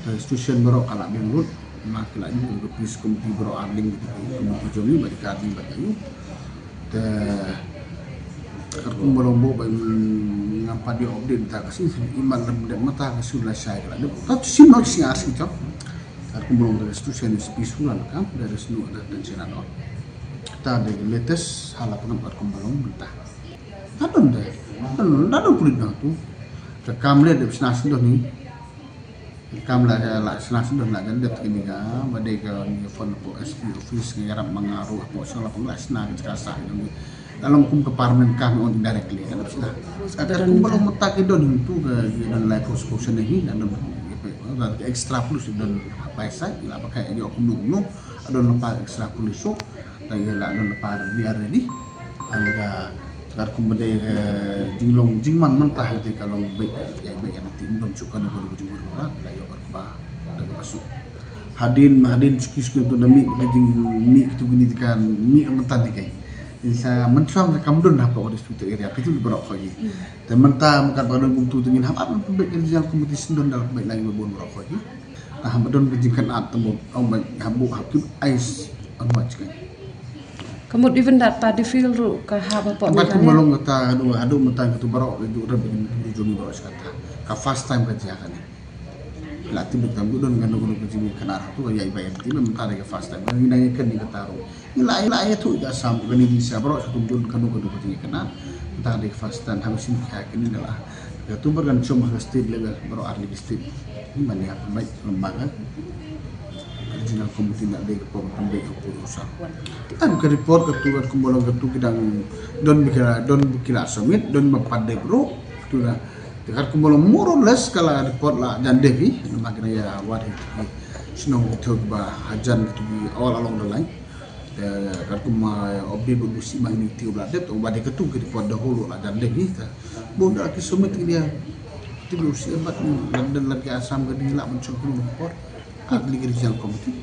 Te institution baroh ka la biang lut, ma ki la ïoh ka peace committee baroh arling, committee jong ngi, bad ka arling bad ka ïoh. Te katkum ba long, bad ngam pat ïoh update mynta ka shu, imat lada dep mynta ka shu la shai ka la dep ot. Te shu noh shu ngar shu jop. Katkum ba long, the situation is peaceful, la kam, there is no other tension at all. Te the latest ha la pangap katkum ba long mynta. Nadon de, nadon, nadon pulit nangtu. Ka kam leh dep shna sdon hi. Kam la, la shna sdon la jan dep kini ka, ba dei ka ni phone hapoh S P office, nga ïarap ma nga ruh hapoh shnong la pang la shna ka jaka sah jong ngi. La long kum ka permanent kam, on indirectly ka dep shna. Katkum ba long mynta ki don hi tu ka, ki don lai prosecution hi, nadon ka extra police don bai sai, la pakai ïoh kumno kumno, don la pa extra police. Te ïa la don pa, we are ready. Ang ka, katkum ba dei ka jinglong jingman mynta, te ka long beit, ïa beit ïa ti don shuh kano kano ka jingmut ba la ïoh ba da ka suk. Hadien, hadien suki suki tu na mih ka jingmih tu kini kan mih ka mynta ni kai. Sa mynshwa ka kam don hapoh ka district area, kitu baroh khaji. Te mynta mynta ba don kumtu, te ngin hap ap beit ka jingkomiti sdon da beit lagi ba bun baroh khaji. Ah, ba don ka jingkynad te mut, ong ba hap buh hap keep eyes on watch kan. Ka mut even dat paddy field ruh ka hap hapoh Meghalaya. Ba long kata, haduh, haduh mynta katu baroh, haduh rep, haduh juni baroh sa kata. Ka first time ka jia kane. La tip ba tam don kano kano ka jingkynad tu ka ïa iba em ti mynta ka first time. Ngi nang ïa kane kata ruh. Ngi la, ngi la ïathuh ïa ka Assam, kane ka jingsiat baroh sa kum don kano kano ka jingkynad. Mynta ka first time, ha ka sien ka kane la. Ka tu ba kan shong ha ka state level, baroh arli ka state. Ni mane ha ka mai, lem bad ka Regional Committee na dei ka por ka pynbeit ka por usah. Kan ka report ka tu, katkum ba long ka tu ki dang don ba ki la, don ba ki la submit, don ba pat dei bro. Tu la. Te katkum ba long more or less ka la report la jan dep hi, namar kane ïa wat hi. Shnong tu ba hajan tu all along the line. Te katkum, ah, update ba u sih ma ngi ti u la dep, te u ba dei ka tu ka report the whole la jan dep hi te. Bun da ki submit ki dia. Ti u sih bat ni, la dep la ki Assam ka dei la ban shong ki report. At least ka Regional Committee.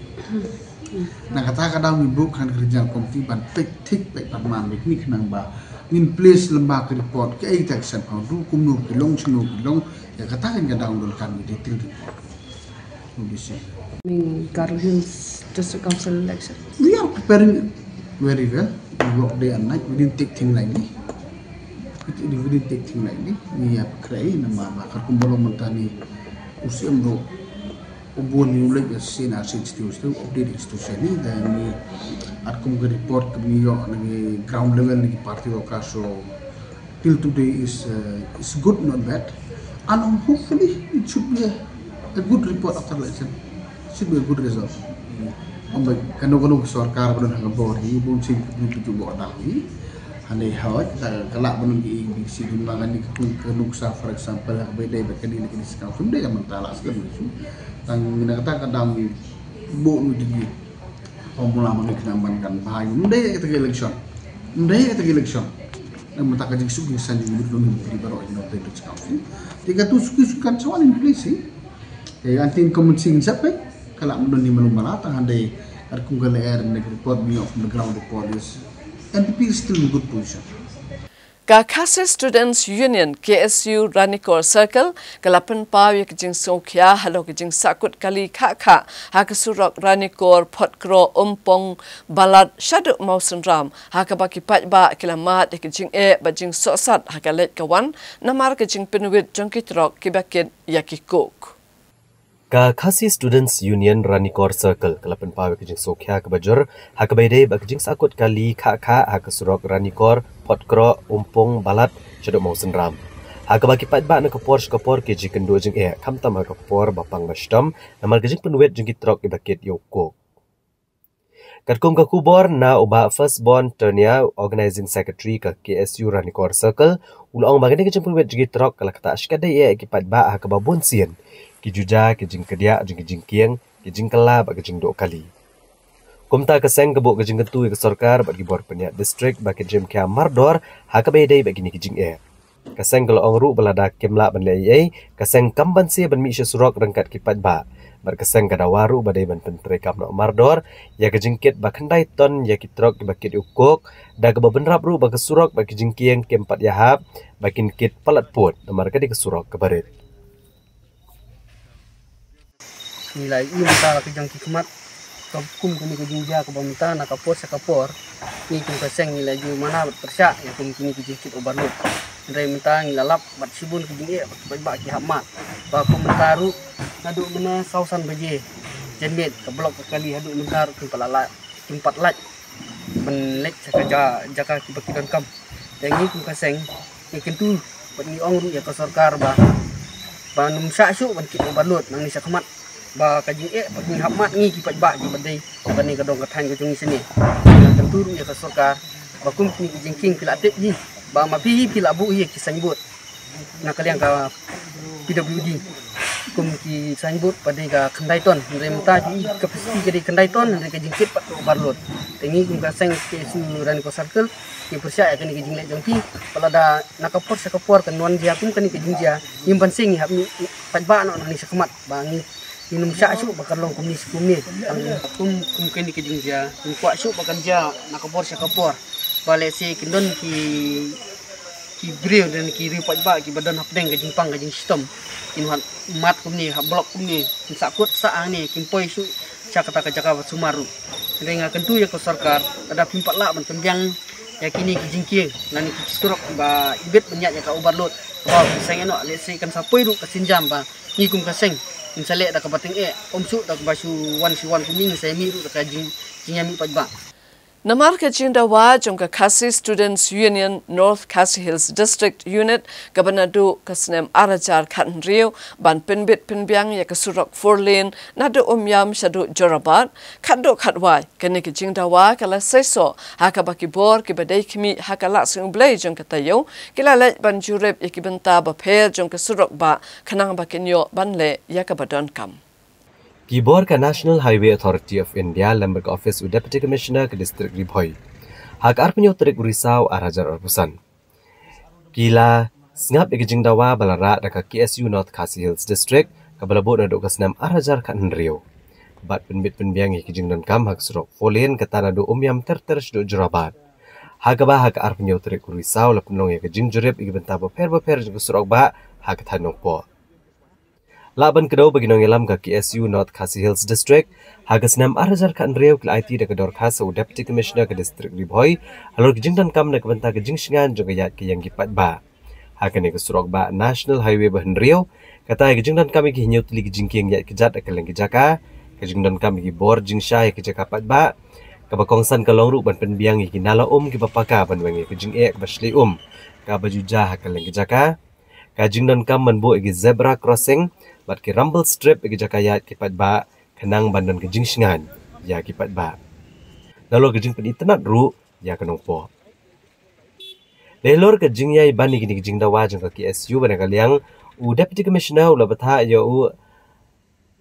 Na kata ka daw ngi buh kan ka Regional Committee ban peit thik peit pat man beit ni khnang ba ngin place lem bad ka report kaei kata ka sep hangtu, kumno ki long, shano ki long. Ïa kata kan ka daw ngin kan ka detail report. Obviously. Coming Garo Hills District Council election. We are preparing very well. We work day and night. We didn't take thing lightly. We didn't, we didn't take thing lightly. Ngi ïa pyrkhat namar ba katkum ba long mynta ni u siem ruh u bun, ngi u leit ïa sien ar sien stiu stiu update institution ni, dan ngi katkum ka report ka ngi ïoh na ngi ground level na ki party workers, so till today is, uh, is good, not bad. And hopefully it should be a, a good report after election. Should be a good result. Ym ba kano kano ka sorkar ba don ha ka bor hi, bun sien ka bun tu ba da hi. Hangne hawai ka, ka lah ban ki, ki si dun ma kane ka, ka nuksa, for example, ha ka Baiadei bad kane, kane ka District Council, ym dei ka mynta lah sdang ki su. Tang na kata ka daw ngi buh ngi dei formula ma ngi khnang ban kan bha. Ym dei kata ka election. Ym dei kata ka election. Na mynta ka jingsuk jingsan jong ngi, ngi baroh ngi North District Council. Te katu suki suki kan sa wan in place hi. Te anti in common sing sap, eh? Ka lah ban don hi malu mala, tang hynrei katkum ka lyer na ka report, ngi ïoh from the ground report is N P P is still in good position. Ka Khasi Students Union, K S U, Ranikor Circle ka la pynpaw ïa ka jingsngewkhia halor ka jingsahkut kali khah khah ha ka surok Ranikor, Photkro, Umpong, Balat shaduh Mawsynram, ha kaba ki paidbah ki la mad ïa ka jingeh bad jingsohsat ha ka leit ka wan namar ka jingpynwit jong ki trok kiba kit ïa ki coke. Ka Khasi Students Union Ranikor Circle ka la pynpaw ïa ka jingsngewkhia kaba jur ha kaba ïadei bad ka jingsahkut kali khah khah ha ka surok Ranikor, Photkro, Umpong, Balat shaduh Mawsynram, ha kaba ki paidbah na ka por sha ka por ki ju ïakynduh jingeh, khamtam ha ka por ba pang ba shitom namar ka jingpynwit jong ki trok kiba kit ïa u coke. Katkum ka khubor na u Bah Firstborn Turnia, Organizing Secretary ka K S U Ranikor Circle, u la ong ba kane ka jingpynwit jong ki trok ka la ktah shikatdei ïa ki paidbah ha kaba bun sien, ki juja, ki jingkdiah jong ki jingkieng, ki jingkylla bad ki jingduh kali. Kumta ka seng ka buh ka jingkyntu ïa ka sorkar bad ki bor pynïaid district ba kin shim khia mardor ha kaba ïadei bad kine ki jingeh. Ka seng ka la ong ruh ba lada kim lah ban leh ei ei, ka seng kam banse ban mih sha surok ryngkat ki paidbah. Bad ka seng ka dawa ruh ba dei ban pyntreikam noh mardor ïa ka jingkit ba khyndai ton ïa ki trok kiba kit ïa u coke, da kaba bynrap ruh ba ka surok bad ki jingkieng kim pat ïahap ba kin kit palat pud namar ka dei ka surok kaba rit. Ngi la ïohi mynta la ka jong ki khmat ka kum kane ka jingjia kaba mynta na ka por sha ka por. Ngi kum ka seng ngi la ju mana bad pyrshah ïa kum kine ki jingkit overload. Hynrei mynta ngi la lap bad shibun ki jingeh bad ba ki hap mad. Ba kum mynta ruh naduh mynne saw san baje janmiet ka block ka kali haduh mynta ruh kim pat la la kim pat lait ban leit sha ka ja-, jaka kiba ki donkam. Te ngi kum ka seng ngi kyntu bad ngi ong ruh ïa ka sorkar ba ba nym shah shuh ban kit overload nangne sha khmat ba ka jingeh ba ngi hap mad ngi ki paidbah kiba dei kane ka dong ka thaiñ ka jong ngi shane. Ngi kyntu ruh ïa ka sorkar ba kum kine ki jingkieng phi la tip hi ba ma phi hi phi la buh hi ïa ki signboard na ka liang ka P W D. Kum ki signboard pat dei ka khyndai ton, hynrei mynta ju i ka capacity ka dei khyndai ton, hynrei ka jingkit pat ka overload. Te ngi kum ka seng K S U Ranikor Circle ngi pyrshah ïa kane ka jingleh jong phi, ba lada na ka por sha ka por kan wan jia kum kane ka jingjia, ngim banse ngi hap mih paidbah noh nangne sha khmat ba ngi, ngin ym shah shuh ba kan long kumne shi kumne. Kum, kum kane ka jingjia ngim kwah shuh ba kan jia na ka por sha ka por. Ba lehse kin don ki ki briew ne ki riew paidbah kiba don hapdeng ka jingpang ka jingshitom. Kin hap mad kumne, hap block kumne, kin sahkut sah hangne, kin poi shuh sha kata ka jaka ba sumar ruh. Hynrei nga kyntu ïa ka sorkar, lada phim pat lah ban pynbiang ïa kine ki jingkieng lane ki surok ba ibit ban ïaid ïa ka overload, ba seng ïa noh, lehse kan sa poi ruh ka sienjam ba ngi kum ka seng ngin sa leh da kaba tyngeh, ym shuh da kaba shu wan shu wan kumne, ngin sa ïa mih ruh da ka jing, jingïamih paidbah. Namar ka jingdawa jong ka Khasi Students Union North Khasi Hills District Unit kaba naduh ka snem ar hajar khathynriew ban pynbit pynbiang ïa ka surok four lane naduh Umiam shaduh Jorabat, khatduh khatwai kane ka jingdawa ka la seisoh ha kaba ki bor kiba dei khmih ha ka Lad Seng U Blei jong ka taïew ki la leit ban jurip ïa ki bynta bapher jong ka surok bah khnang ba kin ïoh ban leh ïa kaba donkam. Ki bor ka National Highway Authority of India lem bad ka ophis u Deputy Commissioner ka District Ri Bhoi, ha ka arphew tarik u Risaw ar hajar arphew san, ki la sngap ïa ka jingdawa ba la rah da ka K S U North Khasi Hills District kaba la buh naduh ka snem ar hajar khathynriew, bad pynbit pynbiang ïa ka jingdonkam ha ka surok four lane kata naduh Umiam ter ter shaduh Jorabat. Ha kaba ha ka arphew tarik u Risaw la pynlong ïa ka jingjurip ïa ki bynta bapher bapher jong ka surok bah ha ka thaiñ Nongpoh. Lah ban kdew ba ki nongïalam ka K S U North Khasi Hills District ha ka snem ar hajar khathynriew ki la aiti da ka dorkhas ha u Deputy Commissioner ka District Ri Bhoi halor ka jingdonkam na ka bynta ka jingshngaiñ jong ka ïaid ka ïeng ki paidbah ha kane ka surok bah National Highway ba hynriew. Kata ïa ka jingdonkam ïa ki hynñiew tylli ki jingkieng ïaid kjat ha kylleng ki jaka, ka jingdonkam ïa ki bor jingshai ha ki jaka paidbah. Kaba kongsan ka long ruh ban pynbiang ïa ki nala um kiba paka ban weng ïa ka jingeh kaba shlei um kaba ju jia ha kylleng ki jaka. Ka jingdonkam ban buh ïa ki zebra crossing bad ki rumble strip ïa ki jaka ïaid ki paidbah khnang ban don ka jingshngaiñ ïa ki paidbah, nalor ka jingpynitynnad ruh ïa ka Nongpoh. Dei halor ka jingïai ban ïa kine ki jingdawa jong ka K S U, ba na ka liang u Deputy Commissioner u la bthah ïa u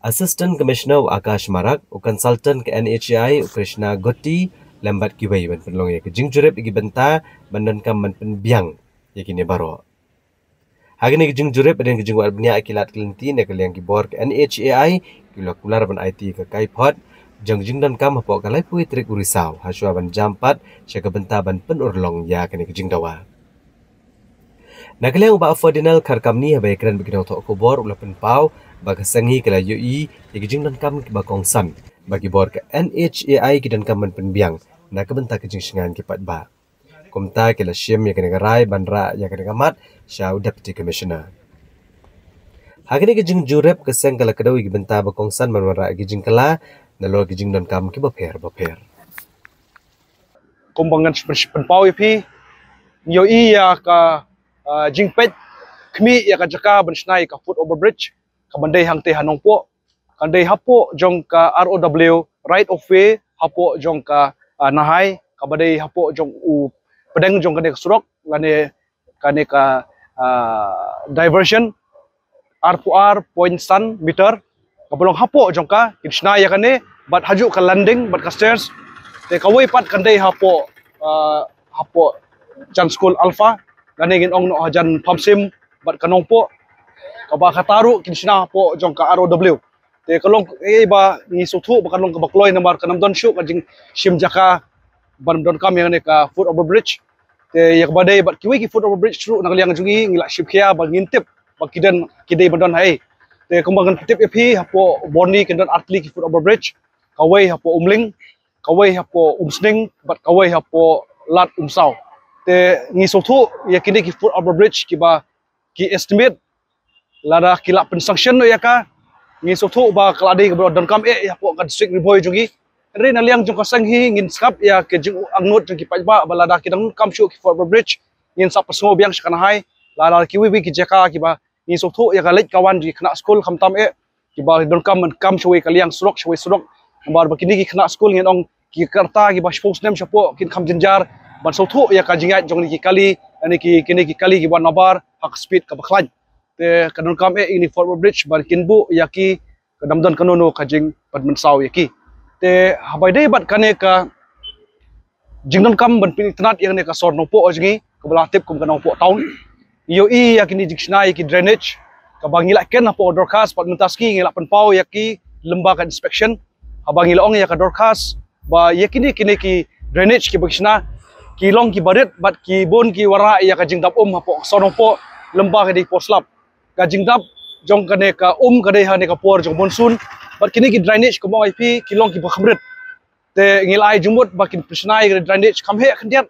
Assistant Commissioner u Akash Marak, u Consultant ka N H A I u Krishna Gutti, lem bad kiwei ban pynlong ïa ka jingjurip ïa ki bynta ban donkam ban pynbiang ïa kine baroh. Ha kane ka jingjurip, hadien ka jingwad bniah ïa ki lad ki lynti na ka liang ki bor ka N H A I, ki la kular ban aiti ïa ka kaiphod jong ka jingdonkam hapoh ka laiphew tarik u Risaw, hashwa ban jam pat sha ka bynta ban pynurlong ïa kane ka jingdawa. Na ka liang u Bah Ferdinand Kharkamni, haba ïakren bad ki nongthoh khubor, u la pynpaw ba ka seng hi ka la ïohi ïa ki jingdonkam kiba kongsan ba ki bor ka N H A I ki donkam ban pynbiang na ka bynta ka jingshngaiñ ki paidbah. Kumta ki la shim ïa kane ka rai ban rah ïa kane ka mat sha u Deputy Commissioner. Ha kane ka jingjurip, ka seng ka la kdew ïa ki bynta ba kongsan ban wanrah ïa ki jingkylla nalor ki jingdonkam kiba pher bapher. Kumba ngan pyn-, pynpaw ïa phi, ngi ïohi ïa ka, ah, jingpeit khmih ïa ka jaka ban shna ïa ka foot overbridge kaban dei hangtei ha Nongpoh, kan dei hapoh jong ka R O W, right of way, hapoh jong ka, ah, Nahai, kaba dei hapoh jong u pdeng jong kane ka surok lane kane ka, ah, diversion, arphew ar point san meter, kaba long hapoh jong ka, kin shna ïa kane bad hajuh ka landing bad ka stairs. Te kawei pat kan dei hapoh, ah, hapoh jan skul Alpha, lane ngin ong noh hajan Pamsim bad ka Nongpoh, kaba kata ruh kin shna hapoh jong ka R O W. Te ka long, eh, ba ngi sngewthuh ba ka long kaba kloi namar kan ym don shuh ka jingshim jaka ban donkam ïa kane ka foot over bridge. Te ïa kaba dei bad kiwei ki foot over bridge ruh na ka liang jong ngi, ngi la shim khia ba ngin tip ba ki don, ki dei ban don ha ei. Te kumba ngan pyntip ïa phi, hapoh Borni kin don artylli ki foot over bridge, kawei hapoh Umling, kawei hapoh Umsning bad kawei hapoh Lad Umsaw. Te ngi sngewthuh ïa kine ki foot over bridge kiba ki estimate, lada ki la pynsanction noh ïa ka, ngi sngewthuh ba ka la dei kaba donkam eh ïa hapoh ka district Ri Bhoi jong ngi. Hynrei na liang jong ka seng hi ngin sngap ïa ka jingangnud jong ki paidbah ba lada ki donkam shuh ki foot over bridge, ngin sa pynsngew biang sha ka Nahai. Lada kiwei kiwei ki jaka kiba ngi sngewthuh ïa ka leit ka wan jong ki khynnah skul khamtam eh, kiba donkam ban kam shawei ka liang surok shawei surok. Namar ba kine ki khynnah skul ngin ong ki ka rta kiba shiphew snem shapoh kin kham jynjar ban sngewthuh ïa ka jingïaid jong kine ki kali, lane ki, kine ki kali kiba nabar ha ka speed kaba khlaiñ. Te ka donkam eh ïa kine foot over bridge ban kin buh ïa ki, ka dang don kano kano ka jingpynmynsaw ïa ki. Te haba ïadei bad kane ka jingdonkam ban pynitynnad ïa kane ka sor Nongpoh jong ngi kaba la tip kum ka Nongpoh Town, ngi ïohi ïa kine jingshna ïa ki drainage kaba ngi la kren hapoh dorkhas bad mynta sngi ngi la pynpaw ïa ki lyngba ka inspection. Haba ngi la ong ïa ka dorkhas ba ïa kine, kine ki drainage kiba ki shna ki long kiba rit bad ki bun ki wanrah ïa ka jingdap um hapoh ka sor Nongpoh lyngba ka dei por slap. Ka jingdap jong kane ka um ka dei ha kane ka por jong monsoon bad kine ki drainage kumba ong ïa phi ki long kiba kham rit. Te ngi la ai jingmut ba kin pynshna ïa ka drainage kham heh khyndiat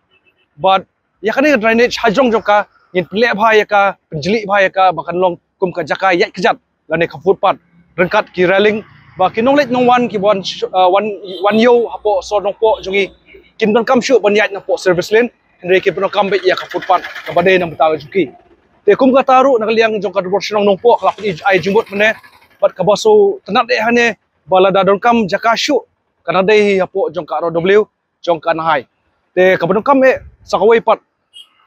bad ïa kane ka drainage ha jrong jong ka ngin pynleh bha ïa ka, pynjlih bha ïa ka ba kan long kum ka jaka ïaid kjat lane ka footpath ryngkat ki railing, ba ki nongleit nongwan kiba wan, ah, wan, wan ïew hapoh sor Nongpoh jong ngi kin donkam shuh ban ïaid napoh service lane, hynrei kin pyndonkam beit ïa ka footpath kaba dei na bynta ka jong ki. Te kum kata ruh na ka liang jong ka Dorbar Shnong Nongpoh ka la pyn-i, ai jingmut mynne bad kaba sngewtynnad eh hangne ba lada donkam jaka shuh, kan dei hi hapoh jong ka R O W jong ka Nahai. Te kaba donkam eh sa kawei pat,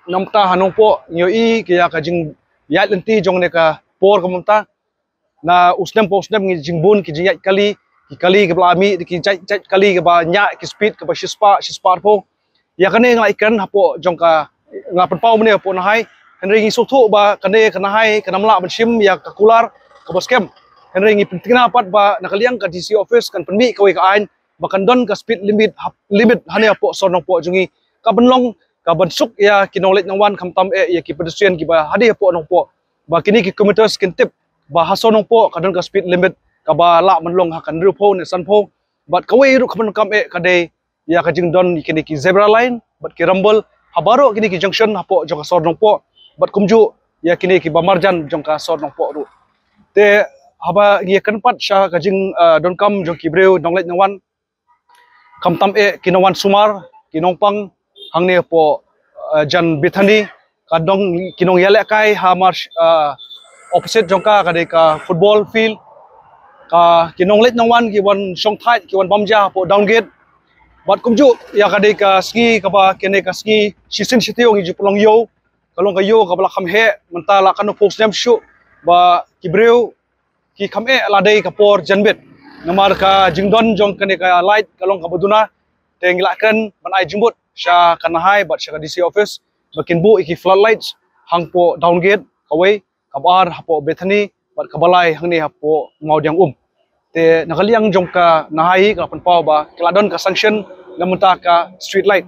na bynta ha Nongpoh ngi ïohi ïa ka jingïaid lynti jong kane ka por kaba mynta. Na u snem pa u snem ngi jingbun ki jingïaid kali, ki kali kiba la mih, ki jait, jait kali kiba ñiah ki speed kaba shispah, shispah arphew. Ïa kane nga la ïakren hapoh jong ka, nga la pynpaw mynne hapoh Nahai. Hynrei ngi sngewthuh ba kane ka Nahai kan ym lah ban shim ïa ka kular kaba skhem. Hynrei ngi pyntikna pat ba na ka liang ka D C office kan pynmih kawei ka aiñ ba kan don ka speed limit hap-, limit hangne hapoh sor Nongpoh jong ngi, ka ban long ka ban suk ïa ki nongleit nongwan khamtam eh ïa ki pedestrian kiba hadien hapoh Nongpoh, ba kine ki commuters kin tip ba ha sor Nongpoh ka don ka speed limit kaba lah ban long ha ka hynriewphew ne sanphew. Bad kawei ruh kaba donkam eh ka dei ïa ka jingdon kine ki zebra line bad ki rumble ha baroh kine ki junction hapoh jong ka sor Nongpoh bad kumjuh ïa kine kiba marjan jong ka sor Nongpoh ruh. Te haba ngi ïakren pat sha ka jing, ah, donkam jong ki briew nongleit nongwan khamtam eh ki nongwan sumar, ki nongpang hangne hapoh, ah, jan Bethany, ka dong ki nongïalehkai ha mar, ah, opposite jong ka ka dei ka football field. Ka ki nongleit nongwan ki wan shongthait, ki wan bam ja hapoh Downgate. Bad kumjuh ïa ka dei ka sngi kaba kane ka sngi shisien shi taïew ngi ju pynlong ïew, ka long ka ïew kaba la kham heh, mynta la katno phew snem shuh ba ki briew ki kham eh la dei ka por janmiet. Namar ka jingdon jong kane ka light ka long kaba duna. Te ngi la kren ban ai jingmut sha ka Nahai bad sha ka D C office ba kin buh ïa ki floodlights hangpoh Downgate kawei, kaba ar hapoh Bethany bad kaba lai hangne hapoh Mawdiangum. Te na ka liang jong ka Nahai ka la pynpaw ba ka la don ka sanction na bynta ka street light.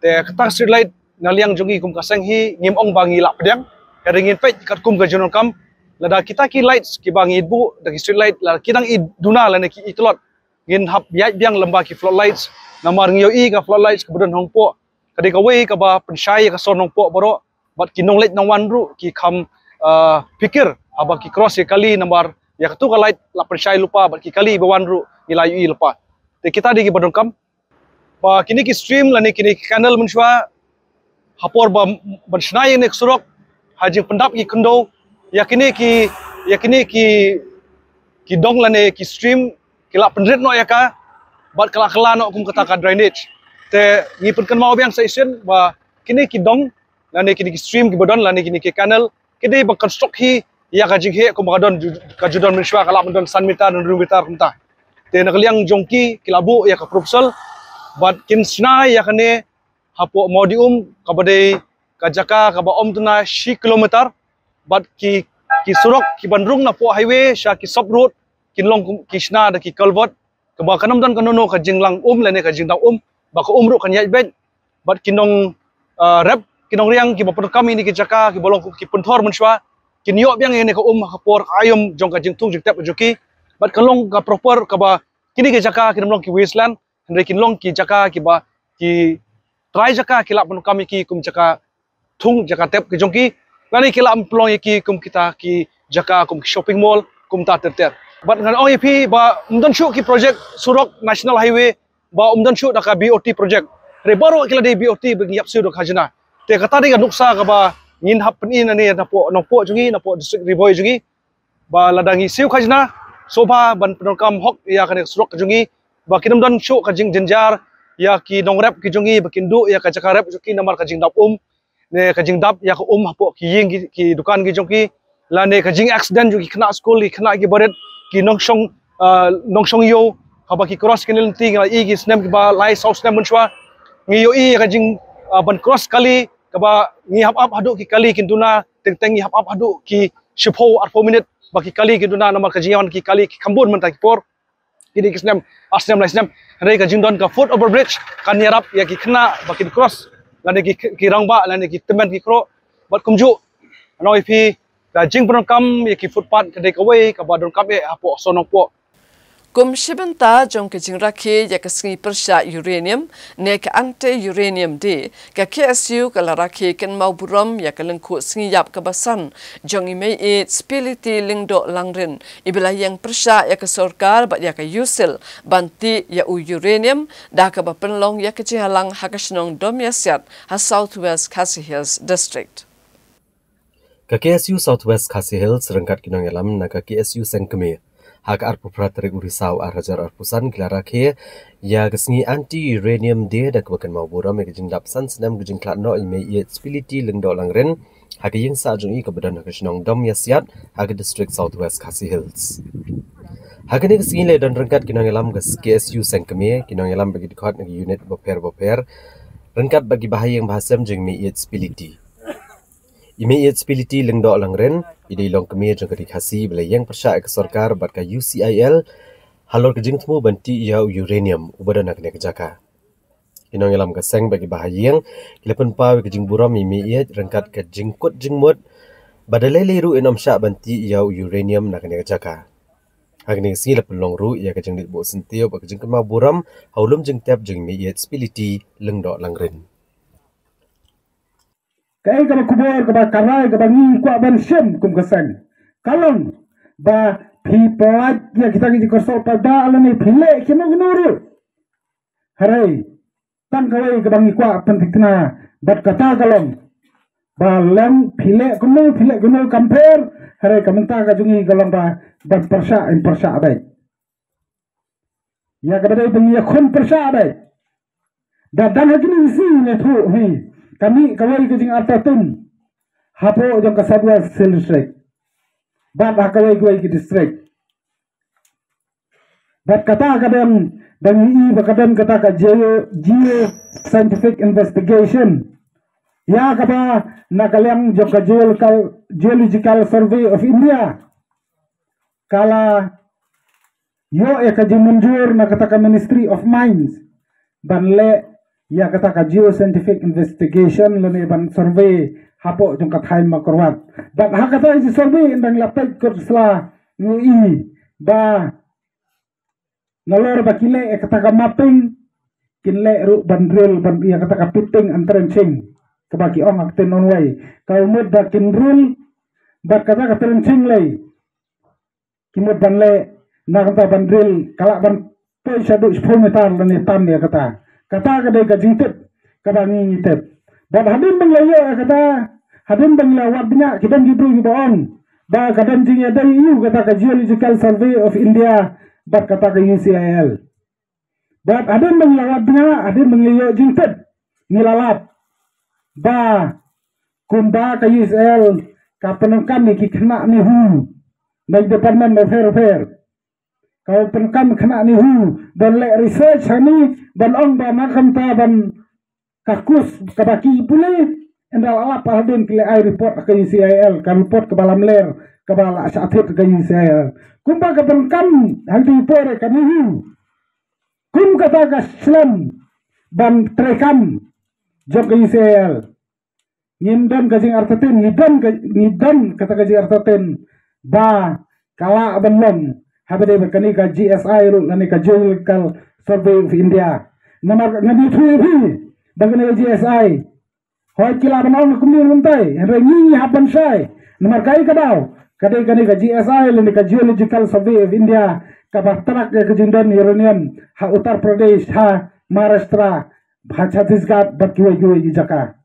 Te kata ka street light na liang jong ngi kum ka seng hi ngim ong ba ngi lah pdiang. Ka dei ngin peit katkum ka jingdonkam. Lada kita ki lights kiba ngi buh da ki street light lada ki dang i duna lane ki i tlot, ngin hap ïaid biang lyngba ki floodlights. Namar ngi ïohi ka floodlights kaba don ha Nongpoh ka dei kawei kaba pynshai ïa ka sor Nongpoh baroh. Bad ki nongleit nongwan ruh ki kham, ah, phikir haba ki cross ïa kali namar ïa katu ka light la pynshai lypa bad ki kali ba wan ruh ngi la ïohi lypa. Te kita dei kiba donkam ba kine ki stream lane kine ki canal mynshuwa ha por ba, ban shna ïa kane ka surok, ha jingpyndap ki khyndew, ïa kine ki, ïa kine ki, ki dong lane ki stream ki la pynrit noh ïa ka. bad ka la kylla noh kum kata ka drainage. Te ngi pynkynmaw biang sa shisien ba kine ki dong lane kine ki stream kiba don lane kine ki canal ki dei ban construct hi ïa ka jingheh kumba ka don ju-, ka ju don mynshuwa, ka lah ban don san meter, hynriew meter kumta. Te na ka liang jong ki, ki la buh ïa ka proposal bad kin shna ïa kane hapoh Mawdium kaba dei ka jaka kaba ym tyngeh shi kilometer bad ki, ki surok kiban rung napoh highway sha ki sub road kin long kum, ki shna da ki culvert kaba kan ym don kano kano ka jinglang um lane ka jingdap um, ba ka um ruh kan ïaid beit. Bad ki nong, ah, rep, ki nongriang kiba pyndonkam ïa kine ki jaka kiba long kum ki pynthor mynshuwa kin ïoh biang ïa kane ka um ha ka por aïom jong ka jingthung jingtep jong ki. Bad kan long ka proper kaba kine ki jaka kin ym long ki wasteland, hynrei kin long ki jaka kiba ki trai jaka ki lah pyndonkam ïa ki kum jaka thung, jaka tep ki jong ki. Lane ki lah pynlong ïa ki kum kita ki jaka kum ki shopping mall kumta ter ter. Bad ngan ong ïa phi ba ym don shuh ki project surok national highway ba ym don shuh da ka B O T project. Hynrei baroh ki la dei B O T ba ngi ïap siew da ka khajna. Te kata dei ka nuksa kaba ngin hap pyni nangne napoh Nongpoh jong ngi, napoh district Ri Bhoi jong ngi. Ba lada ngi siew khajna, sngewbha ban pyndonkam hok ïa kane ka surok ka jong ngi, ba kin ym don shuh ka jingjynjar ïa ki nongrep ki jong ngi, ba kin duh ïa ka jaka rep jong ki namar ka jingdap um ne ka jingdap ïa ka um hapoh ki ïing ki, ki dukan ki jong ki, lane ka jingaccident jong ki khynnah skul, ki khynnah kiba rit, ki nongshong, ah, nongshong ïew, haba ki cross kine lynti, ngi la ïohi ki snem kiba lai saw snem mynshuwa ngi ïohi ïa ka jing, ah, ban cross kali kaba ngi hap ap haduh ki kali kin duna, teng teng ngi hap ap haduh ki shiphew arphew minit ba ki kali kin duna namar ka jingïawan ki kali ki kham bun mynta ki por. Kine ki snem, ar snem lai snem, hynrei ka jingdon ka foot over bridge kan ïarap ïa ki khynnah ba kin cross lane ki, ki rangbah lane ki tymmen ki khroo. Bad kumjuh ngan ong ïa phi, ka jingpyndonkam ïa ki footpath ka dei kawei kaba donkam eh hapoh Sohra Nongpoh. Kum shi bynta jong ka jingrakhe ïa ka sngi pyrshah uranium ne ka Anti Uranium Day, ka K S U ka la rakhe kynmaw burom ïa ka lyngkhuh sngi ïap kaba san jong i Mei Ïeit Spility Lyngdoh Langrin, iba la ïeng pyrshah ïa ka sorkar bad ïa ka U SIL ban tih ïa u uranium, da kaba pynlong ïa ka jingïalang ha ka shnong Domiasiat ha South West Khasi Hills District. Ka K S U South West Khasi Hills ryngkat ki nongïalam na ka K S U Seng Kmie, ha ka arphew phra tarik u Risaw ar hajar arphew san ki la rakhe ïa ka sngi Anti Uranium Day da kaba kynmaw burom ïa ka jingdap san snem ka jingkhlad noh i Mei Ïeit Spility Lyngdoh Langrin ha ka ïing sah jong i kaba don ha ka shnong Domiasiat ha ka district South West Khasi Hills. Ha kane ka sngi la don ryngkat ki nongïalam ka K S U Seng Kmie, ki nongïalam bad ki dkhot na ki unit bapher bapher, ryngkat bad ki bahaïing bahasem jong i Mei Ïeit Spility. I Mei Ïeit Spility Lyngdoh Langrin i dei i longkmie jong ka ri Khasi ba la ïeng pyrshah ïa ka sorkar bad ka U C I L halor ka jingthmu ban tih ïa u uranium uba don ha kane ka jaka. Ki nongïalam ka seng bad ki bahaïing ki la pynpaw ïa ka jingburom ïa i Mei Ïeit ryngkat ka jingkut jingmut ba da lei lei ruh ym shah ban tih ïa u uranium na kane ka jaka. Ha kane ka sngi la pynlong ruh ïa ka jingleit buh syntiew bad ka jingkynmaw burom ha u lum jingtep jong i Mei Ïeit Spility Lyngdoh Langrin. Kaei kaba khubor kaba ka rai kaba ngi kwah ban shim kum ka seng ka long ba phi pynlait ïa kita ki jingkyrsol paidbah lane phi leh kino kino ruh. Hynrei tang kawei kaba ngi kwah pynthikna bad kata ka long ba lem phi leh kumno phi leh kumno kam pher, hynrei ka mynta ka jong ngi ka long ba ban pyrshah ym pyrshah beit. Ïa kaba dei ba ngi ïakhun pyrshah beit. Da dang ha kine ki sngi ne thuh hi ka mih kawei ka jingartatien hapoh jong ka South West Hill District bad ha kawei kawei ki district. Bad kata ka dang dang i ba ka dang kata ka geo, geo scientific investigation ïa kaba na ka liang jong ka geological, Geological Survey of India ka la ïoh ïa ka jingmynjur na kata ka Ministry of Mines ban leh ïa kata ka geoscientific investigation lane ban survey hapoh jong ka thaiñ Mawkyrwat. Bad ha kata ka survey ynda ngi la peit kut sla ngi i ba nalor ba ki leh ïa kata ka mapping kin leh ruh ban drill ban ïa kata ka pitting and trenching kaba ki ong ha ka ktien nonwei. Ka mut ba kin drill bad kata ka trenching lei ki mut ban leh na kata ban drill ka lah ban poi shaduh shiphew meter lane tam ïa kata. Kata ka dei ka jingtip kaba ngi ngi tip. Bad hadien ba ngi la ïoh ïa kata, hadien ba ngi la wad bniah ki don ki briew kiba ong ba ka don jingïadei ïa u kata ka Geological Survey of India bad kata ka U C I L. Bad hadien ba ngi la wad bniah, hadien ba ngi la ïoh jingtip, ngi la lap ba kumba ka U S I L ka pyndonkam ïa ki khynnah NEHU na ki department bapher bapher. Ka pyndonkam khynnah NEHU ban leh research hangne, ban ong ba ma khamta ban ka kus kaba ki pule, ynda la lap hadien ki la ai report ka U S I L, ka report kaba lamler kaba la shah thied ka U S I L. Kumba ka pyndonkam hangtei por ka NEHU kum kata ka slem ban treikam jong ka U S I L. Ngim don ka jingartatien, ngi don ka, ngi don kata ka jingartatien ba ka lah ban long haba dei bad kane ka G S I ruh, kane ka Geological Survey of India. Namar ngan ïathuh ïa phi ba kane ka G S I, hooid ki lah ban ong kumne kumtai, hynrei ngi ngi hap ban shai. Namar kaei ka daw, ka dei kane ka G S I lane ka Geological Survey of India kaba track ïa ka jingdon uranium ha Uttar Pradesh, ha Maharashtra, ha Chhattisgarh bad kiwei kiwei ki jaka.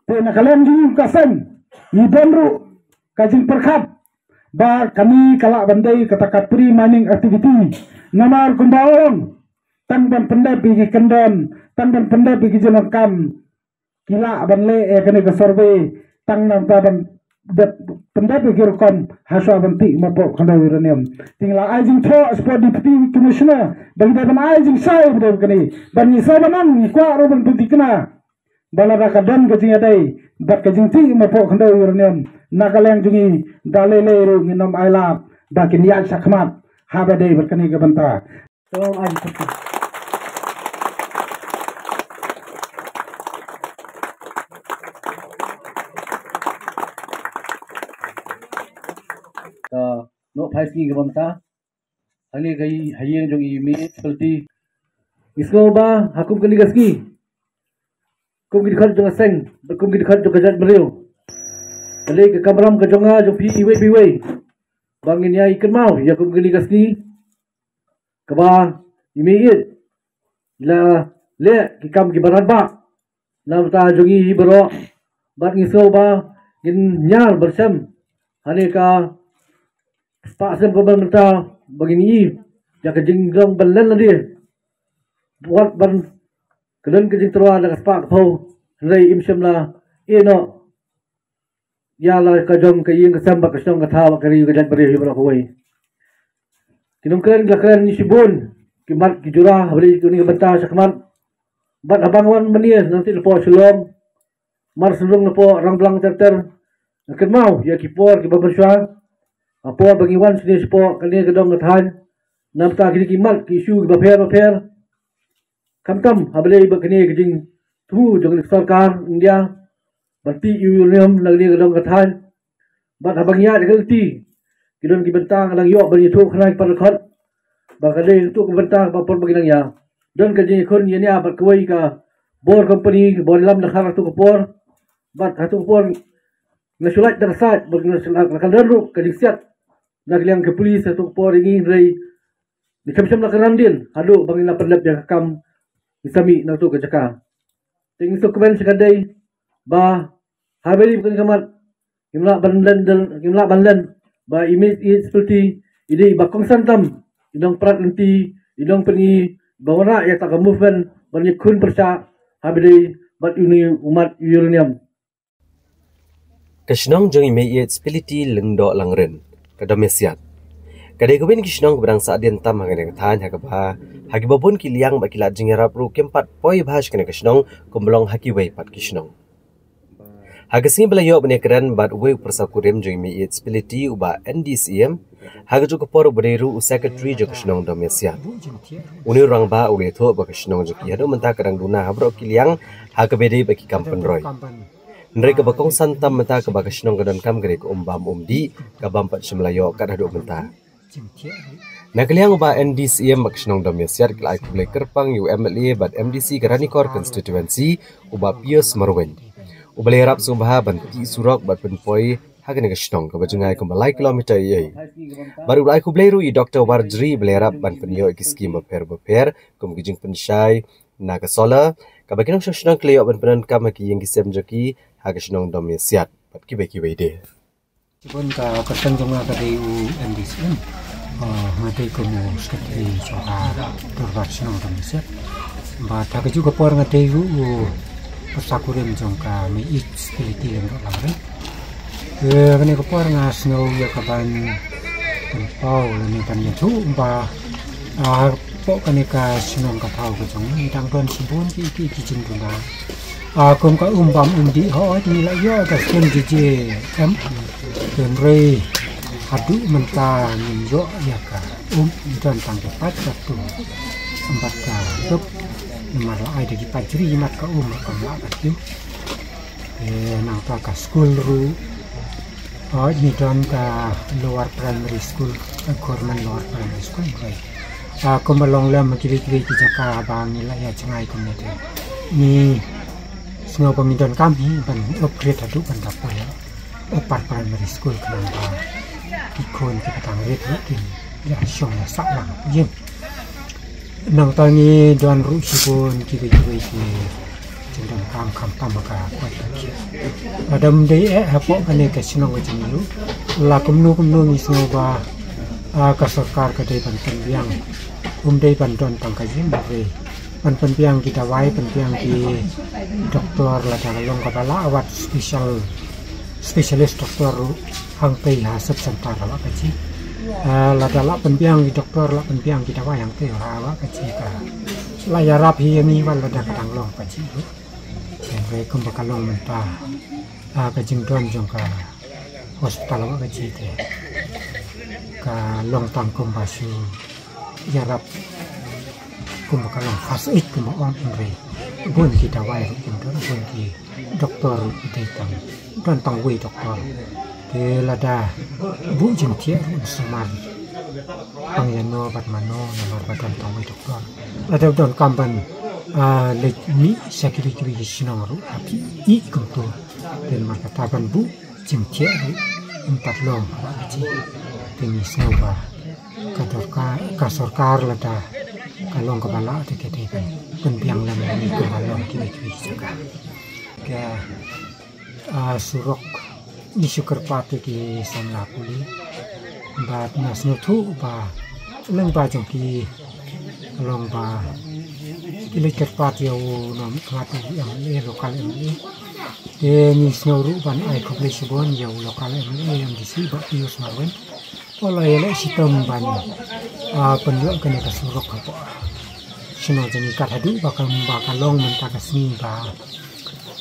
Te na ka liang jong ka seng, ngi don ruh ka jingpyrkhat ba kane ka lah ban dei kata ka pre-mining activity. Namar kumba ong, tang ban pyndep ïa ki kyndon, tang ban pyndep ïa ki jingdonkam, ki lah ban leh ïa kane ka survey tang namar ban dep, pyndep ïa ki rukom ha shuwa ban tih marpoh khyndew uranium. Te ngi la ai jingthoh shapoh Deputy Commissioner ba ngi dei ban ai jingshai ba dei kane, ban ngi sa ban nang ngi kwah ruh ban pynthikna ba lada ka don ka jingïadei bad ka jingtih marpoh khyndew uranium na ka liang jong ngi, da lei lei ruh ngin ym ailad ba kin ïaid shakhmat haba dei bad kane ka bynta. To ai. To, noh phai sngi ka bynta. Hangne ka ïing jong i Miet Spility. Ngi sngew ba ha kum kane ka sngi, kum ki dkhot jong ka seng, kum ki dkhot jong ka jaitbynriew, ka dei ka kamram ka jong nga jong phi iwei pa iwei ba ngin ïai kynmaw ïa kum kane ka sngi kaba i Miet i la leh ki kam kiba radbah na bynta jong ngi hi baroh. Bad ngi sngew ba ngin ñiar ban shem hangne ka spah snem kaba mynta ba ngin ïohi ïa ka jinglong ban len lade. Wat ban ka don ka jingtyrwa na ka spah ka phew, hynrei im shym la ïeh noh ïa la ka jong ka ïing ka sem bad ka shnong ka thaw bad ka ri ka jaitbynriew hi baroh kawei. Ki nongkren ki la kren shibun ki mat ki jura haba dei kane ka bynta shakhmat. Bad haba nga wan mynne nangtei napoh Shillong, mar syriem napoh Rangblang ter ter, nga kynmaw ïa ki por kiba mynshuwa, ha por ba ngi wan shane shapoh kane ka dong ka thaiñ, na bynta kine ki mat ki issue kiba pher ba pher. Khamtam haba dei bad kane ka jingthmu jong ka sorkar India ban tih ïa u uranium na kane ka dong ka thaiñ. Bad haba ngi ïaid ha ka lynti, ki don ki bynta nga dang ïoh ban ïathuh khnang ki para dkhot ba ka dei kato ka bynta ba por ba ngi dang ïa don ka jingïakhun ïa nia bad kawei ka bor company, ka bor ïalam dkhar kato ka por. Bad kato ka por nga shu lait da ka sait bad nga shu lait da ka don ruh ka jingsiat na ka liang ka police kato ka por ïa ngi, hynrei ngi shem shem la ka randien haduh ba ngin la pyndep ïa ka kam ngi sa mih na kato ka jaka. Te ngi sngewkmen sha ka dei ba haba ïa ka mat ngim lah ban len, ngim lah ban len ba i Miet Spility i dei ba kongsan tam i nongprat lynti, i nongpyni ba wanrah ïa kata ka movement ban ïakhun pyrshah haba dei bad une u mat uranium. Ka shnong jong i Miet Spility Lyngdoh Langrin, ka Domiasiat, ka dei kawei na ki shnong kaba dang sahdien tam ha kane ka thaiñ, ha kaba ha kiba bun ki liang bad ki lad jingïarap ruh kim pat poi bha sha kane ka shnong kumba long ha kiwei pat ki shnong. Ha ka sngi ba la ïoh ban ïakren bad uwei u pyrsa kurim jong i Miet Spility, u Bah N D Syiem, ha kajuh ka por uba dei ruh u secretary jong ka shnong Domiasiat, une u rangbah u la ïathuh ba ka shnong jong ki haduh mynta ka dang duna ha baroh ki liang ha kaba dei bad ki kam pynroi. Hynrei kaba kongsan tam mynta kaba ka shnong ka donkam ka dei ka um bam um dih, ka bym pat shym la ïoh kat haduh mynta. Na ka liang u Bah N D Syiem bad ka shnong Domiasiat ki la ai khublei kyrpang ïa u M L A bad M D C ka Ranikor constituency, u Bah Pius Marwein, uba la ïarap sngewbha ban tih surok bad pynpoi ha kane ka shnong kaba jngai kumba lai kilometer ïa ei. Bad u la ai khublei ruh ïa i Doktor Warjri ba la ïarap ban pynïoh ïa ki skim bapher bapher kum ki jingpynshai na ka solar, kaba ki nongshong shnong ki la ïoh ban pyndonkam ha ki ïing ki sem jong ki ha ka shnong Domiasiat bad kiwei kiwei de. Shibun, ka kyrteng jong nga ka dei u M D Syiem. Nga dei kum u Secretary jong ka Dorbar Shnong Rangbah Mynsiem. Bad ha kajuh ka por nga dei ruh u pyrsa kurim jong ka Mei Ïeit Spility Lyngdoh Langrin. Te kane ka por nga sngew ïa ka ban pynpaw lane ban ïathuh ba hapoh kane ka shnong ka thaw ka jong ngi dang don shibun ki ki ki jingduna. Kum ka um bam um dih, hooid ngi la ïoh ka skim J J M. Hynrei haduh mynta ngim ïoh ïa ka um, don tang ki paip ka tu. Bad ka duk namar la ai da ki paip jri mat ka um kam lah ka tu. Nangta ka skul ruh, hooid ngi don ka lower primary school, ka government lower primary school. Kumba long lem kiwei kiwei ki jaka ba ngi la ïa jngai kumne te ngi sngew ba ngi donkam hi ban upgrade haduh ban da poi upper primary school khnang ba ki khun kiba dang rit ruh kin ïa shong ïa sah lang ïing. Nangta ngi don ruh shibun kiwei kiwei ki jingdonkam khamtam ha ka koit ka khiah. Lada ym dei eh hapoh kane ka shnong ka jong ngi ruh, la kumno kumno ngi sngew ba ka sorkar ka dei ban pynbiang. Ym dei ban don tang ka ïing, dei ban pynbiang ki dawai, pynbiang ki doktor, lada ka long kaba lah wat special specialist doktor ruh hangtei ha sub center ha Wahkaji. Lada lah pynbiang ki doktor, lah pynbiang ki dawai hangtei ha Wahkaji ka la ïarap hi ïa ngi wat lada ka dang long Wahkaji ruh. Hynrei kumba ka long mynta ka jingdon jong ka hospital Wahkaji te ka long tang kumba shu ïarap kumba ka long first aid kumba ong, hynrei bun ki dawai ruh kim don, bun ki doktor ruh ki dei tang don tang wei doktor. Te lada buh jingthiah ruh sumar tang ïano bad mano namar ba don tang wei doktor. Lada donkam ban leit mih sha kiwei kiwei ki shnong ruh ha phi ïoh kumto. Te namar kata ban buh jingthiah ruh ym pat long ha Wahkaji. Te ngi sngew ba ka dorkar ka sorkar lada ka long kaba lah te ka dei ban pynbiang lem ïa ngi kumba long kiwei kiwei ki jaka. Ka surok ngi shu kyrpad ïa ki samla pule bad nga sngewthuh ba lyngba jong ki long ba ki leit kyrpad ïa u nongmihkhmat u M L A, local M L A. Te ngi sngew ruh ban ai khublei shibun ïa u local M L A, M D C, Bah Pius Marwein. U la ïaleh shitom ban pynïoh kane ka surok hapoh shnong jong ngi kat haduh ba ka, ba ka long mynta ka sngi ba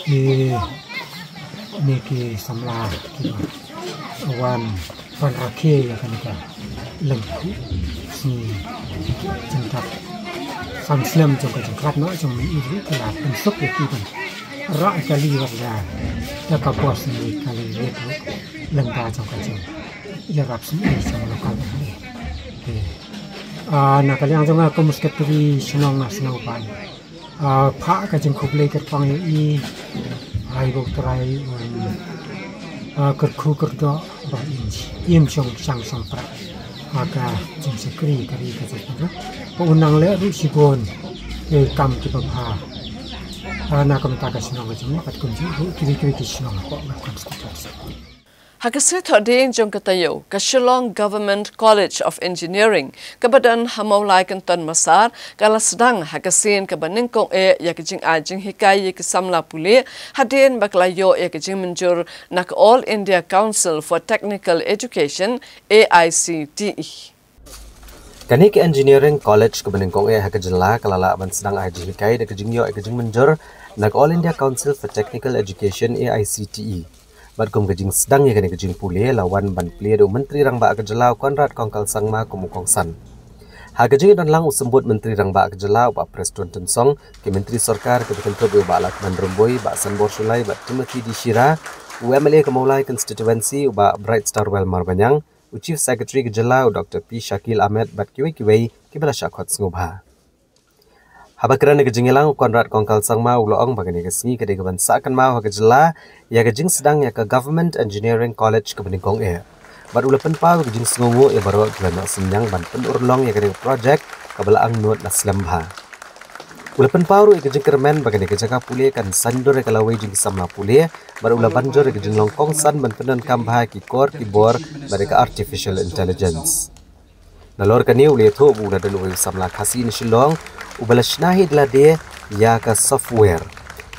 kine ki samla kiba wan ban rakhe ïa kane ka lyngkhuh sngi jingtap san snem jong ka jingkhlad noh jong Mei Ïeit ruh ki la pynsuk ïa ki ban rah kali wat la da ka bos ne kali riat ruh lyngba jong ka jingïarap sngewbha jong local M L A. Na ka liang jong nga kum u Secretary shnong nga sngew ban phah ka jingkhublei kyrpang ïa i, ai ba U Trai un kyrkhu kyrdoh ba in im shong shang shong pra ha ka jingshakri ka ri ka jaitbynriew, ba un nang leh ruh shibun ki kam kiba bha na ka bynta ka shnong ka jong ngi bad kumjuh ruh kiwei kiwei ki shnong hapoh ka constituency. Ha ka sngi Thohdieng jong ka taïew, ka Shillong Government College of Engineering kaba don ha Mawlai Kynton Massar ka la sdang ha ka sien kaba nyngkong eh ïa ka jingai jinghikai ïa ki samla pule hadien ba ka la ïoh ïa ka jingmynjur na ka All India Council for Technical Education, A I C T E. Kane ka Engineering College kaba nyngkong eh ha ka jylla ka la lah ban sdang ai jinghikai da ka jingïoh ïa ka jingmynjur na ka All India Council for Technical Education, A I C T E. Bad kum ka jingsdang ïa kane ka jingpule la wan ban plie da u Myntri Rangbah ka jylla u Conrad Kongkal Sangma kum u kongsan. Ha ka jingdon lang u Symbud Myntri Rangbah ka jylla u Bah Prestone Tynsong, ki Myntri Sorkar kiba kynthup ïa u Bah Lahkmen Rymbui, Bah Sanbor Shullai bad Timothy D Shira, u M L A ka Mawlai Constituency u Bah Brightstarwell Marbaniang, u Chief Secretary ka jylla u Doctor P Shakil Ahmed bad kiwei kiwei kiba la shah khot sngewbha. Haba kren ha ka jingïalang u Conrad Kongkal Sangma u la ong ba kane ka sngi ka dei kaban sah kynmaw ha ka jylla ïa ka jingsdang ïa ka Government Engineering College kaba nyngkong eh. Bad u la pynpaw ïa ka jingsngewnguh ïa baroh kiba noh synñiang ban pynurlong ïa kane ka project kaba la angnud la slem bha. U la pynpaw ruh ïa ka jingkyrmen ba kane ka jaka pule kan saiñdur ïa ka lawei jong ki samla pule bad u la ban jur ïa ka jinglong kongsan ban pyndonkam bha ïa ki kor ki bor bad ïa ka artificial intelligence. Nalor kane u la ïathuh ba u la don uwei u samla Khasi na Shillong uba la shna hi da lade ïa ka software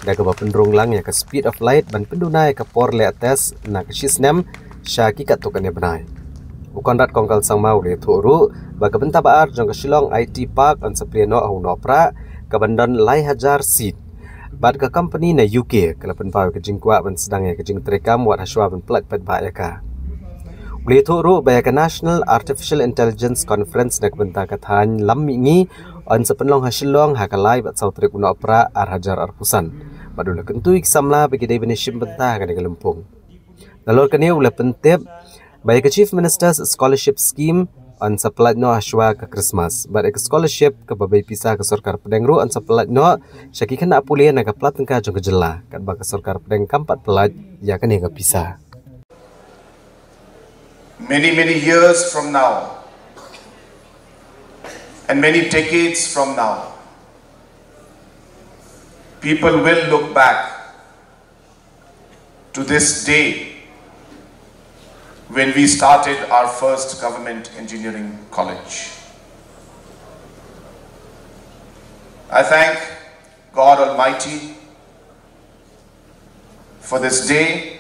da kaba pynrung lang ïa ka speed of light ban pynduna ïa ka por leh test na ka shisnem sha ki katto katne bnai. U Conrad Kongkal Sangma u la ïathuh ruh ba ka bynta ba ar jong ka Shillong I T Park yn sa plie noh ha u Nohprah kaban don lai hajar seat. Bad ka company na U K ka la pynpaw ïa ka jingkwah ban sdang ïa ka jingtrei kam wat hashwa ban pyllait paidbah ïa ka. U la ïathuh ruh ba ïa ka National Artificial Intelligence Conference na ka bynta ka thaiñ lam mihngi yn sa pynlong ha Shillong ha ka lai bad saw tarik u Nohprah ar hajar arphew san. Bad u la kyntu ïa ki samla ba ki dei ban ïashim bynta ha kane ka lympung. Nalor kane u la pyntip ba ïa ka Chief Minister's Scholarship Scheme yn sa pyllait noh hashwa ka Christmas. Bad ïa ka scholarship kaba bei pisa ka sorkar pdeng ruh yn sa pyllait noh sha ki khynnah pule na ka pla tyngka jong ka jylla, katba ka sorkar pdeng kam pat pyllait ïa kane ka pisa. Many, many years from now, and many decades from now, people will look back to this day when we started our first government engineering college. I thank God Almighty for this day,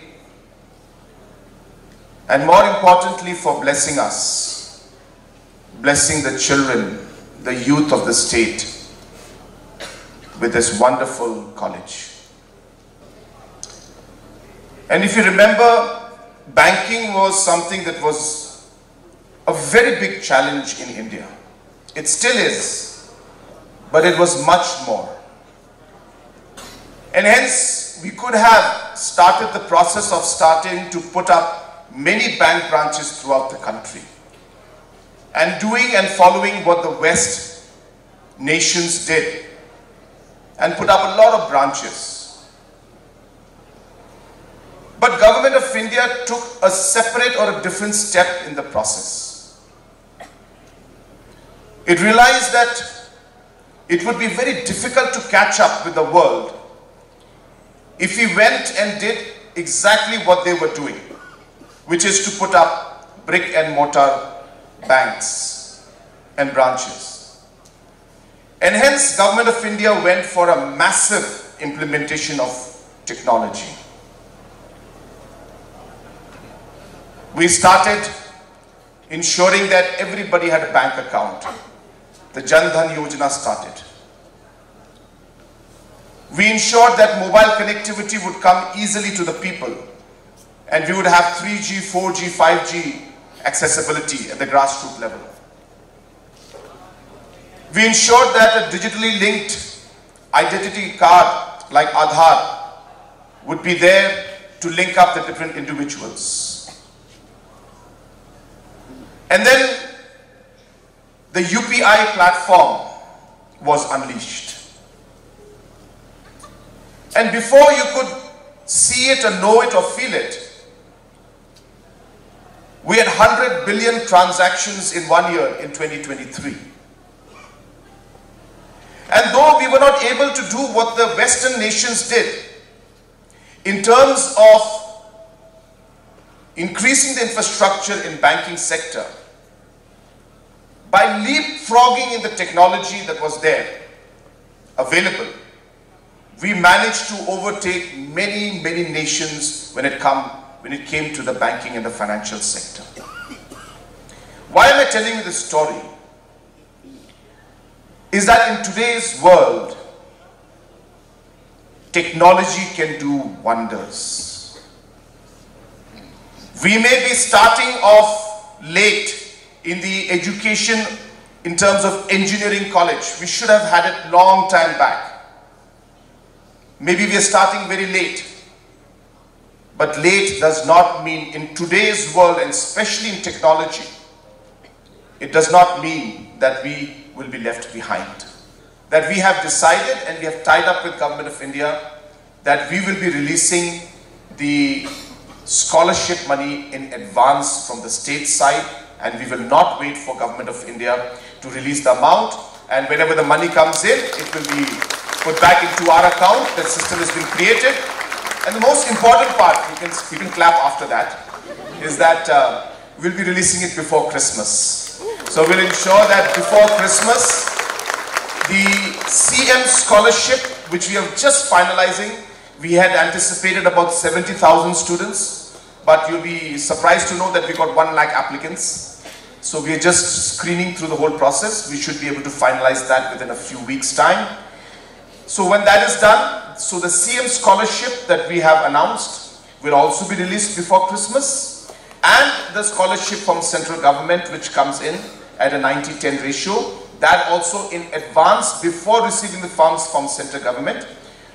and more importantly, for blessing us, blessing the children, the youth of the state with this wonderful college. And if you remember, banking was something that was a very big challenge in India. It still is, but it was much more. And hence, we could have started the process of starting to put up many bank branches throughout the country and doing and following what the West nations did and put up a lot of branches. But Government of India took a separate or a different step in the process. It realized that it would be very difficult to catch up with the world if we went and did exactly what they were doing, which is to put up brick and mortar banks and branches. And hence, Government of India went for a massive implementation of technology. We started ensuring that everybody had a bank account. The Jan Dhan Yojana started. We ensured that mobile connectivity would come easily to the people, and we would have three G, four G, five G accessibility at the grassroots level. We ensured that a digitally linked identity card like Aadhaar would be there to link up the different individuals. And then the U P I platform was unleashed. And before you could see it or know it or feel it, we had one hundred billion transactions in one year in twenty twenty-three. And though we were not able to do what the Western nations did in terms of increasing the infrastructure in banking sector, by leapfrogging in the technology that was there available, we managed to overtake many, many nations when it come, when it came to the banking and the financial sector. Why am I telling you this story? Is that in today's world, technology can do wonders. We may be starting off late in the education in terms of engineering college. We should have had it long time back. Maybe we are starting very late. But late does not mean, in today's world, and especially in technology, it does not mean that we will be left behind. That we have decided and we have tied up with Government of India that we will be releasing the scholarship money in advance from the state side, and we will not wait for Government of India to release the amount. And whenever the money comes in, it will be put back into our account. That system has been created. And the most important part, you can, you can clap after that, is that uh, we'll be releasing it before Christmas. So we'll ensure that before Christmas, the C M scholarship, which we are just finalizing, we had anticipated about seventy thousand students, but you'll be surprised to know that we got one lakh applicants. So we are just screening through the whole process. We should be able to finalize that within a few weeks' time. So when that is done, so the C M scholarship that we have announced will also be released before Christmas, and the scholarship from central government, which comes in at a ninety ten ratio, that also in advance, before receiving the funds from central government,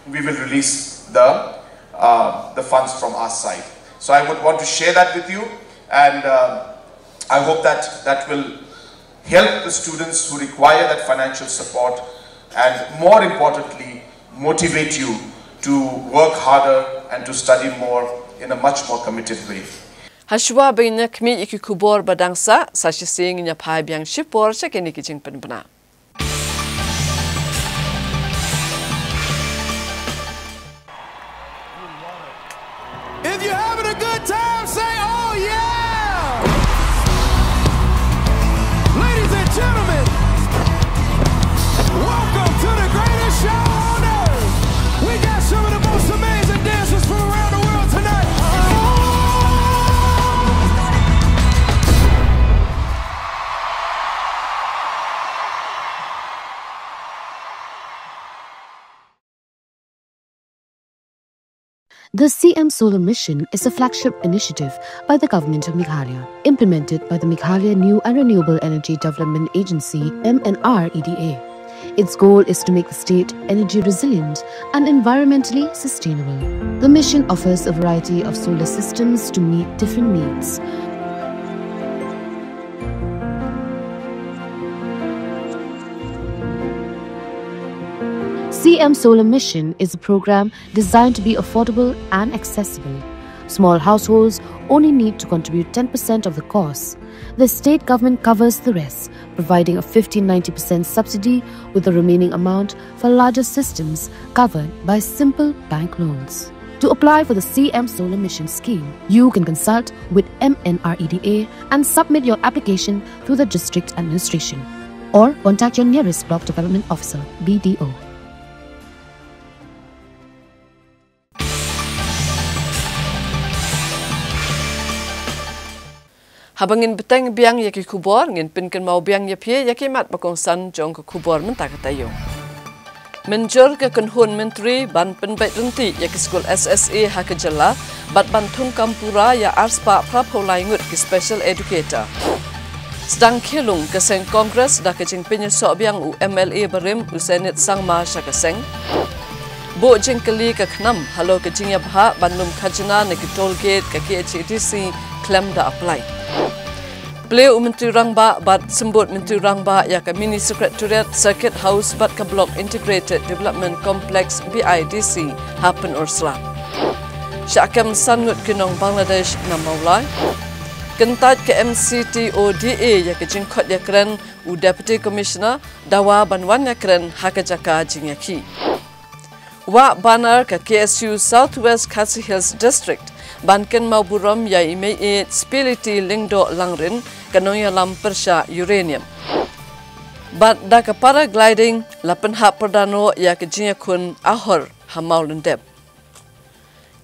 we will release the, uh, the funds from our side. So I would want to share that with you, and, uh, I hope that that will help the students who require that financial support, and more importantly, motivate you to work harder and to study more in a much more committed way. Hashwa ba ngin ïa khmih ïa ki khubor ba dang sah, sa shisien ngin ïa phai biang shipor sha kine ki jingpynbna. If you're having a good time, say, "Oh, yeah!" Ladies and gentlemen, welcome to the greatest show on earth. We got some of the most amazing dancers from around the world tonight. The C M Solar Mission is a flagship initiative by the Government of Meghalaya, implemented by the Meghalaya New and Renewable Energy Development Agency, M N R E D A. Its goal is to make the state energy resilient and environmentally sustainable. The mission offers a variety of solar systems to meet different needs. C M Solar Mission is a program designed to be affordable and accessible. Small households only need to contribute ten percent of the cost. The state government covers the rest, providing a fifty ninety percent subsidy, with the remaining amount for larger systems covered by simple bank loans. To apply for the C M Solar Mission scheme, you can consult with M N R E D A and submit your application through the district administration or contact your nearest block development officer, B D O. Haba ngin bteng biang ïa ki khubor, ngin pynkynmaw biang ïa phi ïa ki mat ba kongsan jong ka khubor mynta ka taïew. Mynjur ka kynhun myntri ban pynbeit ryntih ïa ki skul S S A ha ka jylla, bad ban thung kam pura ïa arspah phraphew lai ngut ki special educator. Sdang khie lung ka seng Congress da ka jingpynïasoh biang u M L A barim u Sainet Sangma sha ka seng. Buh jingkylli ka KHNAM halor ka jingïabhah ban lum khajna na ki toll gate ka K H A D C khlem da apply. Plie u Myntri Rangbah bad Symbud Myntri Rangbah ïa ka Mini Secretariat, Circuit House bad ka Block Integrated Development Complex, B I D C, ha Pynursla. Shah kem san ngut ki nong Bangladesh na Mawlai. Kyntait ka M C T O D A ïa ka jingkhot ïakren u Deputy Commissioner, dawa ban wan ïakren ha ka jaka jingïakhih. Wah banner ka K S U South West Khasi Hills District ban kynmaw burom ïa i Mei Ïeit Spility Lyngdoh Langrin, ka nongïalam pyrshah uranium. Bad da ka paragliding la pynhap pyrda noh ïa ka jingïakhun Ahor ha Mawlyndep.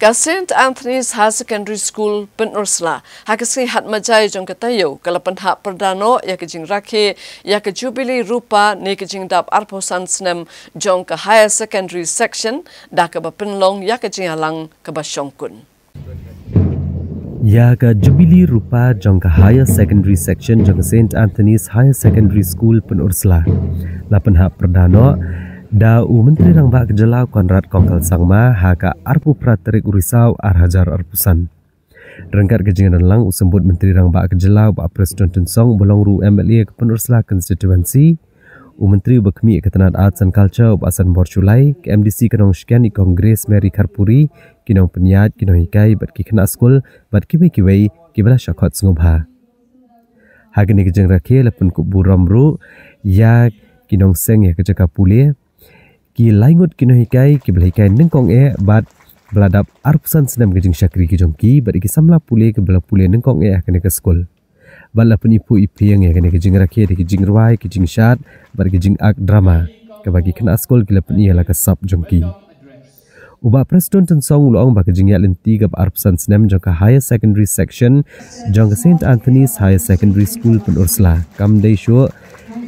Ka Saint Anthony's Higher Secondary School, Pynursla, ha ka sngi Hatmajai jong ka taïew, ka la pynhap pyrda noh ïa ka jingrakhe ïa ka Jubilee Rupa ne ka jingdap arphew san snem jong ka Higher Secondary Section, da kaba pynlong ïa ka jingïalang kaba shongkun. Ïa ka Jubilee Rupa jong ka Higher Secondary Section jong ka Saint Anthony's Higher Secondary School, Pynursla, la pynhap pyrda noh da u Myntri Rangbah ka jylla Conrad Kongkal Sangma ha ka arphew phra tarik u Risaw ar hajar arphew san. Ryngkat ka jingïadonlang u Symbud Myntri Rangbah ka jylla Bah Prestone Tynsong, uba long ruh u M L A ka Pynursla constituency, u Myntri uba khmih ïa ka tnad Arts and Culture u Bah Sanbor Shullai, ka M D C ka Nongshken i Congress Mary Kharpuri, ki nongpynïaid, ki nonghikai bad ki khynnah skul bad kiwei kiwei kiba la shah khot sngewbha. Ha kane ka jingrakhe la pynkup burom ruh ïa ki nongseng ïa ka jaka pule, ki lai ngut ki nonghikai kiba la hikai nyngkong eh bad ba la dap arphew san snem ka jingshakri ka jong ki, bad ïa ki samla pule kiba la pule nyngkong eh ha kane ka skul. Bad la pyniphuh iphieng ïa kane ka jingrakhe da ki jingrwai, ki jingshad bad ki jingakt drama kaba ki khynnah skul ki la pyni ïa la ka sap jong ki. U Bah Prestone Tynsong u la ong ba ka jingïaid lynti kaba arphew san snem jong ka Higher Secondary Section jong ka Saint Anthony's Higher Secondary School Pynursla kam dei shuh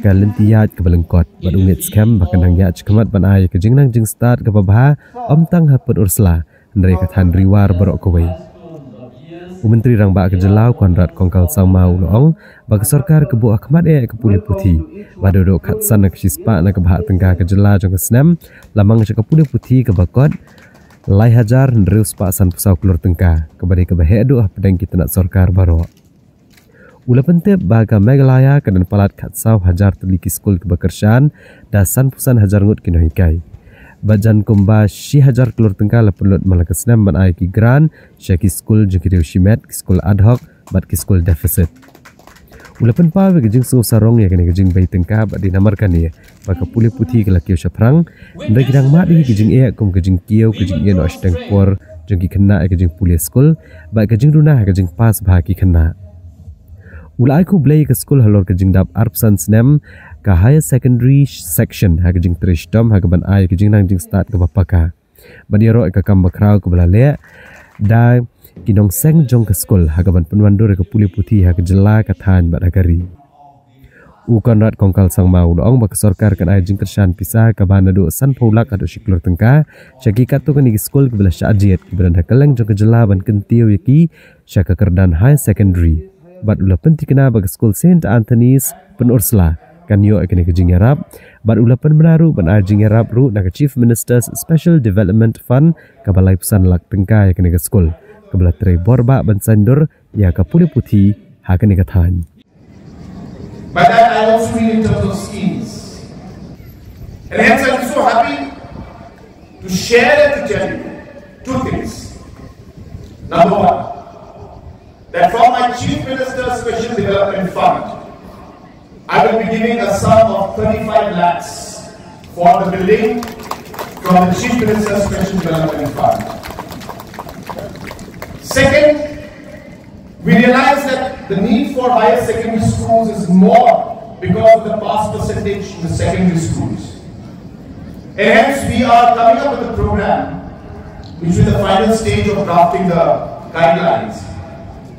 ka lynti ïaid kaba lyngkot, bad u ngeit skhem ba kan nang ïaid shakhmat ban ai ka jingnang jingstad kaba bha, ym tang ha Pynursla hynrei ka thaiñ Ri War baroh kawei. U Myntri Rangbah ka jylla u Conrad Kongkal Sangma u la ong ba ka sorkar ka buh ha khmat eh ka pule puthi, ba haduh khatsan na ka shispah na ka bhah tyngka ka jylla jong ka snem la mang sha ka pule puthi kaba kot lai hajar hynriew spah sanphew saw klur tyngka, kaba dei kaba heh duh hapdeng ki tnat sorkar baroh. U la pyntip ba ka Meghalaya ka don palat khatsaw hajar tylli ki skul kiba kyrshan da sanphew san hajar ngut ki nonghikai. Bad jan kumba shi hajar klur tyngka la pynlut man la ka snem ban ai ki grant sha ki skul jong ki dei shimet, ki skul ad hoc bad ki skul deficit. U la pynpaw ïa ka jingsngewsarong ïa kane ka jingbei tyngka bad dei namar kane ba ka pule puthi ka la kiew shaphrang, hynrei ki dang mad ïa ki jingeh kum ka jingkiew, ka jingeh noh shiteng por jong ki khynnah ïa ka jingpule skul bad ka jingduna ha ka jingpass bha ki khynnah. U la ai khublei ïa ka skul halor ka jingdap arphew san snem ka Higher Secondary Section ha ka jingtrei shitom ha kaban ai ka jingnang jingstad kaba paka. Bad ïaroh ïa ka kam bakhraw kaba la leh da ki nongseng jong ka skul ha kaban pynwandur ïa ka pule puthi ha ka jylla, ka thaiñ bad ha ka ri. U Conrad Kongkal Sangma u la ong ba ka sorkar kan ai jingkyrshan pisa kaba naduh sanphew lak haduh shi klur tyngka sha ki katto katne ki skul kiba la shah jied kiba don ha kylleng jong ka jylla ban kyntiew ïa ki sha ka kyrdan higher secondary. Bad u la pynthikna ba ka skul Saint Anthony's Pynursla kan ïoh ïa kane ka jingïarap. Bad u la pynbna ruh ban ai jingïarap ruh na ka Chief Minister's Special Development Fund kaba laiphew san lak tyngka ïa kane ka skul, kaba la trei bor bah ban saiñdur ïa ka pule puthi ha kane ka thaiñ. By that, I also mean in terms of schemes. And hence, I'm so happy to share and to tell you two things. Number one, that from my Chief Minister's Special Development Fund, I will be giving a sum of thirty-five lakhs for the building from the Chief Minister's Special Development Fund. Second, we realize that the need for higher secondary schools is more because of the pass percentage in the secondary schools. And hence, we are coming up with a program, which is the final stage of drafting the guidelines,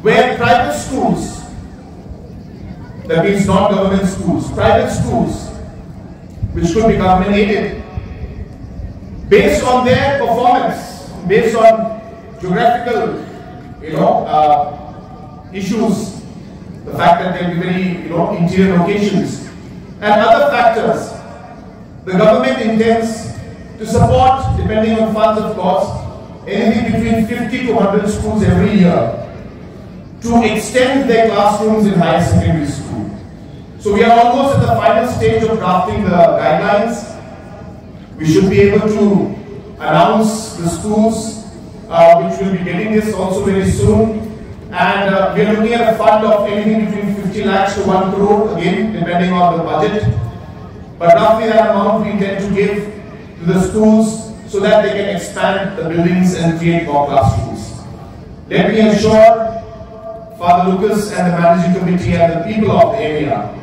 where private schools, that means non-government schools, private schools, which could be government aided, based on their performance, based on geographical, you know, uh, issues, the fact that they're very, you know, interior locations, and other factors, the government intends to support, depending on funds, of course, anything between fifty to one hundred schools every year to extend their classrooms in higher secondary school. So we are almost at the final stage of drafting the guidelines. We should be able to announce the schools, uh, which will be getting this also very soon. And, uh, we are looking at a fund of anything between fifty lakhs to one crore, again, depending on the budget. But roughly that amount we intend to give to the schools so that they can expand the buildings and create more classrooms. Let me assure Father Lucas and the managing committee and the people of the area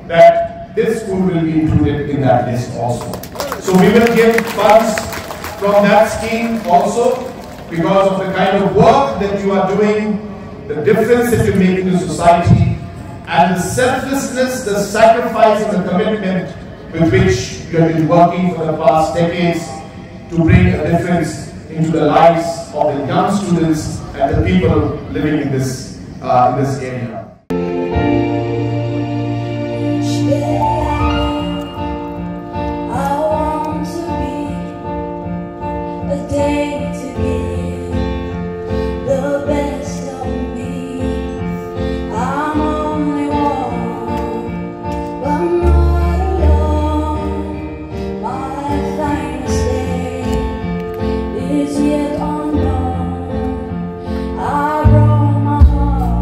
that this school will be included in that list also. So we will give funds from that scheme also because of the kind of work that you are doing, the difference that you make in the society, and the selflessness, the sacrifice, and the commitment with which you have been working for the past decades to bring a difference into the lives of the young students and the people living in this, uh, in this area. A day to give the best of me. I'm only one, but not alone. My finest day is yet unknown. I brought my heart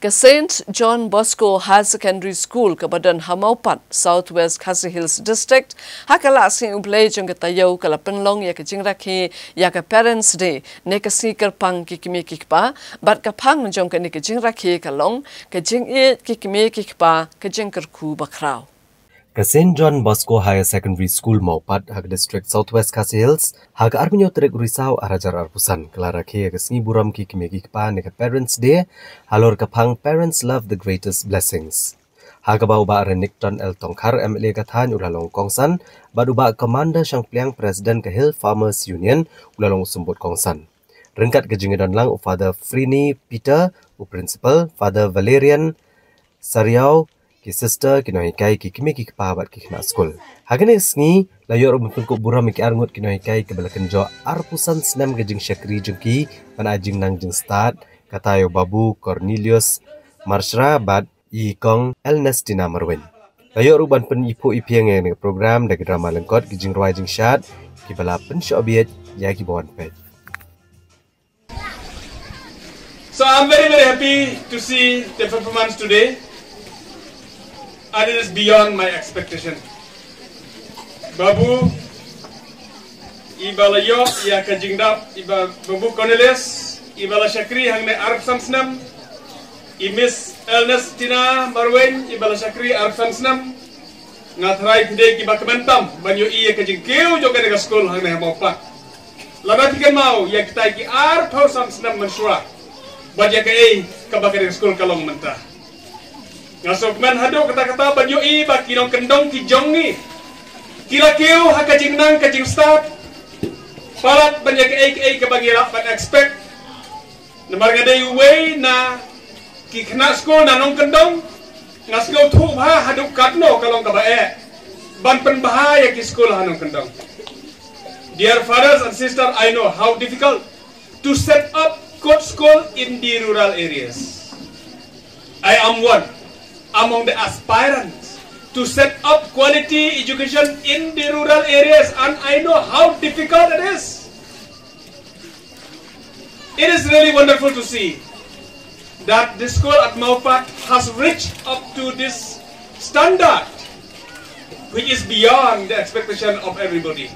Ka Saint John Bosco Higher Secondary School kaba don ha Mawpat, South West Khasi Hills District, ha ka la sngi U Blei jong ka taïew ka la pynlong ïa ka jingrakhe ïa ka Parents' Day, ne ka sngi kyrpang ki kmie ki kpa, bad ka phang jong kane ka jingrakhe ka long ka jingïeit ki kmie ki kpa, ka jingkyrkhu bakhraw. Ka Saint John Bosco Higher Secondary School Mawpat ha ka District South West Khasi Hills, ha ka arphew tarik u Risaw arhajar arphew san, ka la rakhe ïa ka sngi burom ki kmie ki kpa ne ka Parents' Day, halor ka phang Parents Love the Greatest Blessings. Ha kaba u Bah Renikton L Tongkhar, M L A ka thaiñ, u la long kongsan, bad u Bah Commander Shangpliang, President ka Hill Farmers Union, u la long u symbud kongsan. Ryngkat ka jingdon lang u Father Frini Peter, u Principal, Father Valerian Sariaw, ki sister, ki nonghikai, ki kmie ki kpa bad ki khynnah skul. Ha kane ka sngi, la ïoh ruh ban pynkup burom ïa ki arngut ki nonghikai kiba la kynjoh arphew san snem ka jingshakri jong ki, ban ai jingnang jingstad, kata ïa u Babu Cornelius Marshra bad i Kong Ernestina Marwein. La ïoh ruh ban pyniphuh iphieng ïa kane ka program da ki drama lyngkot, ki jingrwai jingshad, kiba la pynshoh bieit ïa kiba wan peit. So I'm very, very happy to see the performance today, and it is beyond my expectation. Babu, iba la ïoh ïa ka jingdap, iba Babu Cornelius, iba la shakri hangne arphew san snem, i Miss Ernestina Marwein, iba la shakri arphew san snem, nga tharai phi dei kiba kmen tam ban ïohi ïa ka jingkiew jong kane ka skul hangne ha Mawpat. Lada phi kynmaw ïa kita ki arphew san snem mynshuwa, bad ïa kaei kaba kane ka skul ka long mynta. Nga sngewkmen haduh katta katta ban ïohi ba ki nongkyndong ki jong ngi ki la kiew ha ka jingnang ka jingstad, palat ban ïa kaei kaei kaba ngi lah ban expect. Namar nga dei uwei na ki khynnah skul na nongkyndong, nga sngewthuh bha haduh katno ka long kaba eh ban pynbha ïa ki skul ha nongkyndong. Dear fathers and sisters, I know how difficult to set up good school in the rural areas. I am one among the aspirants to set up quality education in the rural areas, and I know how difficult it is. It is really wonderful to see that the school at Mawpat has reached up to this standard, which is beyond the expectation of everybody.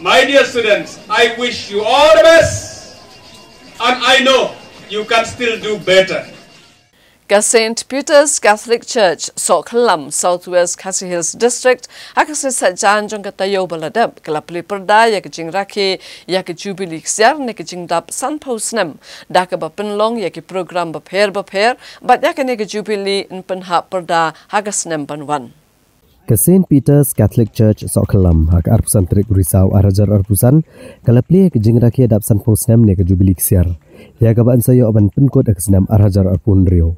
My dear students, I wish you all the best, and I know you can still do better. Ka Saint Peter's Catholic Church, Sohkhlam, South West Khasi Hills District, ha ka sngi Saitjaiñ jong ka taïew ba la dep, ka la plie pyrda ïa ka jingrakhe ïa ka Jubili ksiar ne ka jingdap sanphew snem, da kaba pynlong ïa ki program bapher bapher, bad ïa kane ka Jubili yn pynhap pyrda ha ka snem ban wan. Ka Saint Peter's Catholic Church, Sohkhlam, ha ka arphew san tarik u Risaw arhajar arphew san, ka la plie ka jingrakhe dap sanphew snem ne ka Jubili ksiar, ïa kaba yn sa ïoh ban pynkut ha ka snem arhajar arphew hynriew.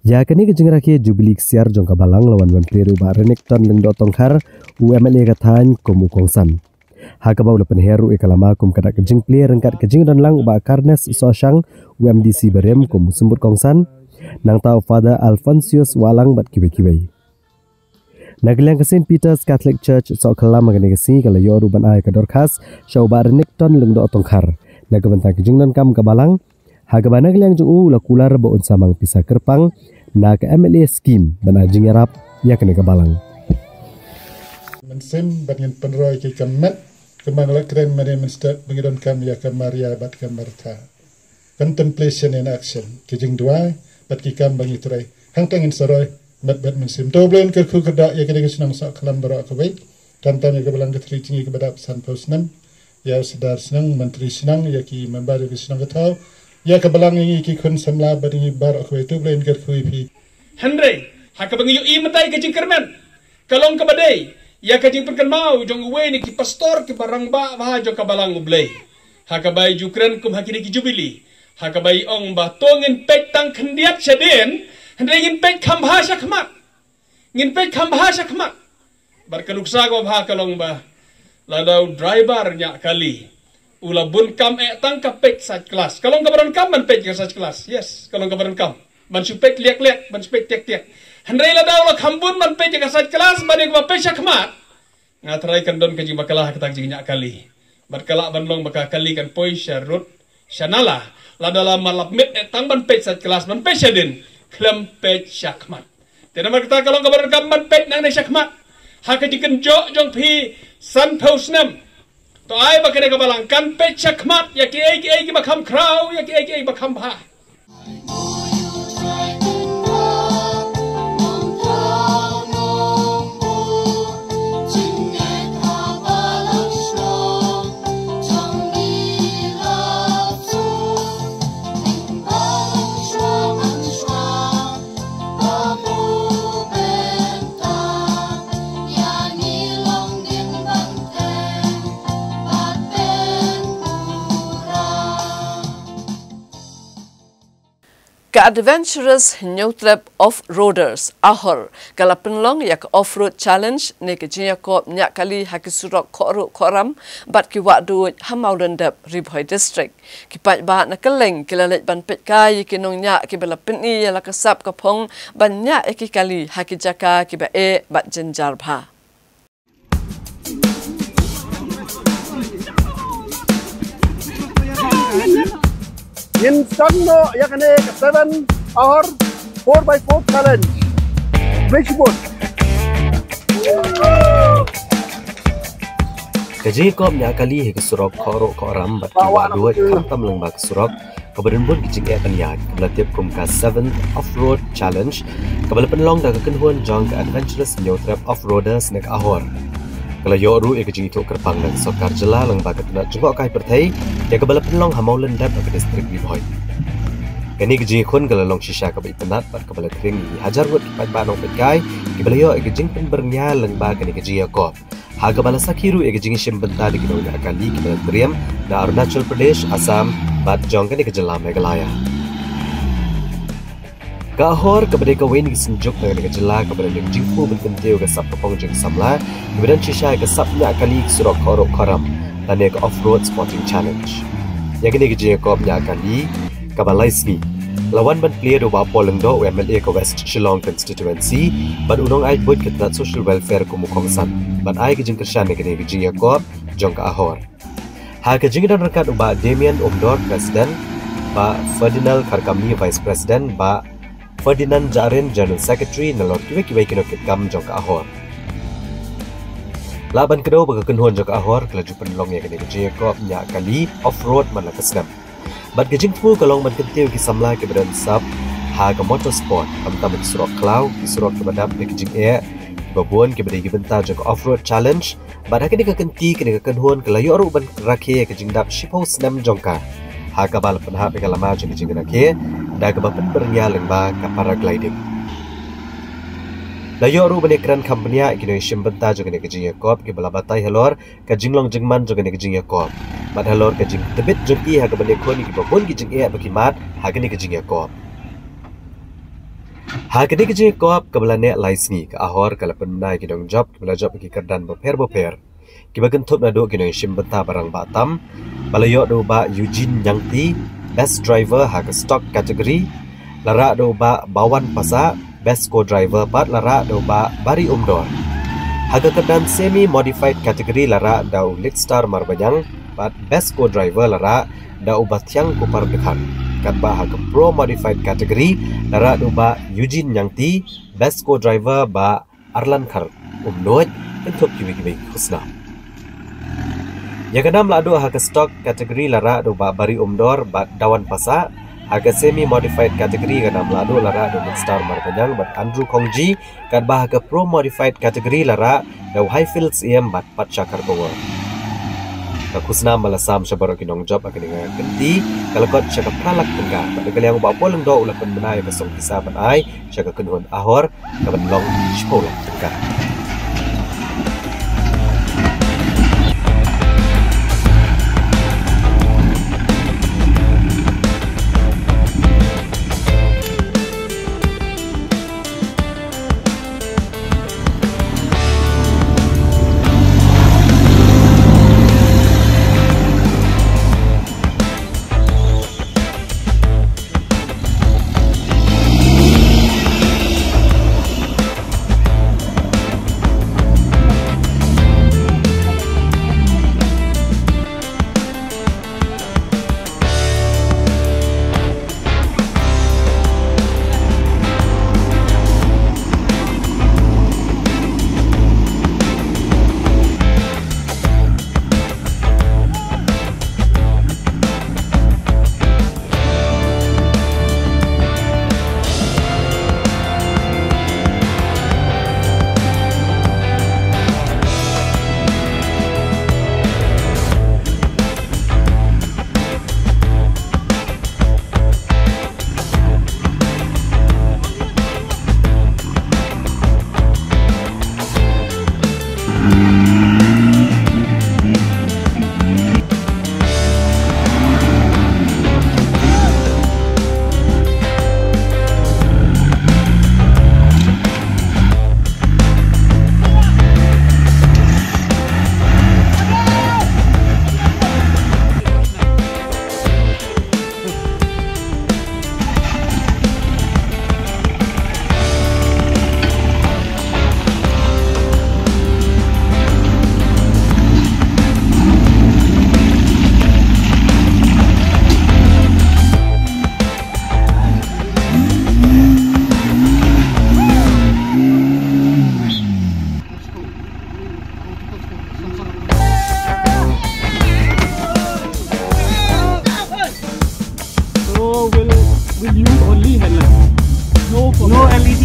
Ïa kane ka jingrakhe Jubili ksiar jong ka Balang la wan ban plie da u Bah Renikton Lyngdoh Tongkhar, u M L A ka thaiñ, kum u kongsan. Ha kaba u la pynher ruh ïa ka lama kum ka dak ka jingplie ryngkat ka jingdon lang u Bah Carnes Sohshang, u M D C barim, kum u symbud kongsan, nangta u Father Alphonsius Wahlang bad kiwei kiwei. Na ka liang ka Saint Peter's Catholic Church, Sohkhlam, ha kane ka sngi ka la ïoh ruh ban ai ka dorkhas sha u Bah Renikton Lyngdoh Tongkhar na ka bynta ka jingdonkam ka Balang, ha kaba na ka liang jong u u la kular ba un sa mang pisa kyrpang na ka M L A scheme ban ai jingïarap ïa kane ka Balang. Mynsiem bad ngin pynroi ki kam met, kumba la kren mynne mynstep ba ngi donkam ïa ka Maria bad ka Martha. Contemplation in action, ki jingduwai bad ki kam ba ngi trei. Hangta ngin sa roi met bad mynsiem. To U Blei un kyrkhu kyrdoh ïa kane ka shnong Sohkhlam baroh kawei. Khamtam ïa ka Balang ka Thri Jong Ngi kaba dap sanphew snem, ïa u Sordar shnong, Myntri shnong, ïa ki member ïa ka shnong ka thaw, ïa ka Balang, ïa ngi ki khun samla bad ïa ngi baroh kawei. To U Blei un kyrkhu ïa phi. Hynrei ha kaba ngi ïohi mynta ïa ka jingkyrmen, ka long kaba dei ïa ka jingpynkynmaw jong uwei na ki pastor kiba rangbah bha jong ka Balang U Blei, ha kaba i ju kren kum ha kine ki Jubili, ha kaba i ong ba to ngin peit tang khyndiat shadien, hynrei ngin peit kham bha shakhmat. Ngin peit kham bha shakhmat. Bad ka nuksa kaba bha ka long ba lada u driver ñiah kali, u la bun kam eh tang ka peit side glass. Ka long kaba donkam ban peit ka side glass. Yes, ka long kaba donkam ban shu peit liak liak, ban shu peit tiak tiak. Hynrei lada u la kham bun ban peit ka side glass, ban ïa kaba peit shakhmat, nga tharai kan don ka jingbakla ha kata ka jingñiah kali. Bad ka lah ban long ba ka kali kan poi sha rud, sha nala. Lada la mar la miet eh tang ban peit sha klas, ban peit shadien, khlem peit shakhmat. Te namar kata ka long kaba donkam ban peit nangne shakhmat. Ha ka jingkynjoh jong phi sanphew snem. To ai ba kane ka balang kan peit shakhmat ïa kiei kiei kiba kham khraw, ïa kiei kiei ba kham bha. Ka Adventurous Hynñiewtrep Off-Roaders, AHOR, ka la pynlong ïa ka Off-Road Challenge ne ka jingïakop ñiah kali ha ki surok Khohruh Khohram bad ki wah duid ha Mawlyndep, Ri Bhoi District. Ki paidbah na kylleng ki la leit ban peitkai ïa ki nongñiah kiba la pyni ïa la ka sap ka phong ban ñiah ïa ki kali ha ki jaka kiba eh bad jynjar bha. Ngin sdang noh ïa kane ka seven hour four by four challenge. Bishmut. Ka jingïakop ñiah kali ha ki surok Khohruh Khohram bad ki wah duid khamtam lyngba ka surok, kaba don bun ki jingeh ban ïaid, kaba la tip kum ka Seventh Off-Road Challenge, kaba la pynlong da ka kynhun jong ka Adventurous Hynñiewtrep Off-Roaders ne ka AHOR. Ka la ïoh ruh ïa ka jingithuh kyrpang na ka sorkar jylla lyngba ka tnat jngohkai pyrthei ïa kaba la pynlong ha Mawlyndep ha ka district Ri Bhoi. Kane ka jingïakhun ka la long shisha kaba itynnad bad kaba la khring ïa ki hajar ngut ki paidbah nongpeitkai kiba la ïoh ïa ka jingpynbyrngia lyngba kane ka jingïakop. Ha kaba la sakhi ruh ïa ka jingïashim bynta da ki nongñiah kali kiba la triem na Arunachal Pradesh, Assam bad jong kane ka jylla Meghalaya. Ka AHOR kaba dei kawei na ki synjuk na kane ka jylla kaba la ïeng jingthmu ban kyntiew ïa ka sap ka phong jong ki samla kiba don shisha ïa ka sap ñiah kali ha ki surok Khohruh Khohram lane ka Off-Road Sporting Challenge. Ïa kane ka jingïakop ñiah kali kaba lai sngi la wan ban plie da u Bah Paul Lyngdoh, u MLA ka West Shillong Constituency bad u nongai buit ka tnat Social Welfare kum u kongsan ban ai ka jingkyrshan ïa kane ka jingïakop jong ka AHOR. Ha ka jingdon ryngkat u Bah Damian Umdor, President, Bah Ferdinand Kharkamni, Vice President, Bah Ferdinand Jarin, General Secretary, nalor kiwei kiwei ki nongkitkam jong ka AHOR. Lah ban kdew ba ka kynhun jong ka AHOR ka la ju pynlong ïa kane ka jingïakop ñiah kali off-road man la ka snem. Bad ka jingthmu ka long ban kyntiew ïa ki samla kiba don sap ha ka motorsport, khamtam ha ki surok khlaw, ki surok kiba dap da ki jingeh kiba bun kiba dei ki bynta jong ka Off-Road Challenge. Bad ha kane ka kynti kane ka kynhun ka la ïoh ruh ban rakhe ïa ka jingdap shiphew snem jong ka, ha kaba la pynhap ïa ka lama jong ka jingrakhe da kaba pynbyrngia lyngba ka paragliding. La ïoh ruh ban ïakren kham bniah ïa ki nongïashim bynta jong kane ka jingïakop kiba la batai halor ka jinglong jingman jong kane ka jingïakop bad halor ka jingtbit jong ki ha kaba ïakhun ïa kiba bun ki jingeh ba ki mad ha kane ka jingïakop. Ha kane ka jingïakop kaba la neh lai sngi, ka AHOR ka la pynbna ïa ki nongjop kiba la jop ha ki kyrdan bapher bapher, kiba kynthup naduh ki nongïashim bynta ba rangbah tam ba la ïoh da u Bah Eugene Ñiangti, Best Driver ha ka Stock Category, la rah da u Bah Bawan Passah, Best Co-Driver, bad la rah da u Bah Barry Umdor. Ha ka kyrdan Semi Modified Category la rah da u Litstar Marbaniang, bad Best Co-Driver la rah da u Bah Thiang Kupar Dkhar. Katba ha ka Pro Modified Category la rah da u Bah Eugene Ñiangti, Best Co-Driver Bah Arlan Kharumnuid, kynthup kiwei kiwei ki khusnam. Ïa ka nam lahduh ha ka Stock Category la rah da u Bah Barry Umdor bad Dawan Passah. Ha ka Semi Modified Category ka nam lahduh la rah da u Litstar Marbaniang bad Andrew Khongji, katba ha ka Pro Modified Category la rah da u Highfield Syiem bad Patsha Kharkongor. Ka khusnam ba la sam sha baroh ki nongjop ha kane ka kynti ka la kot sha ka phra lak tyngka, bad na ka liang u Bah Paul Lyngdoh u la pynbna ïa ka song pisa ban ai sha ka kynhun AHOR kaban long shiphew lak tyngka.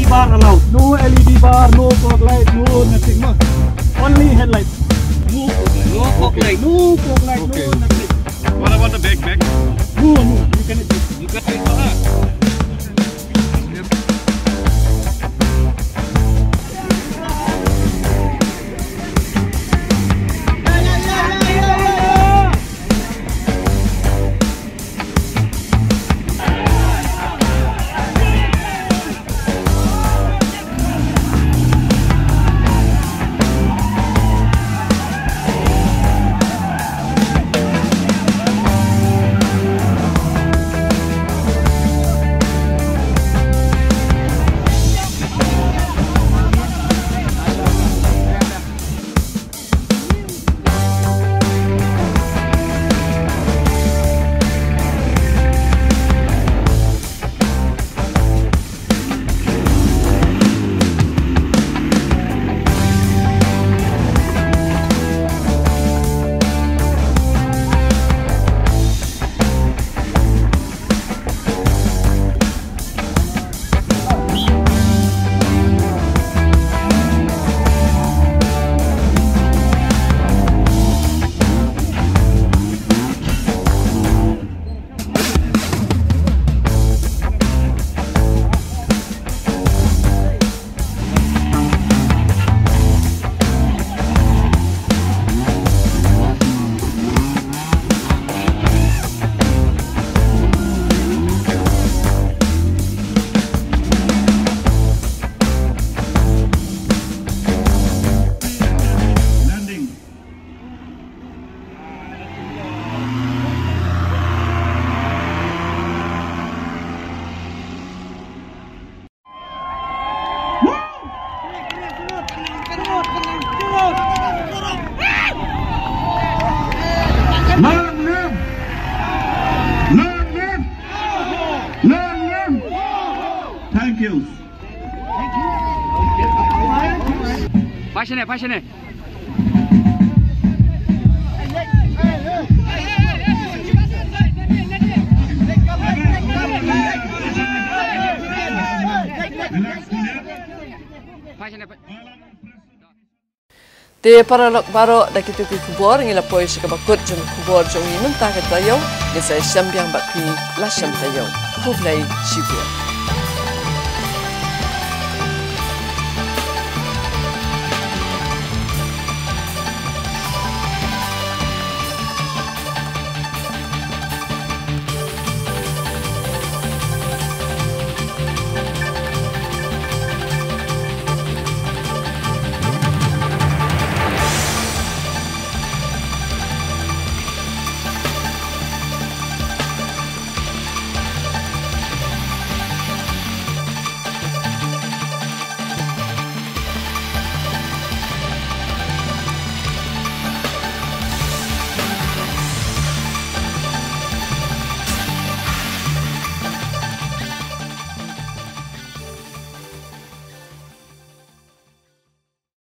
Bar allowed. No L E D bar, no fog light, no nothing. No. Only headlight. No fog light. No fog light, no nothing. What about the back, back? No, no, you can adjust. You can adjust. Long live! Long live! Long live! Thank you. Passionate, passionate. Te paralok baroh, da kito ki khubor ngi la poi sha kaba kut jong ka khubor jong ngi mynta ka taïew. Ngin sa ïashem biang bad phi la shem taïew. Khublei shibun.